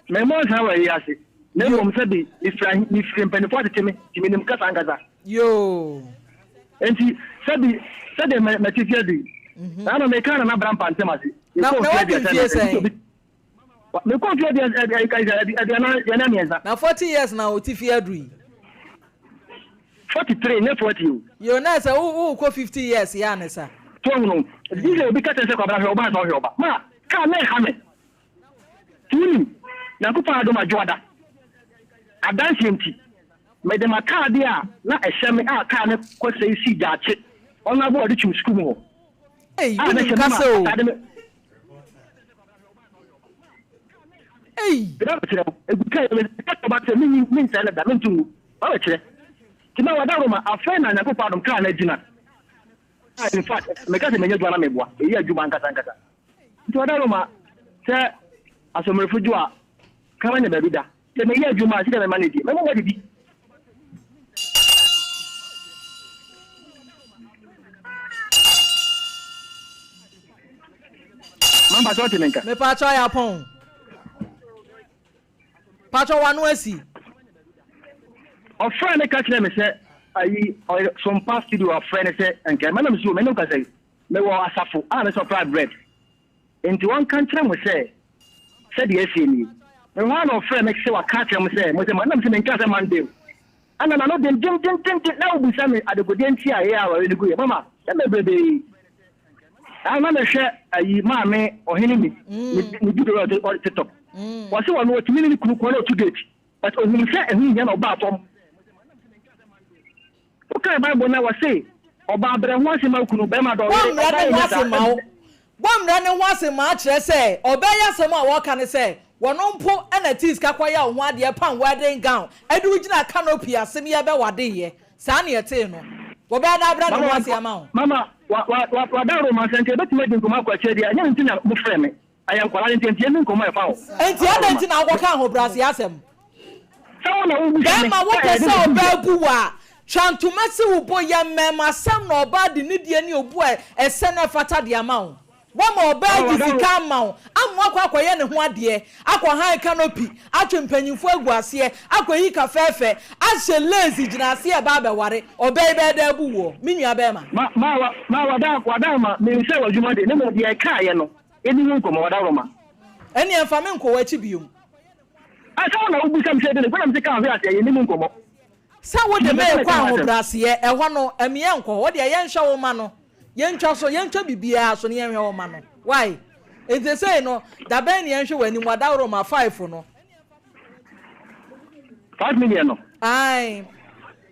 Mɛmɔ nsa wɔ yi ase. Na mmom sɛ bi mefiri mefiri mpanimfoɔ atete me nti menim kasa ankasa. Yoo. Nti sɛbi sɛdeɛ mɛ mɛte fi adu yi. Mhm. Na na meka na nabra mpa ntɛm ase. Na na wadi mfie sɛn? Mekɔ mfie 43. Na 40 years na wote fie aduru yi? 43 nyɛ 40 o. Yoo na sɛ wo wokɔ 50 years yɛ ane sa. So ahunu? Gye sɛ obi ka kyerɛ sɛ Kwabena hwɛ ɔba ansa ɔhwɛ ɔba. Ma kaa na ɛha me. Nti wonim, Nyankopɔn adom adwoada. Adanseɛ nti, mede m'ataadeɛ a na ɛhyɛ me a kaa no kɔsɛe sii gyaakye ɔnabo a ɔde twum sukuu mu hɔ. Ei, A na wonim ɛhyɛ me ma kasa o. ataade no. Ei! Mede abɛkyerɛ wo. Egu kaa yi, meka kyerɛ ɔba sɛ menyi, mensɛe no da, mento ngu. Mabɛkyerɛ. Nti ma wadaworo ma, afei na Nyankopɔn adom kaa no agyina. Ah, in fact, meka sɛ menya adwuma na meboa. Ɛyɛ adwuma ankasa ankasa. Nti wadaworo ma, sɛ asommerefo dwo a, ka manya baabi da. Sɛ meyɛ adwuma a, sika mɛma no adi. Mɛma wɔadidi. Mama sɛ ɔte me nka. Mepatwɔ ayɛ apɔn. Patwɔ wano asi. Ɔfrɛ me ka kyerɛ me sɛ ayi ɔyɛ Sompa studio afrɛ ne sɛ nka ɛma na me so me ne kasa yi mewɔ asafo a me supply bread. Enti wɔnka nkyerɛ mo sɛ, 'Sɛdeɛ ɛseɛ nie. Ɛhɔ ara na ɔfrɛɛ me sɛ waka akyerɛ mo sɛ, mose ma, ɛna mese menkaa sɛ Monday o. Ɛna n'ano dendendendenden na ɔbisa me adekodeɛ nti a ɛyɛ a awareɛ no guiɛ. Mama, sɛ bebrebee. Ɛna na mehwɛ ayi maame ɔhene ni, ne ne video a ɔde ɔde TikTok. Ɔse ɔno ɔtumi ne ne kunu ko na ɔtu gate. But ohunu sɛ ɛho hia na ɔbaa fam. Wokae Bible no a wɔse ɔbaa brɛ ho ase ma wo kunu, bɛrima dɔ Bɔ ɔyere, mmara ɔbaa no ho nyɛ ase saa. ma wo. Bɔ mmara no ho ase ma kyerɛ sɛ ɔbaa yi asɛm a wɔka ne sɛ wɔno mpo na tii sika kɔyɛ wo ho adeɛ pam wedding gown de wo gyina canopy ase ne yɛbɛwadeyɛ. Saa ne ɛtee no. Wɔbɛyɛ dɛ abrɛ ne ho Mama, ase ama wo. mama, wa, wa, wa, wadaworo ma sɛ nka yɛbɛtumi adi nkɔmmɔ akɔ akyire deɛ, ɛnyɛ no nti na mofrɛ me. Ɛyɛ nkwadaa no nti, enti yɛnni nkɔmmɔ a ɛfa ho. Enti adɛn nti na wokɔka ahobrɛaseɛ asɛm? Sɛ wo na wobisa me Bɛrima, sɛ wopɛ ɛyɛ sɛ den na ɔbaa bu wo a, twa ntoma si wo bo, yɛ mmarimasɛm na ɔbaa de nidie ne obu a ɛsɛ na ɛfata de ama wo. Woama ɔbaa Mama, agye wadaworo. sika ama wo, ama wakɔ akɔyɛ ne ho adeɛ, akɔ han canopy, atwe mpanyimfoɔ agu aseɛ, akɔyi ka fɛɛfɛ, ahyɛ lace gyina aseɛ reba abɛware. Ɔbaa yi bɛyɛ dɛn abu woɔ, me nua bɛrima? Ma, ma, wa, ma, wada, wadaworo ma, mensɛe w'adwuma de, na mmom deɛ ɛkaeɛ no, yɛnni ho nkɔmmɔ, wadaworo ma. Ɛnneɛ mfa me nkɔ w'akyi biom. Ah, sɛ wo na wobisa me sɛ dɛn na mese kaa hwe aseɛ, yɛnni mu nkɔmmɔ. Sɛ wode Nti me mepɛ sɛ rekɔ meka ho asɛm. ahobrɛaseɛ, ɛhɔ no, ɛme yɛnkɔ hɔ. Wo deɛ yɛnhwɛ wo mma no, yɛntwa so, yɛntwa biribiara so na yɛnhwɛ wo mma no. Wai? Nti sei no, da bɛn na yɛnhwɛ w'anim, w'adaworoma, five no? 5 million no. Ae.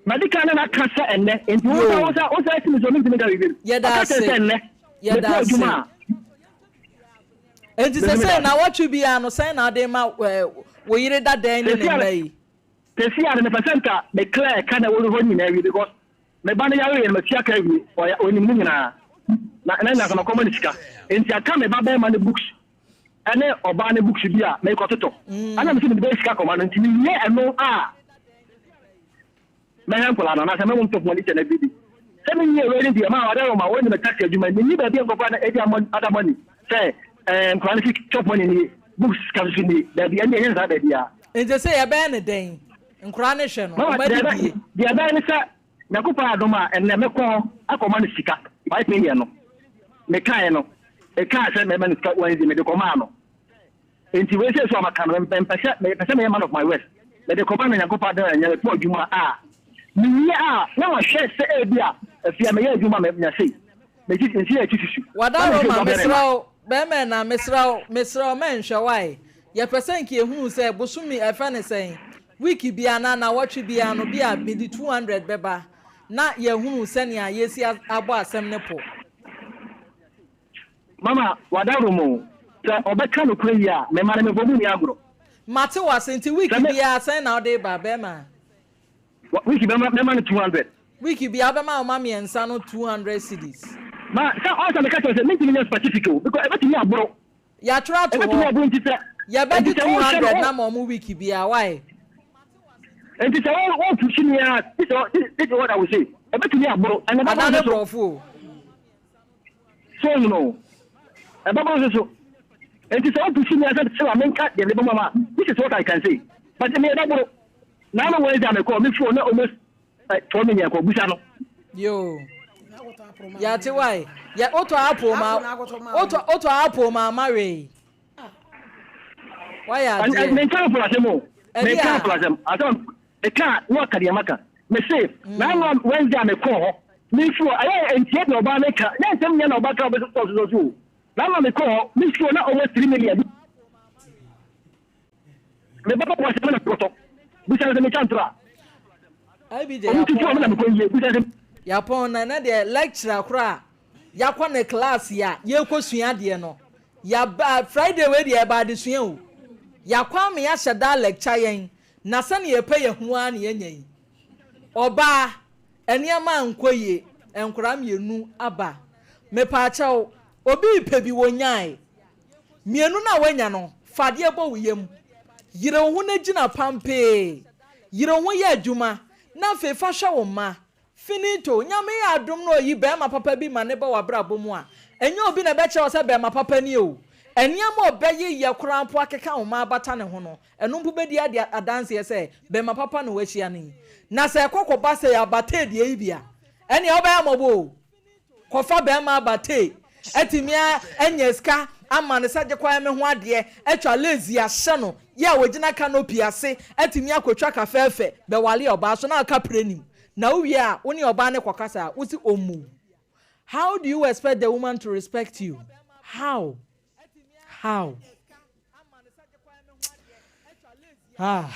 Madi kan ne no aka sɛ ɛnnɛ, nti wo nsa, Yoo. wo nsa, wo nsa asi me so, mentumi nka biribi. Yɛda Ɔka kyerɛ ase. sɛ nnɛ, Yɛda mekɔ ase. adwuma a, Enti Mede sesei meda ase. nnawɔtwe biara no, sɛn na wode ma wo yere dadan ne ne Sɛsi ara, mma yi? sɛsi ara no mepɛ sɛ nka me clear ka na ɛwɔ hɔ nyinaa wie because me ba no yareɛ no matua ka awie, ɔya ɔnim ne nyinaa. Na na nka makɔma no sika. Enti aka me ba bɛrima no books ɛne ɔbaa no books bi a merekɔtotɔ. Ɛna mese mede bɛyɛ sika kɔma no nti mewie ɛno a mɛhwɛ nkwadaa no anaasɛ mɛwom top money each and every day. Sɛ menwie wei no deɛ maa ɔdɛ ma wɔn nyina taxi adwuma menni baabi a nkɔfa na ɛdi ama ada money sɛ ɛɛ nkwadaa no si chop money nie books sika nso nie daabi ɛne ɛnyɛ saa baabi a. Nti sɛ yɛbɛyɛ ne dɛn? Nkwadaa no hwɛ no, Mama wɔn deɛ adidie. deɛ ɛbɛyɛ ne sɛ Nyankopɔn adom a ɛnnɛ mɛkɔ hɔ akɔma no sika. 5 million no, mekaeɛ no, mekaa sɛ mɛma no sika Wednesday, mede kɔmaa no. Enti wei sei so a maka no, mempɛ sɛ, mepɛ sɛ meyɛ man of my words. Mede kɔma no Nyankopɔn adom a ɛnyɛ mepɔ adwuma a, mewie a na mahwɛ sɛ ebi a afei a meyɛ adwuma a menya sei. Mesi nsi akyi susu. Wada Na mehwɛ Roma sɛ ɔbɛyɛ mesrɛ ma. wo bɛɛma ɛna mesrɛ wo mesrɛ wo mɛnhwɛ why yɛpɛ sɛ nka yɛhunu sɛ bosome ɛfɛ ne sɛn week biara anaa nawɔtwe biara no bi a mede 200 bɛba na yɛahunu sɛnea yɛsi abɔ asɛm no po. Mama wada Roma o. Sɛ ɔbɛka nokorɛ yie a, mema no mebɔ mu nni agorɔ. Mate wo ase nti week Sɛ me. biara sɛn na wode ba bɛɛma? Week bɛma mɛma no 200. Week biara wobɛma wo mma mmiɛnsa no 200 cedis. Ma sɛ ɔn sɛ meka kyerɛ wo sɛ mentumi nyɛ specific o because ɛbɛtumi aboro. Yɛatwerɛ ato Ɛbɛtumi hɔ. aboro nti sɛ Yɛbɛgye nti sɛ wohwɛ 200 no no wo ama wɔn week biara why? nti sɛ wo wo push me a this is this is what I will say ɛbɛtumi aboro and ɛbɛboro Ada ne nso so. borɔfo o. So you know ɛbɛboro nso so nti sɛ wo push me a sɛ sɛ menka deɛ mede bɛma ma this is what I can say but me ɛbɛboro. Naano Wednesday a mekɔɔ me phone na almost 4 million kɔ busa no. Yoo. Yate wai. Yɛ wotɔ apple ma wotɔ wotɔ apple ma ama wei. Wayɛ adeɛ. Menka apple asɛm o. Ɛbi Menka a. apple asɛm. Asɛm meka na waka deɛ maka. Mese naano Wednesday a mekɔɔ hɔ me phone ɛyɛ ntie deɛ ɔbaa no ka nyɛ nsɛm nyɛ na ɔbaa ka ɔbɛsosɔ sosɔ so o. Naano a mekɔɔ hɔ me phone na almost 3 million. Me ba bɔ sɛ me na mekɔtɔ. Bisa no sɛ metwa ntorɔ a. IBJ Ɔmo tutu a me na mekɔ yie. Bisa no sɛ. Yapɔn na ɛnɛ deɛ lecturer koraa yakɔ ne class a yɛkɔ sua adeɛ no yaba Friday wei deɛ ɛba adesua o yakɔ ama yɛahyɛ da lecture yɛn na sɛnea yɛpɛ yɛ ho ara na yɛnya yi ɔbaa nneɛma ankɔ yie nkwadaa mmienu aba mepaakyɛw obi repɛ bi wɔnyae Mmienu no a woanya no, fa adeɛ bɔ wo yam. Yere wo ho na gyina pampee. Yere wo ho yɛ adwuma, na afei fa hwɛ wo mma. Finito! Nyame yɛ adom na ɔyi barima papa bi ma no ba w'abrabɔ mu a, ɛnyɛ obi na ɛbɛkyerɛ wo sɛ barima papa nie o. Nneɛma a ɔbɛyeyɛ koraa mpo akeka wo mma abata ne ho no, ɛno mpo bɛdi adanseɛ sɛ barima papa na woahyia no yi. Na sɛ ɛkɔ kɔba sɛ yɛabatee deɛ yi bi a, ɛnneɛ wobɛyɛ mmɔbɔ o. Kɔfa bɛɛma aba tee atumi anya sika ama no sɛ gye kwan me ho adeɛ atwa lazy ahyɛ no yɛ a ɔgyina canopy ase atumi akɔtwa ka fɛɛfɛ bɛwale ɔbaa so na aka pire nim na wo wie a wo ne ɔbaa no kɔkasa a wo se ɔmmu wo how do you expect the woman to respect you how how ah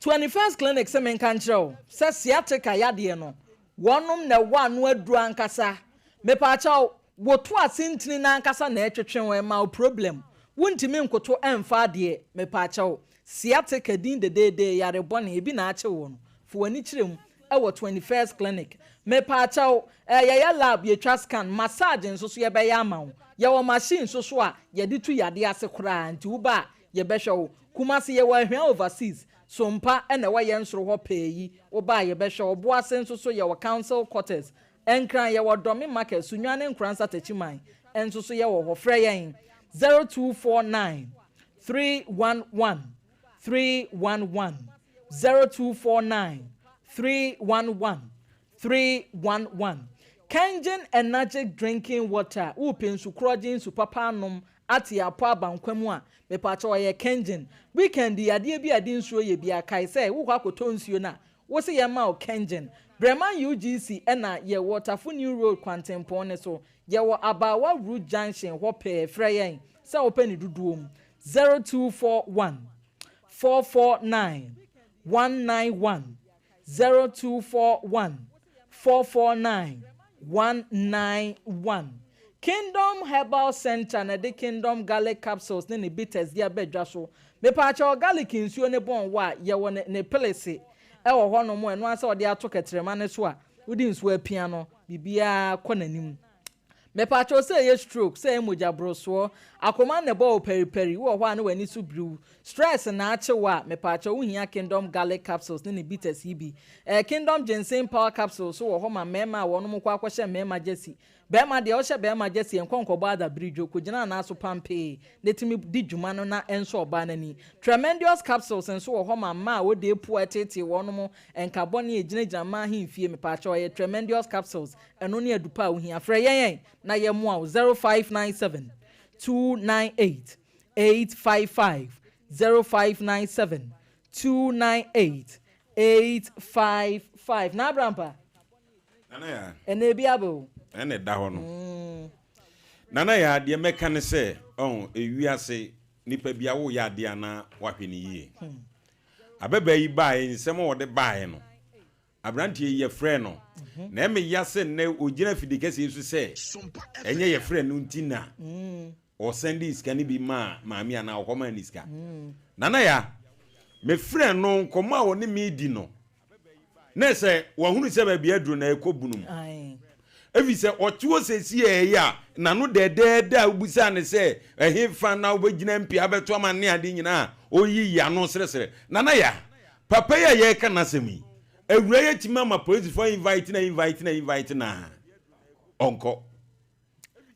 21st clinic sɛ menka nkyerɛ wo sɛ sciatica yadeɛ no Wɔnom na ɛwɔ ano aduro ankasa. Mepaakyɛw, wo to ase ntini no ankasa na ɛtwetwe wo, ɛma wo problem. Wontumi nkoto ɛmfa adeɛ. Mepaakyɛw, sciatica din dedeede, yare bɔne, ebi na akye wo no. Fa w'ani kyerɛ mu ɛwɔ 21st Clinic. Mepaakyɛw, eh, yɛyɛ lab, yɛtwa scan, massage nso so yɛbɛyɛ ama wo. Yɛwɔ machine nso so a yɛde tu yadeɛ ase koraa, nti woba a, yɛbɛhwɛ wo. Kumasi, yɛwɔ Ahwea Overseas, Sompa na ɛwɔ yɛn soro hɔ pɛɛ yi, wo ba a yɛbɛhwɛ wo. Boase nso so yɛwɔ Council Quarters. Nkran yɛwɔ Dɔme Market, Sunyani ne Nkoransa Takyiman nso so yɛwɔ hɔ. Frɛ yɛn 0249 311 311, 0249 311 311. Kangen Enagic Drinking Water, Worepɛ nsu korɔgye, nsu papa anom, ate apɔ aba nkwa mu a, Mepaakyɛw ɔyɛ Kengen. Weekend yi adeɛ bi a ɛde nsuo yɛ biara kae sɛ wokɔ akɔtɔ nsuo no a wose yɛmma wo Kengen. Breman UGC ɛna yɛwɔ Tafo New Road kwantempɔn no so. Yɛwɔ Abaawa Road Junction hɔ pɛɛ frɛ yɛn sɛ wopɛ ne dodoɔ mu 0241 449 191. 0241 449 191. Kingdom Herbal Centre na ɛde Kingdom Garlic Capsules ne ne bitters de aba dwa so. Mepaakyɛw, garlic nsuo ne bɔn wɔ a, yɛwɔ ne ne pilese wɔ hɔnom, ɛno ara sɛ wɔde ato kɛtrɛma no so a, wode nsuo apia no, biribiara kɔ n'anim. Mepaakyɛw sɛ ɛyɛ stroke, sɛ ɛyɛ mogya borosoɔ, akoma na ɛbɔ wo paripari, wowɔ hɔ a na w'ani so biri wo, stress na akye wo a, mepaakyɛw wohia Kingdom Garlic Capsules ne ne bitters yi bi. Ɛɛ Kingdom Ginseng Power Capsules nso wɔ hɔ ma mmarima a wɔnom kɔ akɔhyɛ mmarima gyasi. Bɛɛma deɛ ɔhyɛ bɛɛma gyɛseɛ nkɔ nkɔbɔ adabiridwo, kɔgyina anaa so pampee na tumi di dwuma no na ɛnsɔ ɔbaa no ani. Tremendious capsules nso wɔ hɔ ma mmaa a wɔde apu a ɛteetee wɔnom, nka bɔne a ɛgyinagyina mmaa ahemfie, mepaakyɛw ɛyɛ Tremendious capsules, ɛno ne adupa a wohia. Frɛ yɛn na yɛmmoa wo, 0597 298 855, 0597 298 855. Na Abrampa, Nana Yaa. Ɛnna ebi aba o. Ɛnna ɛda hɔ no. Nana Yaa, deɛ mɛka ne sɛ, ɔho, ewiase, nipa bi a woyɛ adeɛ a na wahwɛ no yie. Ababaa yi baeɛ, nsɛm a ɔde baeɛ no, aberanteɛ yi yɛfrɛɛ no, na ɛme ya sɛ nnɛ ɔgyina afidie kɛseɛ yi so sɛ ɛnyɛ yɛfrɛ no nti na ɔsɛndee sika no bi maa maame anaa ɔkɔmaa no sika. Nana Yaa, mefrɛɛ no, nkɔmmɔ a ɔne me redi no, na sɛ wahunu sɛ baabi aduro na ɛkɔ bunu mu. Ɛfiri sɛ ɔte hɔ seesei yi a, n'ano dɛɛdɛɛdɛ a wobisaa no sɛ ɛhefa na wobɛgyina mpi abɛto ama ne ade nyinaa a, ɔreyiyi ano seresere. Nana Yaa, papa yi a yɛreka n'asɛm yi, awura yi atumi ama polisifoɔ invite no invite no invite no a, ɔnkɔ.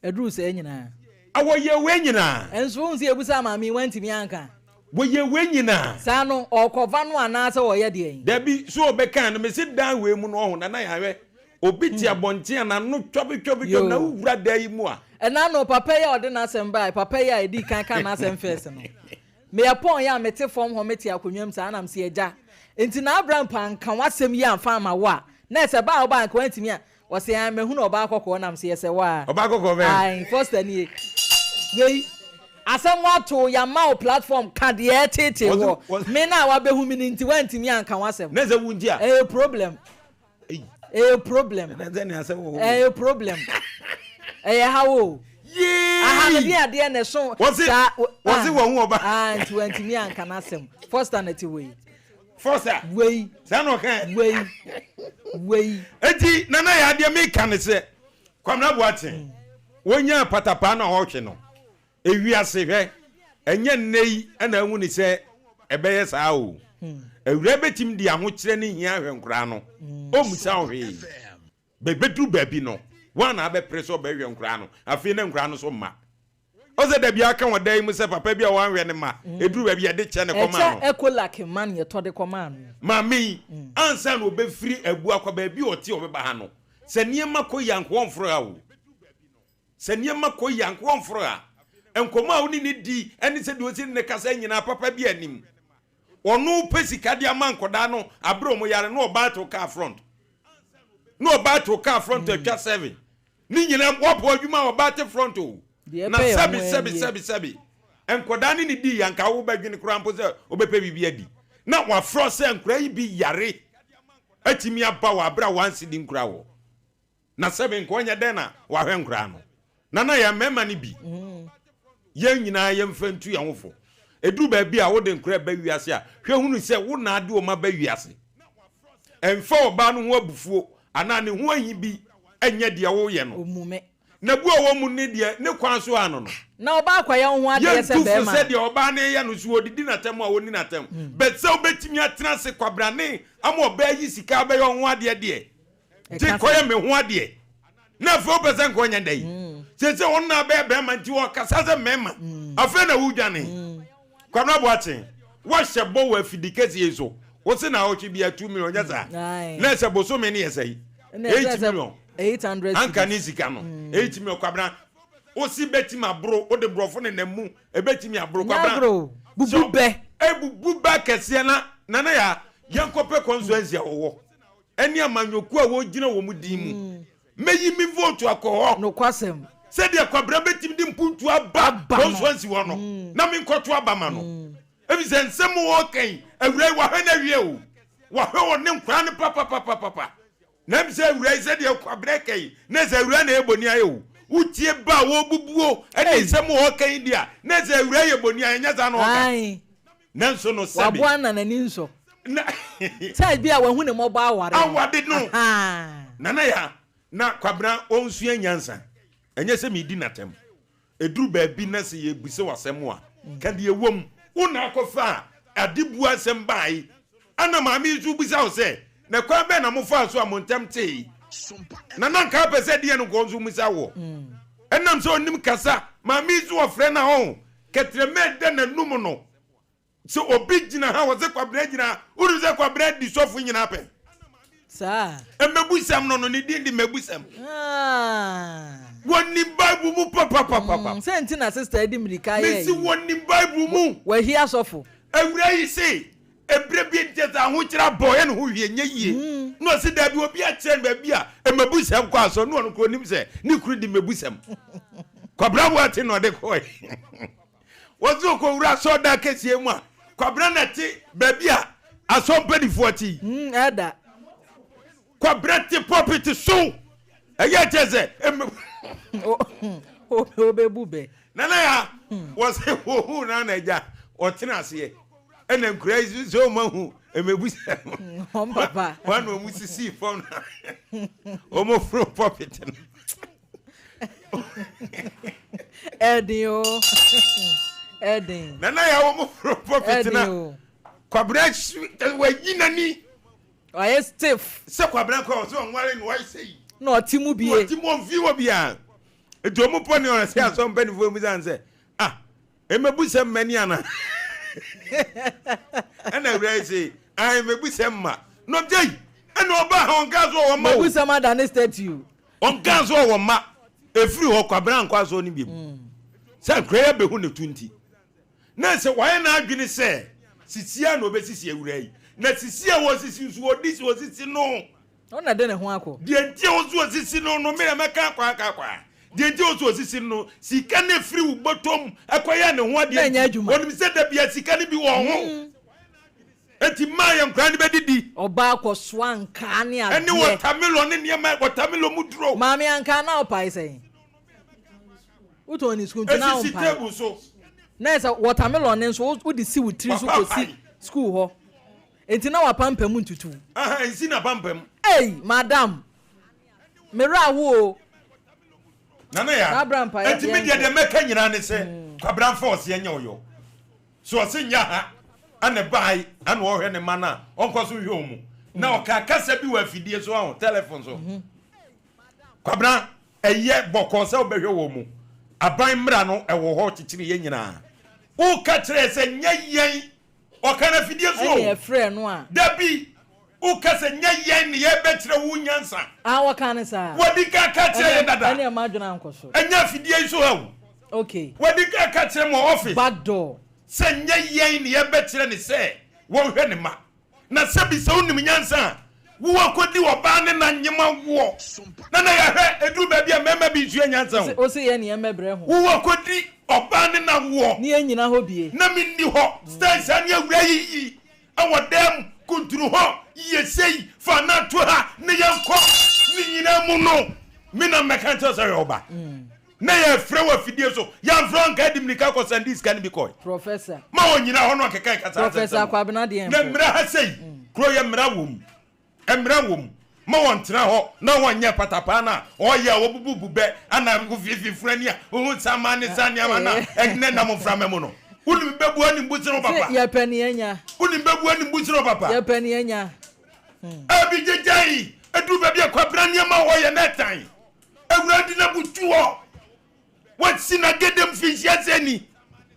Ɛduruu saa nyinaa. A wɔyɛɛ wei nyinaa. Nso wohu sɛ yɛbisaa maame yi, wantumi anka. Wɔyɛɛ wei nyinaa. Saa no, ɔrekɔva no anaasɛ ɔreyɛ deɛn? Dabi, so ɔbɛkaa no, mese dan wei mu no ɔho, Nana Yahwɛ, obi te abɔnten a n'ano twɔbetwɔbetwɔbe na wowura dan yi mu a. Ɛna no, papa yi a ɔde n'asɛm baeɛ, papa yi a ɛdii kan kaa n'asɛm first no, meyɛ pɔn yi a mete fam hɔ mete akonnwa mu saa na mese agya, nti na Abraham anka w'asɛm yi amfa amma wo a, na ɛsɛ ba a wobaa anka wantumi a, Ɔse ae mahunu ɔbaa kɔkɔɔ nam se yɛsɛ wo aa. Ɔbaa kɔkɔɔ bɛn? Ae Foster nie. Wei asɛm wato yama wo platform ka deɛ ɛtetee woɔ. Me no a wabehu me no nti wantumi anka w'asɛm. Na sɛ wo nti a? Ɛyɛ problem. Ɛyɛ problem. Ɛyɛ problem. Ɛyɛ haw o. Yee! Aha no deɛ adeɛ na ɛso saa. Wɔse wɔn ho ɔba. Ah nti wantumi anka n'asɛm. Foster na ɛte hɔ yi. Foster. Wei. Saa na ɔka ɛ. Wei. Wei. Eti nana yɛ adeɛ meka ne sɛ Kwamina Boateng wɔnyaa patapaa na ɔretwe no ewiase hwɛ ɛnyɛ nnɛ yi ɛna ahu ne sɛ ɛbɛyɛ saa o. Awuraa bɛtumi de ahokyerɛ ne hia ahwɛ nkoraa no ɔmmisa wo hwee. Bɛbɛduru baabi no, woa na abɛpere sɛ ɔbɛhwɛ nkoraa no, afei na nkoraa no nso mma. Ɔsɛ da biara ka wɔ dan yi mu sɛ papa bi a wanhwɛ ne mma, ɛduru baabi yɛde kyɛ no kɔmaa no. Ɛkyɛ Ecolac mma no yɛtɔ de kɔmaa no. Maame yi, ansa na ɔbɛfiri Abuakwa baabi a ɔte a ɔbɛba ha no, sɛ nneɛma kɔ yie a anka ɔmforo ha o. Sɛ nneɛma kɔ yie a anka ɔmforo ha. Nkɔmmɔ a wo ne no di ne sɛdeɛ ɔsi ne no kasa nyinaa papa bi nnim. Ɔno pɛ sika de ama nkɔdaa no abere ɔmo yare na ɔbaa to car front. Na ɔbaa to car front atwa seven. Ne nyinaa wɔpɔ adwuma a ɔbaa te front o. Deɛ Na ɛpɛ yɛ sɛbi ho sɛbi nie. sɛbi sɛbi nkɔdaa ne ne dii yɛ anka wo bɛdwene koraa mpo sɛ wobɛpɛ biribi adi. Na wafrɛ sɛ nkɔdaa yi bi yare atumi aba wɔ abere a wansi di nkora wɔ. Na sɛbe nka ɔnyɛ dɛn na wahwɛ nkoraa no? Nana yɛn mmarima no bi, yɛn nyinaa yɛmfa ntu yɛn ho fo. Ɛduru baabi a wode nkoraa ba wiase a, hwɛ hunu sɛ wo na ade wɔn aba wiase. Ɛmfa ɔbaa no ho abufuo anaa ne ho ahi bi nyɛ deɛ woreyɛ no. Omume. Na bu a ɔwɔ mu ne deɛ ne kwan so ano no. Na ɔbaa akɔyɛ wo ho adeɛ sɛ Yɛntu fo bɛrima. sɛ deɛ ɔbaa no reyɛ no so ɔdidi n'atɛm a ɔnni n'atɛm. But sɛ wobɛtumi atena ase kwabrane ama ɔbaa yi sika abɛyɛ wo ho adeɛ deɛ, Gye kɔyɛ me ho adeɛ. Na afei wopɛ sɛ nka ɔnyɛ dɛn? Seesei ɔno na abɛyɛ bɛrima nti ɔkasa sɛ mmarima. Afei na wodwane. Kwabena Boakye, woahyɛ bɔ wɔ afidi kɛseɛ yi so. Wo se naawɔtwe biara 2 million, nyɛ saa? Na ɛsɛ bosome no yɛ sɛn? 8 million. Anka ne sika no. 8 million Kwabena. Wo se bɛtumi aboro, wode borɔfo nenam mu, ɛbɛtumi aboro Kwabena. Bubu bɛ. Ebubu bɛ kɛseɛ na Nana Yaa, yɛnkɔpɛ constituency a wɔwɔ. Ɛne amanyɔkuo a wɔgyina wɔn din mu. Mɛyi me vote akɔ hɔ. Nokwasɛm. Sɛdeɛ Kwabena bɛtumi de mpuntuo aba constituency hɔ no, na menkɔto aba ma no. Ɛfiri sɛ nsɛm a ɔreka yi, awuraa yi wahwɛ no awie o. Wahwɛ ɔne nkwadaa no papapapapa. Na ɛm sɛ awuraa yi sɛdeɛ Kwabena ka yi, na ɛsɛ awuraa na ɛyɛ bɔni ayɛ o. Wotie ba a wɔrebubuo ne nsɛm a ɔreka yi deɛ a, na ɛsɛ awuraa yɛ bɔni ayɛ, nyɛ saa na ɔreka. Nanso no sɛbe. Waboa na n'ani nsɔ. Na. Sɛ ebi a wahu ne mmɔbɔ aware no. Awade no. Nana Yaa, na Kwabena ɔnsua nyansa. Ɛnyɛ sɛ meredi no atɛm. Ɛduru baabi na sɛ yɛrebisa wo asɛm a, ka deɛ ɛwɔ mu. Wo na akɔfaa adebuo asɛm baeɛ. Ɛna maame yi nso rebisa wo sɛ, na kwan bɛn na mofaa so a mo ntam tee? Na na nka apɛ sɛ deɛ no nkɔ nso musa woɔ. Ɛnam sɛ ɔnim kasa, maame yi nso ɔfrɛ no a ɔho, kɛtrɛma ɛda n'anum no, Sɛ obi gyina ha, wɔsɛ Kwabena gyina ha, wonim sɛ Kwabena di sɔfo nyinaa pɛn? Saa. Mmebusɛm no no, ne din de Mmebusɛm. Ah. Wɔnim Bible mu papapapapa. Mm, sɛ nti na sista di mmirika yɛ Mesi wɔnim Bible mu. Wahi asɔfo. Awura yi se, ebere bi nkyɛ sɛ ahokyerɛ abɔ ɔyɛ ne ho hwee nyɛ yie. Mm. Na ɔse daabi obi akyerɛ no baabi a mmebusɛm kɔ asɔ, na ɔno kora onim sɛ ne kunu di mmebusɛm. Kwabena Boateng na ɔde kɔe. Wɔdze okowura asɔrdan kɛseɛ mu a, Kwabena na ɛte baabi a asɔr mpanimfoɔ te yi. Mm, ɛda. Kwabena te pulpit so. Ɛyɛ kyɛ sɛ. Obebu bɛ. Nana ya, wɔsɛ wɔhu na na agya ɔtena aseɛ. Ɛna nkura yi sɛ wɔn ahu emebu sɛ. Wɔn papa. Wɔn na wɔn sisi fam na wɔn foro pulpit no. Ɛden o. Ɛden. Nana yɛ wɔn foro pulpit na Kwabena wayi n'ani. Wayɛ stiff. Sɛ Kwabena kɔ ɔsɛ ɔnware na wayɛ sɛ yi. Na ɔte mu bie. Ɔte mu ɔmfi wɔ bia. Nti wɔn pɔ ne ɔsɛ asɔ mpanimfoɔ mu san sɛ ah emebu sɛ mmani ana. Ɛna awura yi se ah emebu sɛ mma. Na ɔgya yi ɛna ɔba ha ɔnka so ɔwɔ mma o. Mebu sɛm adane statue. Ɔnkaa sɛ ɔwɔ mma. Ɛfiri hɔ, Kwabena ankɔ asɔre no bio. Sɛ nkora yi abɛhu ne to nti, na sɛ wayɛ n'adwene sɛ sisi ara na ɔbɛsisi awuraa yi. Na sisi a wɔsisi nso, ɔdi sɛ ɔsisi no. Ɔno na ɛde ne ho akɔ. Deɛ nti a ɔsɛ ɔsisi no no, me na mɛka akɔ aka akɔ a. Deɛ nti a ɔsɛ ɔsisi no no, sika no ɛfiri wo bɔtɔm ɛkɔyɛ ne ho adeɛ nti, ɔnim sɛ da biara sika no bi wɔ ho. Enti mmaa yɛn nkwadaa no bɛdidi. Ɔbaa kɔsoa ankaa ne adeɛ. Ɛne wɔtamelɔ ne nneɛma wɔtamelɔ mu duro. Maame ankaa na ɔpae sɛn? Wotɔn ne sukuu nti na Esisi ɔmpae. table so. Na ɛsɛ wɔtamelɔ ne nso wode si wo tiri so Wapa kɔsi pae. sukuu hɔ. Enti na wapampam ntutu. Aha nsi na pampam. Ei madam me werɛ aho o. Nana ya. N'abra mpaeɛ Enti me deɛ deɛ mɛka nyinaa ne sɛ Kwabena mfa ɔseɛ nyɛ ɔyɔ. So ɔse nyɛ ha ana ɛbae ana ɔhwɛ ne mma no a ɔnkɔ so nhwɛ wɔn mu na ɔka kasa bi wɔ afidie so aho telefon so Kwabena ɛyɛ bɔkɔɔ sɛ wobɛhwɛ wɔn mu aban mmara no ɛwɔ hɔ kyekyere yɛn nyinaa woka kyerɛ sɛ nyɛ yɛn ɔka no afidie so o ɛfrɛ no a dabi woka sɛ nyɛ yɛn ne yɛbɛkyerɛ wo nyansa a wɔka no saa wɔde ka ka kyerɛ yɛn dada ɛne ɛma adwene ankɔ so ɛnyɛ afidie yi so ha o Okay. Wadi kan ka kyerɛ mo office. Back door. Sɛ nyɛ yɛn ne yɛbɛkyerɛ ne sɛ wɔnhwɛ ne mma. Na sɛbi sɛ wonim nyansa a, wo akɔdi ɔbaa ne na nyem awoɔ. Na na yɛhwɛ, ɛduru baabi a mmarima bi nsua nyansa o. Ose yɛn ne yɛmmɛbrɛ ho. Wo akɔdi ɔbaa ne na woɔ. Ne yɛn nyina hɔ bie. Na menni hɔ. Style saa ne awura yi yi wɔ dan mu, kuntunu hɔ, yɛ sei, fa na to ha ne yɛnkɔ. Ne nyinaa mu no, me na mɛka nkyerɛ wo sɛ hwɛ wo ba. Na yɛfrɛ wɔ afidie so. Yɛamfrɛ wo anka adi mmirika kɔ sɛnde sika no bi kɔe. Professor. Ma ɔnyina hɔ na ɔkeka kasa Professor asɛnsɛm. Kwabena deɛ Na mpo. mmara ha sei, kuro yɛ mmara wɔ mu. Mmara wɔ mu. Ma wɔntena hɔ na wɔnyɛ patapaa no a ɔyɛ a wɔbububu bɛ ana wofiefie funu ani a wohu nsaman ne saa nneɛma no a ɛnɛ nam mframa mu no. Wonim bɛbu anim bu sene wo Se papa. yɛpɛ ne anya. Wonim bɛbu anim bu sene wo papa. Yɛpɛ ne anya. Ɛbi gyegyae, ɛduru baabi a kwabena nneɛma a wɔyɛ na ɛtan. Awurade na butu hɔ. Wasi n'agede mfinhyia sɛ ni.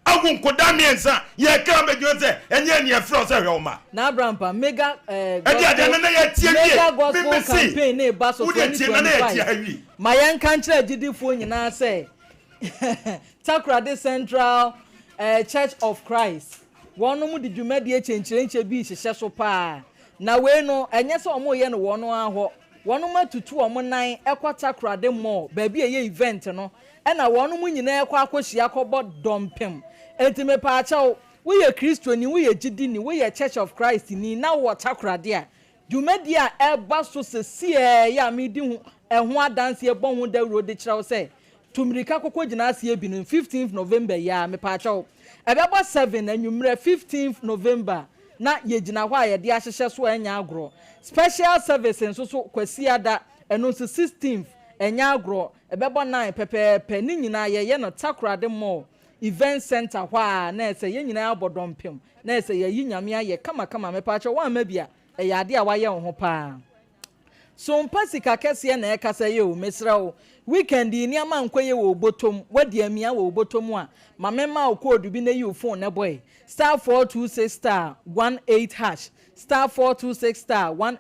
Awo nkodaa mmiɛnsa. Yɛka abɛgyina sɛ ɛnyɛ nea ɛfrɛ wo sɛ hwɛ wo mma. Na Abrampa, mega eh, Ɛde adeɛ gospel, nana yɛtie wie. mega gospel Meme se, campaign ne ba so wo deɛ tie nana yɛtie ha 2025. wie. Ma yɛnka nkyerɛ agyidifoɔ nyinaa sɛ Takoradi Central eh, Church of Christ wɔnom de dwumadie kyenkyerenkyɛ bi rehyehyɛ so paa. Na wei no, ɛnyɛ sɛ wɔreyɛ no wɔn ara hɔ. Wɔnom atutu wɔn nan kɔ Takoradi Mall, baabi a ɛyɛ event no, ɛna wɔnom nyinaa kɔ akɔhyia akɔbɔ dɔmpem. Enti mepaakyɛw, woyɛ Kristoni, woyɛ gyidini, woyɛ Church of Christ ni na wowɔ Takoradi a, dwumadie a ɛreba so sesiaa yi a meredi ho ɛho adanseɛ bɔ ho dawuro de kyerɛ wo sɛ, tu mmirika kɔkɔ gyina aseɛ bi no, 15th November yi ara, mepaakyɛw, ɛbɛbɔ seven anwummerɛ, 15th November, na yɛgyina hɔ a yɛde ahyehyɛ so a ɛnyɛ agorɔ. Special service nso so Kwasiada, ɛno nso 16th, ɛnyɛ agorɔ, ɛbɛbɔ nine pɛpɛɛpɛ, ne nyinaa yɛyɛ no Takoradi Mall Event Centre hɔ a na ɛsɛ yɛn nyinaa abɔ dɔmpem, na ɛsɛ yɛayi Nyame ayɛ kamakama, mepaakyɛw woamma bi a, ɛyɛ adeɛ a woayɛ wo ho paa. Sompa sika kɛseɛ na ɛkasa yi o, mesrɛ wo, weekend yi nneɛma nkɔ yie wɔ wo bɔtɔ mu, woadi amia wɔ wo bɔtɔ mu a, ma memma wo code bi na yi wo phone na bɔ ɛ, *426 *18 hash, *426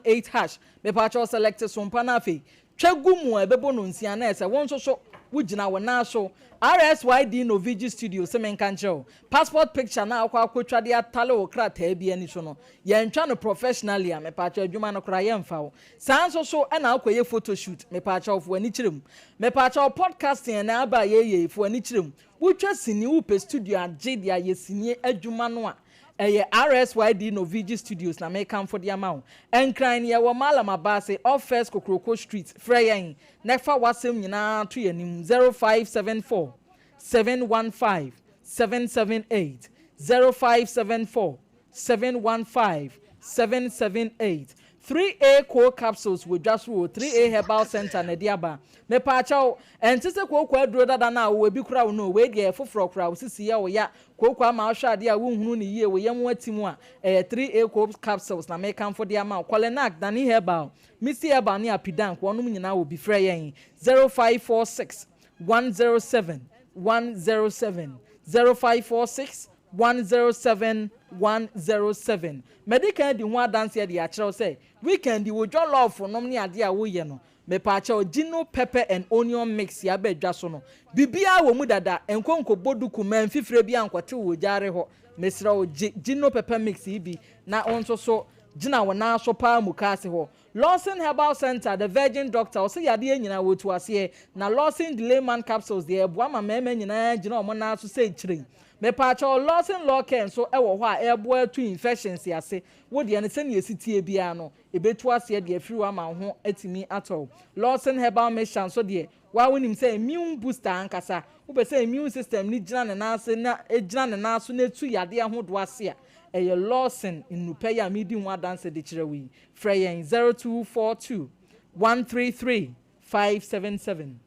*18 hash, mepaakyɛw select Sompa na afei Twa gu mu a ɛbɛbɔ no nsia na ɛsɛ wo nso so wo gyina wo nan so. RSYD Novigi Studio se menka nkyerɛ wo, passport picture no a wokɔ akɔtwa de atale wo krataa bi ani so no, yɛntwa no professionally a, mepaakyɛw adwuma no koraa yɛmfa wo. Saa nso so na wokɔyɛ photo shoot, mepaakyɛw fa w'ani kyerɛ mu. Mepaakyɛw podcasting a ɛnɛ aba a yɛyɛ yi, fa w'ani kyerɛ mu. Wotwa sini, wopɛ studio agye de ayɛ sini adwuma no a, ɛyɛ RSYD Novigi Studios na mekamfo de ama wo. Nkran no, yɛwɔ Mallam Abaase, off First Kokroko Street. Frɛ yɛn na fa w'asɛm nyinaa to yɛn anim, 0574 715 778, 0574 715 778. 3A Cold Capsules wɔ dwa so o, 3A Herbal Centre na ɛde aba. Mepaakyɛw, ɛnte sɛ kooko aduro dada no a wowɔ bi kora wo no o, wei deɛ ɛyɛ foforɔ koraa, wo sisi yɛ wo ya, kooko ama wohwɛ adeɛ a wonhunu no yie, wo yam atim a, ɛyɛ 3A Cold Capsules na mekamfo de ama wo. Kɔlenak, Dani Herbal, Misty Herbal ne Apidank, wɔnom nyinaa wɔ bi. Frɛ yɛn 0546 107 107, 0546 107 107. Madi kan adi ho adanseɛ de akyerɛ wo sɛ weekend yi wo jollof nom ne adeɛ a woyɛ no, mepaakyɛw Gino pepper and onion mix yi aba dwa so no, biribiara wɔ mu dada, nkɔ nkɔbɔ duku mma mfifire biara nkɔtew wɔ gyaare hɔ. Mesrɛ wo gye Gino pepper mix yi bi na wo nso so gyina wo nan so paa mukaase hɔ. Lawson Herbal Centre, The Virgin Doctor, ɔse yadeɛ nyinaa wɔtu aseɛ, na Lawson Delay Man Capsules deɛ ɛboa ma mmarima nyinaa gyina wɔn nan so sɛ kyerɛn. Mepaakyɛw, Lawson Law Care nso wɔ hɔ a ɛreboa atu infections ase, wo deɛ no sɛnea ɛsi teɛ biara no, ɛbɛtu aseɛ de afiri hɔ ama wo ho atumi atɔ wo. Lawson Herbal Mixture nso deɛ, wo ara wonim sɛ immune booster ankasa, wopɛ sɛ immune system no gyina ne nan ase na ɛgyina ne nan so na ɛtu yadeɛ ahodoɔ ase a, ɛyɛ Lawson nnupɛ yi a meredi ho adanse de kyerɛ wo yi. Frɛ yɛn 0242 133 577,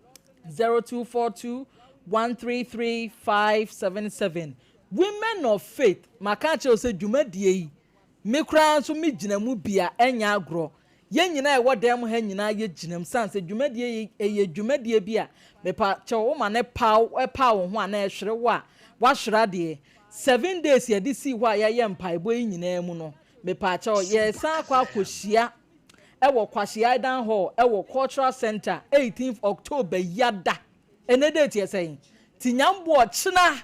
0242 133 577. Women of Faith, maka akyerɛ wo sɛ dwumadie yi, me koraa nso me gyina mu bi a ɛnyɛ agorɔ. Yɛn nyinaa a ɛwɔ dan mu ha nyinaa yɛ gyina mu sane sɛ dwumadie yi ɛyɛ dwumadie bi a mepa kyɛw wo ma no paw ɛpaw wo ho anaa ɛhwere wo a woahwere adeɛ. Seven days yɛde sii hɔ a yɛyɛ mpaebɔ yi nyinaa mu no, Mepaakyɛw, yɛresan akɔ akɔhyia wɔ Kwashie Aidan Hall wɔ Cultural Centre 18th October yiada. Ɛnnɛ date yɛ sɛn? Nti Nyamboɔ ɔkyena,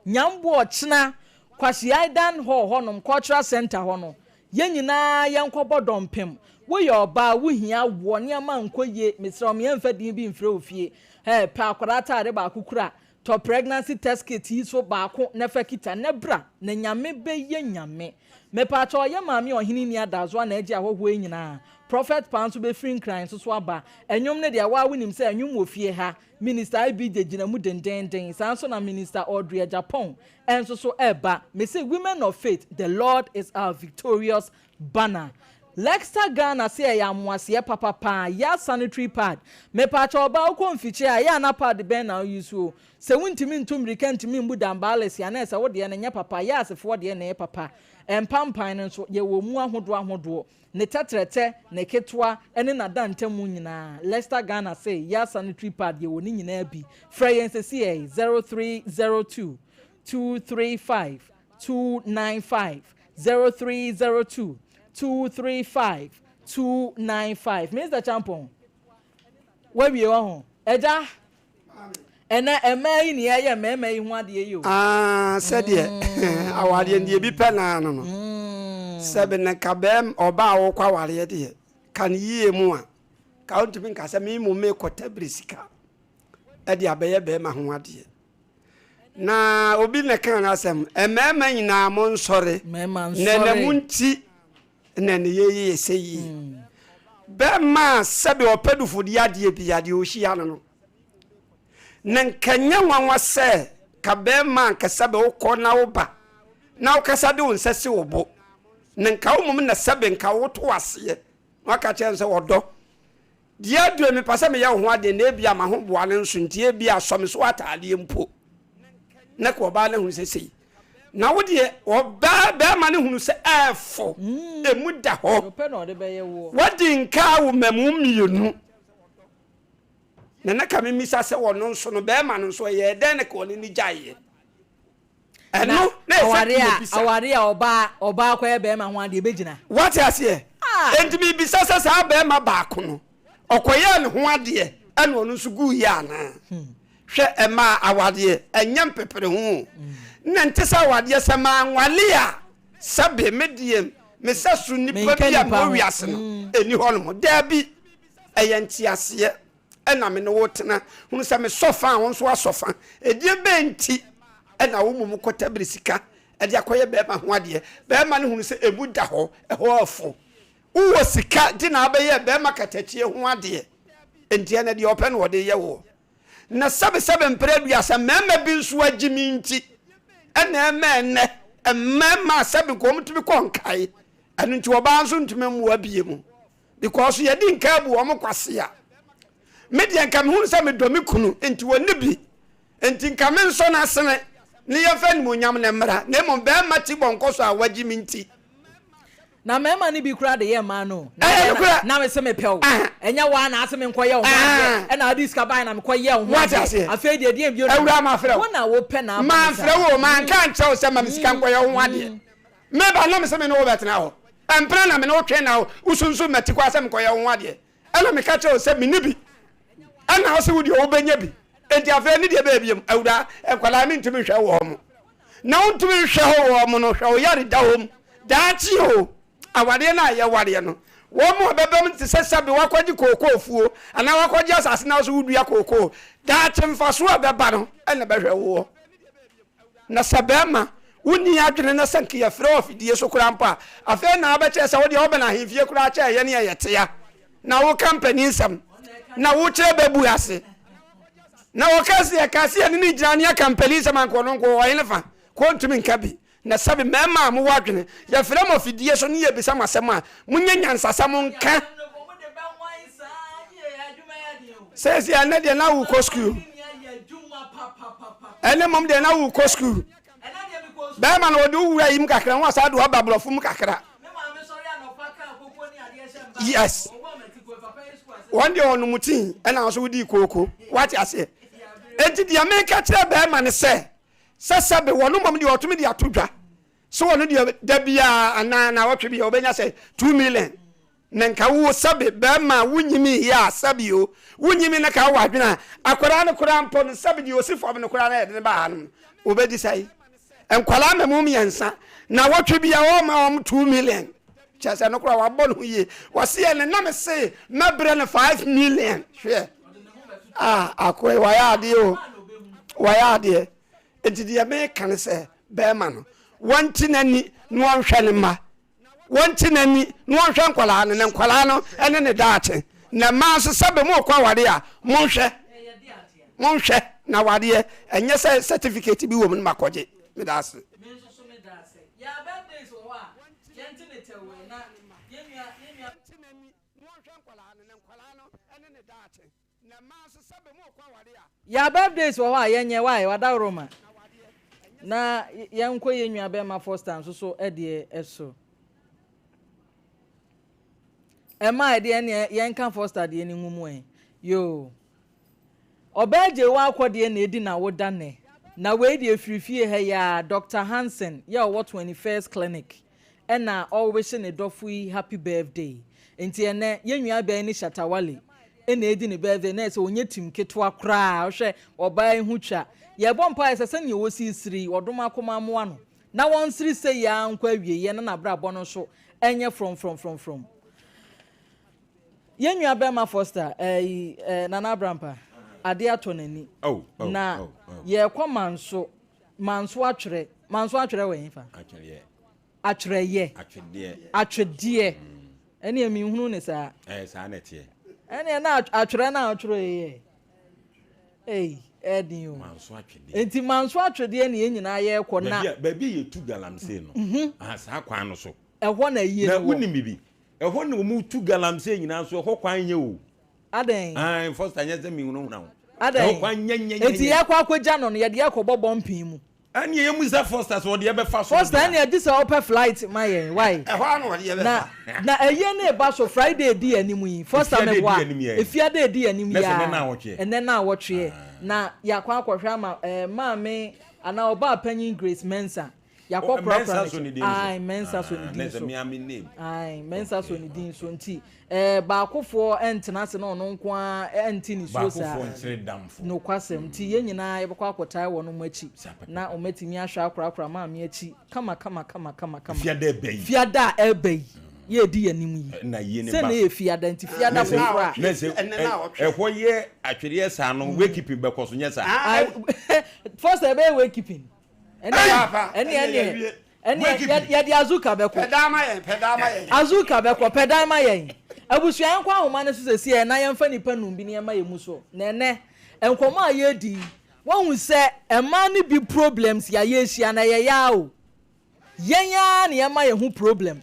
Nyamboɔ ɔkyena, Kwashie Aidan Hall hɔnom, Cultural Centre hɔ no, yɛn nyinaa yɛnkɔbɔ dɔmpem. Woyɛ ɔbaa, wohia awoɔ, nneɛma nkɔ yie, mesrɛ wo, me yɛmfa din bi mfrɛ wo fie. Ɛɛ, pɛ akwadaa ataade baako kura, Tɔ pregnancy test kit yi so baako na fa kita na bra na Nyame bɛyɛ Nyame. Mepaakyɛw ɔyɛ maame ɔhene nni adazoa na agye ahɔhoɔ yi nyinaa. Prophet paa nso bɛfiri Nkran nso so aba. Ɛnwom no deɛ waa wonim sɛ ɛnwom wɔ fie ha. Minister IBJ gyina mu dendeenden saa nso na Minister Audrey Agyapong nso so ɛreba. Mese women of faith the Lord is our victorious banner. Lexta Ghana se ɛyɛ amoaseɛ papa paa ya sanitary pad. Mepaakyɛw ɔbaa wokɔ mfikyire a ɛyɛ a na pad bɛn na wo use o? Sɛ wontumi ntu mmirika ntumi mmu dambaales a na ɛsɛ wo deɛ no nyɛ papa yas foɔ deɛ na ɛyɛ papa. Mpampan no nso yɛwɔ mu ahodoɔ ahodoɔ. Ne tɛtrɛtɛ, ne ketewa ne n'adantamu nyinaa. Lexta Ghana se ya sanitary pad yɛwɔ ne nyinaa bi. Frɛ yɛn sesiei 0302 235 295 0302 235 295 Minister Champon wawie wɔ ho ɛgya ɛnɛ mmaa yi ne yɛyɛ mmarima yi ho adeɛ yi o. Aa sɛdeɛ mm. awareɛ deɛ bi pɛ naa no no mm. sɛbi ne ka bɛɛ ɔbaa a wɔkɔ awareɛ deɛ ka ne yie mu a ka wontumi nka sɛ me mmom mekɔ tabiri sika ɛde abɛyɛ bɛrima ho adeɛ Na obi na ɛkaa n'asɛm, mmarima nyinaa monsɔre, na na mo nti na ne yɛ yɛ sɛ yie. Hmm. Bɛrima a sɛbe ɔpɛ dufodeɛ adeɛ bi adeɛ ɔhyia no no, na nkanyɛ nwanwa sɛ ka bɛrima a nka sɛbe wokɔ na woba na wokasa de wo nsa si wo bo, na nka wo mmom na sɛbe nka woto aseɛ na waka kyerɛ no sɛ ɔdɔ Deɛ aduro yi mepɛ sɛ meyɛ wo ho adeɛ na ebia m'ahoboa no nso nti ebia sɔ me so ataadeɛ mpo na ka ɔbaa no ahunu sɛ sei. Na wo deɛ ɔbaa bɛrima no hunu sɛ ɛɛfo, emu da hɔ. Wadi nka wo mmamu mmienu. Na na ka memmisa sɛ ɔno nso no bɛrima no nso ɛyɛɛ dɛn na ka ɔne no gyaeɛ? Ɛno na ɛsɛ yɛbisa. Aware a ɔbaa ɔbaa kɔyɛ bɛrima ho adeɛ ɛbɛgyina. Wate aseɛ? Enti mebisa sɛ saa bɛrima baako no ɔkɔyɛɛ ne ho adeɛ ɛna ɔno nso guiɛ anaa? Hwɛ ɛmaa awadeɛ ɛnyɛ mpepere ho o. Na nte sɛ awadeɛ sɛ manwale a sɛbe me deɛ me sɛ so nipa bi a mewɔ wiase no ɛni hɔ nom. Daabi, ɛyɛ nteaseɛ ɛna me ne wo tena. Hunu sɛ mesɔ fa a wo nso asɔ fa. Ɛdeɛ bɛn nti ɛna wo mmom kɔtabiri sika ɛde akɔyɛ bɛrima ho adeɛ. Bɛrima no hunu sɛ ɛmu da hɔ, ɛhɔ afo. Wowɔ sika nti na abɛyɛ bɛrima katakyie ho adeɛ. Enti ɛnɛ deɛ ɔpɛ na ɔde yɛ woɔ. Na sɛbesɛbe mprɛ aduasa mmarima bi nso agye me nti ɛna ɛma ɛnnɛ mmarima a sɛbe nka wɔn tumi kɔ nkae. Ɛno nti ɔbaa nso ntumi mmoa bie mu because yɛde nka abu wɔn kwasea. Me deɛ nka mehunu sɛ medɔ me kunu nti wɔnni bi nti nka mensɔ n'asene ne yɛmfa animuonyam no mmra na mmom barima ti bɔ nkɔso a wagye me nti. Na mmarima no bi koraa de yɛ mmaa no o. Na Ɛyɛ deɛ na, nokorɛ. na mese mepɛ wo. Aha. Ɛnyɛ wo ara na ase menkɔyɛ wo ho adeɛ. Aha. Ɛna wode sika baeɛ na mekɔyɛɛ wo ho Woate adeɛ. aseɛ? Afei deɛ ɛdeɛn bio na Awuraa mafrɛ wo. Wo na wopɛ na aba no Mamfrɛ saa. wo o, manka ankyerɛ wo sɛ ma me sika nkɔyɛ wo ho adeɛ. Meba na mese me ne wo bɛtena hɔ. Mpena na me ne wo twe na wosunsum m'ati koraa sɛ mekɔyɛ wo ho adeɛ. Ɛna meka kyerɛ wo sɛ menni bi. Ɛna wo se wo deɛ wobɛnya bi. Enti afei ne deɛ bɛyɛ biom, awuraa, nkwadaa mentumi nhwɛ wɔn. Na wontumi nhwɛ hɔ wɔn no, hwɛ wo yare da hɔ mu. Daakye o, awareɛ no a yɛwareɛ no, wɔn a bɛbam te sɛ sɛbe wakɔgye kookoo fuo anaa wakɔgye asase na wo so wodua kookoo. Daakye mfasoɔ a ɛbɛba no ɛna bɛhwɛ woɔ. Na sɛ bɛrima, wonni adwene na sɛ nka yɛfrɛ wo afidie so koraa mpo a, afei na wobɛkyerɛ sɛ wodeɛ wobɛn ahemfie koraa kyɛɛ yɛne a yɛtea, na woka mpaninsɛm, na wokyerɛ bɛbu ase. Na wɔka sɛ yɛka sɛ yɛne no gyina ne yɛka mpaninsɛm anka ɔno nko ɔhene fa, ka ɔntumi nka bi. Na sɛbe mmarima a mowɔ adwene, yɛfrɛ mo afidie so ne yɛbisa mo asɛm a, monyɛ nyansasɛm nka. Seesei ɛnɛ deɛ na wokɔ sukuu. Ɛne mmom deɛ na wokɔ sukuu. Bɛrima no wɔde wo wura yi mu kakra na wɔasa de waba borɔfo mu kakra. Yes. Wɔn deɛ wɔnom tii ɛna nso wodii kooko. Wate aseɛ. Enti deɛ meka kyerɛ bɛrima no sɛ sɛ sɛbe wɔn mmom deɛ wɔtumi de ato dwa sɛ wɔn deɛ da biara anaa na wɔtwe bi a wɔbɛnya sɛ 2 million. Na nka wo sɛbe bɛɛma a wonyimii yɛ a sɛbe o wonyimii na ka wowɔ adwene a akwadaa no koraa mpo no sɛbe deɛ ɔsi fam no koraa na yɛde no baa hanom no wɔbɛdi sɛe nkwadaa mmamu mmiɛnsa na wɔtwe bia wɔma wɔn 2 million kyerɛ sɛ no koraa wabɔ ne ho yie wɔse yɛ ne nam se mɛbrɛ no 5 million. Hwɛ a akoe wayɛ adeɛ o, wayɛ adeɛ. Nti deɛ meka ne sɛ bɛɛma no wɔnte n'ani na wɔnhwɛ ne mma. Wɔnte n'ani na wɔnhwɛ nkwadaa no, na nkwadaa no ne ne daakye. Na mmaa nso, sɛbe morekɔ awareɛ a, monhwɛ, monhwɛ na awareɛ, ɛnyɛ sɛ certificate bi wɔ mu no makɔgye. Meda ase. Yɛ birthdays wɔ hɔ a yɛnyɛ why wadaworoma na yɛnkɔ yɛn nua bɛrima Foster nso so deɛ ɛso ɛma ɛdeɛ ɛneɛ yɛnka Foster deɛ ne ngu mu ɛ yoo ɔbaa gye wɔ akɔ deɛ na edi na woda nɛ na wei deɛ firi fie ha yi a Dr. Hansen yɛ ɔwɔ 21st clinic ɛna ɔrewihye ne dɔfo yi happy birthday. Nti ɛnɛ yɛn nua bɛn ne Shatta Wale ɛna edi ne birthday na ɛsɛ ɔnyɛ tim ketewa koraa. Ɔhwɛ ɔbaa yi ho twa. Yɛbɔ mpaeɛ sɛ sɛnea ɔsi siri yi ɔdom akoma mmoa no na wɔnsere sei ara nkɔ awieɛ na n'abrabɔ no nso ɛnyɛ frɔmfrɔmfrɔmfrɔm. Yɛn nua bɛrima Foster ɛyi ɛɛ Nana Abrampa adeɛ atɔ n'ani Oh, oh, na oh, oh. yɛrekɔ Manso. Manso atwerɛ. Manso atwerɛ wɔ hefa? Atwereɛ. Atwerɛyɛ. Atwedeɛ. Atwedeɛ. Ɛneɛ menhunu ne saa. Ɛɛ saa na ɛteɛ. Ɛneɛ na atwerɛ na atwerɛ yɛ. Ei, ɛden o. Manso atwedeɛ. Enti manso atwedeɛ ne yɛn nyinaa yɛrekɔ na. Baabi a baabi a yɛtu galamsey no. Mm -hmm. Saa kwan no so. Ɛhɔ na yie no wɔ. Na wonim bibi. Ɛhɔ na wɔn tu galamsey nyinaa nso ɛhɔ kwan nyɛ o. Adɛn? Ae, Foster nyɛ sɛ mehunahuna wo. Adɛn? Ɛhɔ kwan nyɛ nyɛ nyɛ. Enti yɛkɔ akɔgya no no, yɛde yɛkɔbɔ bɔmpin mu. Ɛneɛ yɛ musa Foster sɛ ɔde ɛbɛfa so. Foster ɛneɛ gye sɛ ɔpɛ flight ma yɛn wai. Ɛhɔ ara na ɔde yɛ bɛfa. Na na ɛyie no reba so Friday edi yɛn anim yi Foster meboa Efiada edi yɛn anim yi aa ɛnɛ naawɔtweɛ na yɛakɔ akɔhwɛ ama ɛɛ maame anaa ɔbaa panyin Grace Mensah yɛakɔ korakora n'akyi ae Mensah sɔ ne din so ae Mensah sɔ ne din so nti ɛɛ baakofoɔ ɛntena ase na ɔno nko ara ɛnte nisuo saa nokwasɛm nti yɛn nyinaa yɛbɛkɔ akɔtae wɔn mo akyi na wɔn atumi ahwɛ akorakora maame akyi kama kama kama kama kama fiada a ɛɛba yi yɛ edi yɛn anim yi sɛ na yɛ fiada nti fiada foforɔ a ɛhɔ yɛ atwedeɛ saa no wakeeping bɛkɔ so nyɛ saa first ɛbɛyɛ wakeeping. Ɛneɛ ɛneɛ ɛneɛ yɛde Azuka bɛkɔ. Pɛdaa ma yɛn, pɛdaa ma yɛn. Azuka bɛkɔ, pɛdaa ma yɛn. Abusua yɛnkɔ ahoma no so sɛsi ɛ na yɛmfa nnipa num bi na yɛmma yɛn mu so. Na ɛnɛ nkɔmmɔ a yɛredi yi, woahu sɛ mmaa no bi problems a yɛrehyia no ɛyɛ yaa o. Yɛn ara na yɛma yɛn ho problem.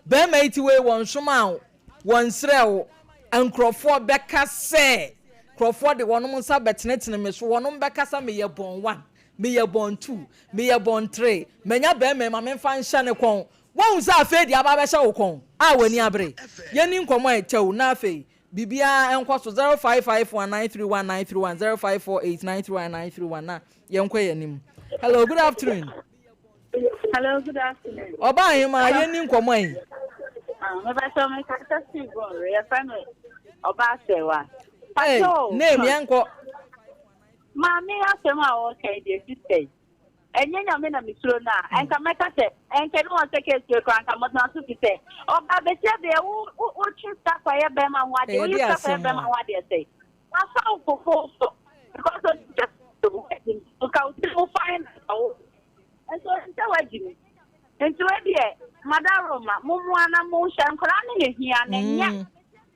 Barima yi ti wei wɔnsomaa wo, wɔnsrɛɛ wo, nkurɔfoɔ bɛka sɛ, nkurɔfoɔ de wɔnom nsa bɛtenetene me so, wɔnom bɛka sɛ meyɛ born one, meyɛ born two, meyɛ born three, manya barima yi ma memfa nhyɛ ne kɔn. Woahu sɛ afei deɛ aba abɛhyɛ wo kɔn a w'ani abere. Yɛnni nkɔmmɔ ɛ, kyɛw, na afei biribiara nkɔ so, 0551 931 931, 0548 931 931 na yɛnkɔ yɛn anim. Hello, good afternoon. Hello, good afternoon. Ọba ahema yɛn ni nkɔmɔ yi. Mepatɔ mi kasa si bɔnre yɛfrɛ mi ɔba asɛwa. Hey, name yɛn kɔ. Maame asɛm a ɔka yi deɛ sista yi. Ɛnyɛ nyame na mesuro no a, ɛnka mɛka sɛ ɛnka ne wɔn sɛ keesie koraa nka mɔtena so fi sɛ ɔba bɛsia deɛ wo wotwe sika kɔyɛ bɛrima ho adeɛ woyi sika kɔyɛ bɛrima ho adeɛ sɛ wafa wo koko so because ɔnim sɛ wagyi mi nka wo tiri mu fine na nka wo nso ɔnim sɛ wagyi mi nti wei deɛ madaroma mo mmoa na mo hyɛ nkwadaa no na hia na nyɛ mm.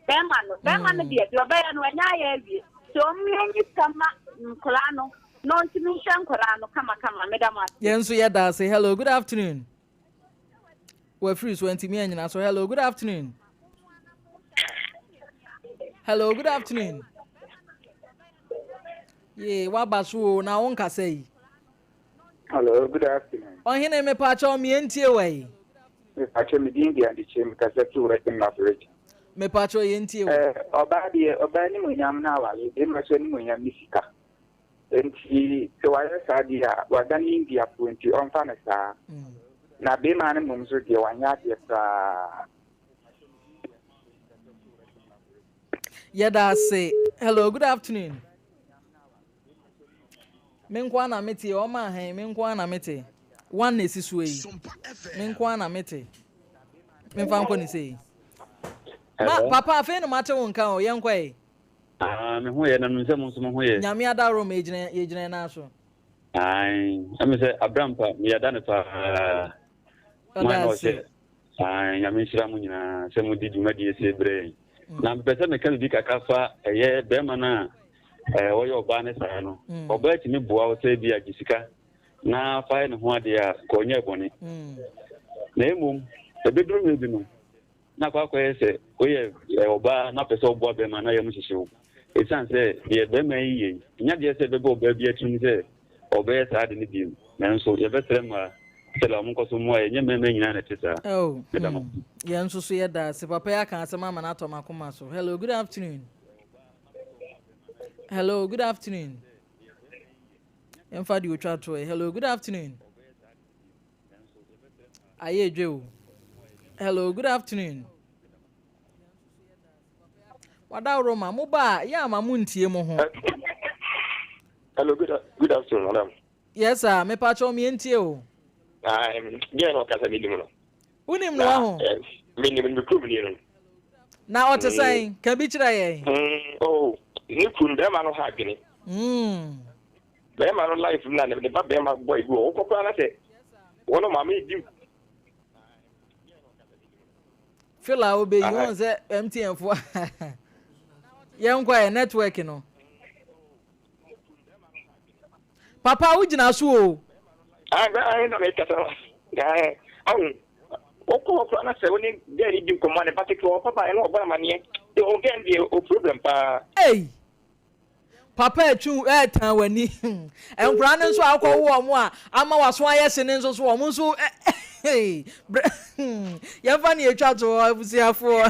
bɛrima no bɛrima no mm. deɛ deɛ ɔbɛyɛ no ɛnyɛ ayɛ awie nti wɔn yɛn sika ma nkwadaa no na ɔntumi nhyɛ nkwadaa no kamakama meda mo ase. Yɛn nso yɛda ase hello good afternoon. Wafiri so antumi anyina so. Hello, good afternoon. Hello, good afternoon. Yee, waba so o, na wo nkasa yi. Hello, good afternoon. Ɔhene mepaakyɛw mmea ntie wa yi. Mepaakyɛw me din de Adekye mekasa fi Western North Region. Mepaakyɛw yɛn ntie wa. Eh, ɔbaa deɛ ɔbaa animuonyam na awale, bɛrima nso animuonyam ne sika. Enti sɛ wayɛ saa deɛ a, wadane Indiafoɔ nti ɔmfa no saa. Na beema no mmom nso deɛ wanyɛ adeɛ koraa. Yɛda ase. Hello, good afternoon. Me nko ara na mete, ɔma ahen, me nko ara na mete. One na esi so yi. Me nko ara na mete. Memfa nkɔ ne sei. Ma papa afei na mate wo nka o, yɛnkɔ ɛ. Ah, me ho yɛ, na menim sɛ mo nso mo ho yɛ. Nyame adaworoma yɛgyina yɛgyina yɛn nan so. Ae, ɛmi sɛ Abrampa, meyɛ no paa. Mo Ɔda na ase. ɔhyɛ. Ae, Nyame nhyira mo nyinaa sɛ mode dwumadie sei brɛ yɛn. Na mepɛ sɛ meka biribi kakra fa ɛyɛ bɛrima no a ɛɛ, ɔyɛ ɔbaa no saa no. Ɔbaa tumi boa wo sɛ bi a gye sika na fa yɛ ne ho adeɛ a, nka ɔnyɛɛ bɔne. Na mmom, ɛbɛduru mmerɛ bi no, Na akɔ akɔyɛ sɛ woyɛ ɔbaa na wopɛ sɛ woboa bɛrima na yam hyehye wo. Esiane sɛ deɛ bɛrima yi yɛ yi, ɛnyɛ adeɛ sɛ ɛbɛba ɔbaa biara tirim sɛ ɔbɛyɛ saa ade no bio. Nanso yɛbɛsrɛ mmaa sɛ la wɔnkɔ so mmoa yɛn. Ɛnyɛ mmarima nyinaa na ɛte saa. Oh, Meda mo hmm. Yɛn nso so yɛda ase. Papa yi aka asɛm ama no atɔ m'akoma so. Hello, good afternoon. Hello, good afternoon. Yɛmfa deɛ otwa toɔ yi. Hello, good afternoon. Ayɛ dwe o. Hello, good afternoon. Wadaworo ma mo ba a yɛ ama mo ntie mo ho. Hello, good, good afternoon, madam. Yes, sir. Me pa kyɛw me ntie o. Ah, deɛ na ɔkasa mi nim no. Wonim no aho? Me nim me kurom ni no. Na ɔte sɛn? Ka bi kyerɛ yɛn. Oh, ne kunu bɛrima no ha adwene. Bɛrima no life na ne ba bɛrima boy bi wɔ wokɔ koraa na sɛ wɔn maame di. Fila a wobɛyi wɔn sɛ MTN fo yɛn kɔ yɛ network no. Papa wogyina so o. Ayi na mekasa ahu wokɔ hɔ koraa na sɛ wo ne gɛɛ no di nkɔmmɔ a ne ba ketewa ɔpapa ɛne ɔbɔ amaneɛ ɔgɛn deɛ o problem paa. Ei! Papa ɛtwe ɛɛtan w'ani. Nkwadaa no nso a wokɔwo wɔn a ama w'aso ayɛ hye no nso so wɔn nso brɛ yɛmfa ne yɛtwa to hɔ abusuafoɔ.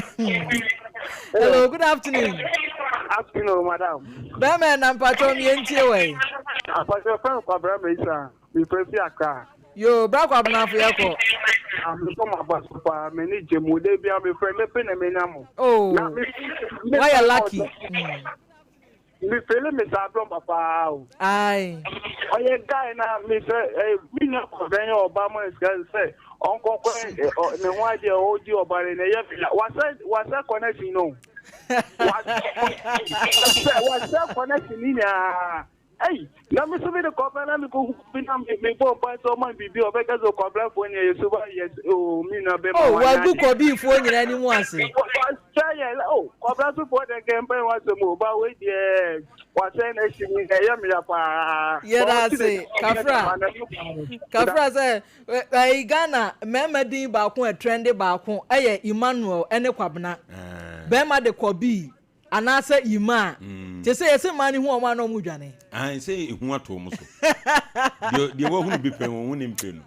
Hello, good afternoon. Afternoon, madam. Bɛrima ɛna mpakyɛw mi yɛntie wɔ yi. Apakyɛ fɛn kwabra Mesa, mefrɛ fi Accra. Yoo, bra Kwabena fo yɛkɔ. Ah, mebɔ m'aba so paa, m'ani gye mo. Da bia mefrɛ, mɛpɛ na menya mo. Oh, Na me, me wayɛ lucky. Me feel me saa dɔm paa o. Aye. Ɔyɛ guy na me sɛ eh, me nua kɔbɛn yɛ ɔba ma sika sɛ ɔnkɔkɔ ne ho adeɛ ɔdi ɔba ne na ɛyɛ fila. Wasɛ wasɛ connection no. Wasɛ wasɛ connection ni nyinaa. Ei, na me so me de kɔbra na me kɔ hu bi na me me bɔ mpa sɛ ɔma biribi ɔbɛka sɛ kɔbrafoɔ ne ɛyɛ so ba yɛ o me nua bɛma Oh, wagu kɔbiifoɔ nyinaa anim ase. Wasɛ yɛ o kɔbra so foɔ deɛ nkɛ mpɛn wasɛm o ba wei deɛ wasɛ na ahyi mi ɛyɛ me ya paa. Yɛda ase kafra kafra sɛ ɛyi Ghana mmarima din baako a trende baako ɛyɛ Emmanuel ɛne Kwabena bɛrima de kɔbii Anaasɛ yima a, te sɛ yɛse mmaa no hu wɔn a na wɔn redwane. Aane, sɛ ehu ato wɔn so. Deɛ, deɛ wahunu bi pɛn, wɔn ho ne mpɛ no.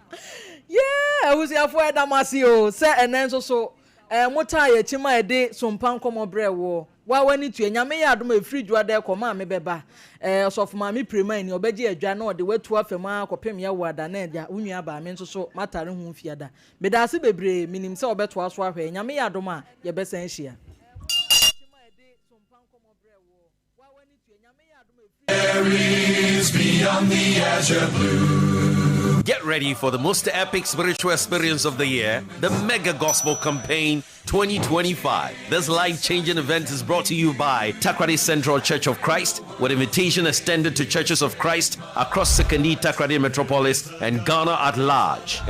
Yeah, abusuafoɔ yɛda mo ase o sɛ ɛnɛ nso so eh, mo taa yɛn akyi ma yɛde sompa nkɔmmɔ brɛɛ woɔ. Wa w'ani tua, Nyame yɛ adom a ɛfiri Dwoada ɛkɔ maame bɛba eh, Ɔsɔfo Maame Piremani ɔbɛgye adwa na ɔde w'atu afa mu ara kɔpem Yɛwoada na agya wo nua baa me nso so m'atare ho Fiada. Medaase bebree, menim sɛ wobɛtoa so ahwɛ, Nyame yɛ adom a yɛbɛsan ahyia. Get ready for the most epic spiritual experience of the year, the Mega Gospel Campaign 2025. This life changing event is brought to you by Takoradi Central Church of Christ, with invitation extended to churches of Christ across Sekondi, Takoradi Metropolis, and Ghana at large.